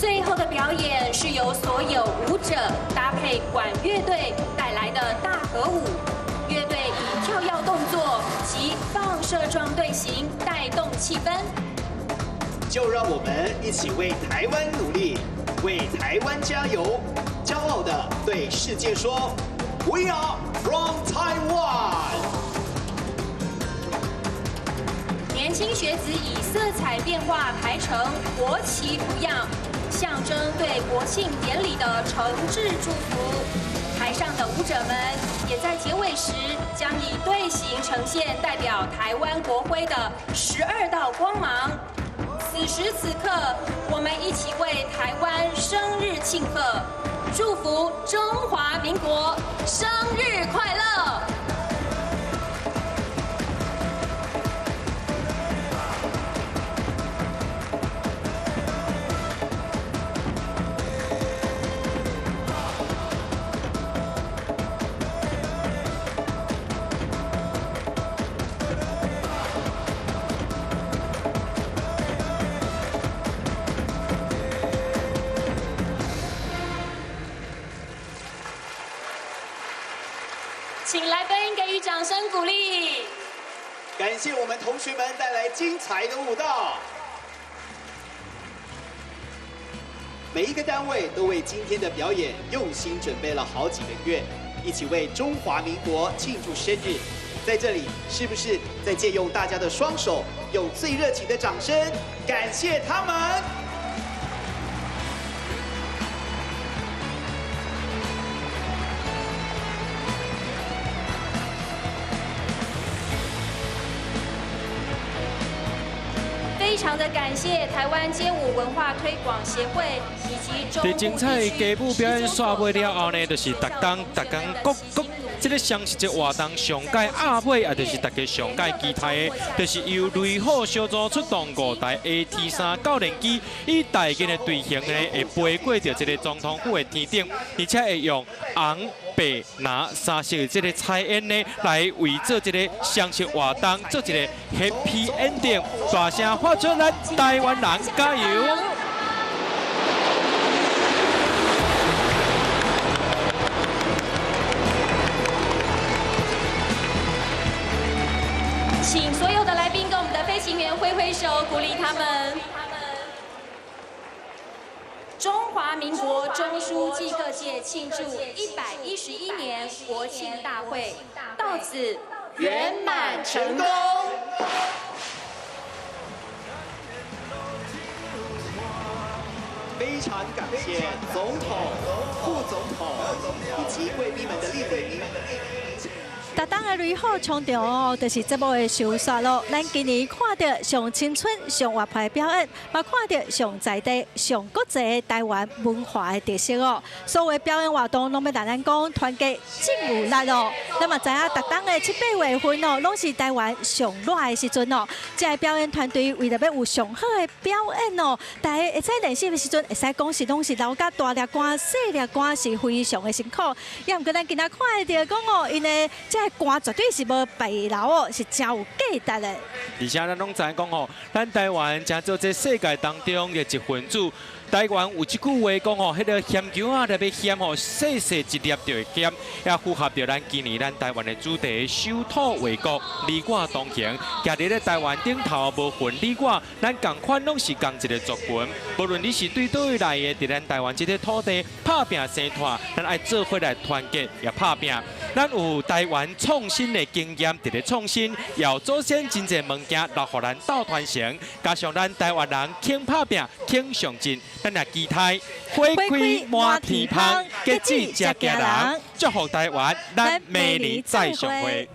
最後的表演是由所有舞者搭配管樂隊帶來的大合舞，樂隊以跳躍動作及放射狀隊形帶動氣氛。就讓我們一起為台灣努力，為台灣加油，驕傲地對世界說：We are from Taiwan。年輕學子以色彩變化排成國旗圖樣，象徵對國慶典禮的誠摯祝福。台上的舞者們也在結尾時將以隊形呈現代表台灣國徽的12道光芒。此時此刻，我們一起為台灣生日慶賀，祝福中華民國生日快樂！請來賓給予掌聲鼓勵。感謝我們同學們帶來精彩的舞蹈。每一個單位都為今天的表演用心準備了好幾個月，一起為中華民國慶祝生日。在這裡，是不是再借用大家的雙手，用最熱情的掌聲，感謝他們？非常的感謝台灣街舞文化推廣協會以及中佇精彩街舞表演煞尾了後呢，就是逐冬逐工各各這个雙十節活動上蓋壓尾，也就是大家上蓋期待的，就是由雷虎小組出動5台 AT3 教練機，以大間的隊形呢，會飛過著這个總統府的天頂，而且會用紅、白、藍三色的這个彩煙呢，來為做這个雙十活動做一个 happy ending，大聲發出咱台灣人加油！請所有的來賓跟我們的飛行員揮揮手，鼓勵他們。中華民國中書暨各界慶祝111年國慶大會到此圓滿成功。非常感謝總統、副總統以及貴賓們的莅臨。逐冬的雷虎衝場哦，就是節目的收煞咯。咱今年看著上青春、上活潑的表演，嘛看著上在地、上國際的台灣文化的特色哦。所有表演活動攏欲來咱講團結真有力哦。咱嘛知影，逐冬的7、8月份哦，攏是台灣上熱的時陣哦。這个表演團隊為著欲有上好的表演哦，大家會使練習的時陣，會使講是攏是流甲大粒汗、細粒汗，是非常的辛苦。也毋過咱今仔看會著講哦，𪜶的這个汗絕對是無白流哦，是真有價值的。而且咱攏知影講吼，咱台灣誠做這世界當中的一份子。台灣有一句話講吼，彼个鹹球仔特別鹹吼，細細一粒就會鹹，也符合著咱今年咱台灣的主題：守土衛國，你我同行。徛佇咧台灣頂頭，無分你我，咱仝款攏是仝一个族群。無論你是對佗位來的，佇咱台灣這个土地拍拚生活，咱愛做伙來團結也拍拚。咱有台灣創新的經驗，佇咧創新，由祖先真濟物件留予咱鬥傳承，加上咱台灣人肯拍拚、肯上進。咱也期待花開滿天芳，結子誠驚人，祝福台灣，咱明年再相會。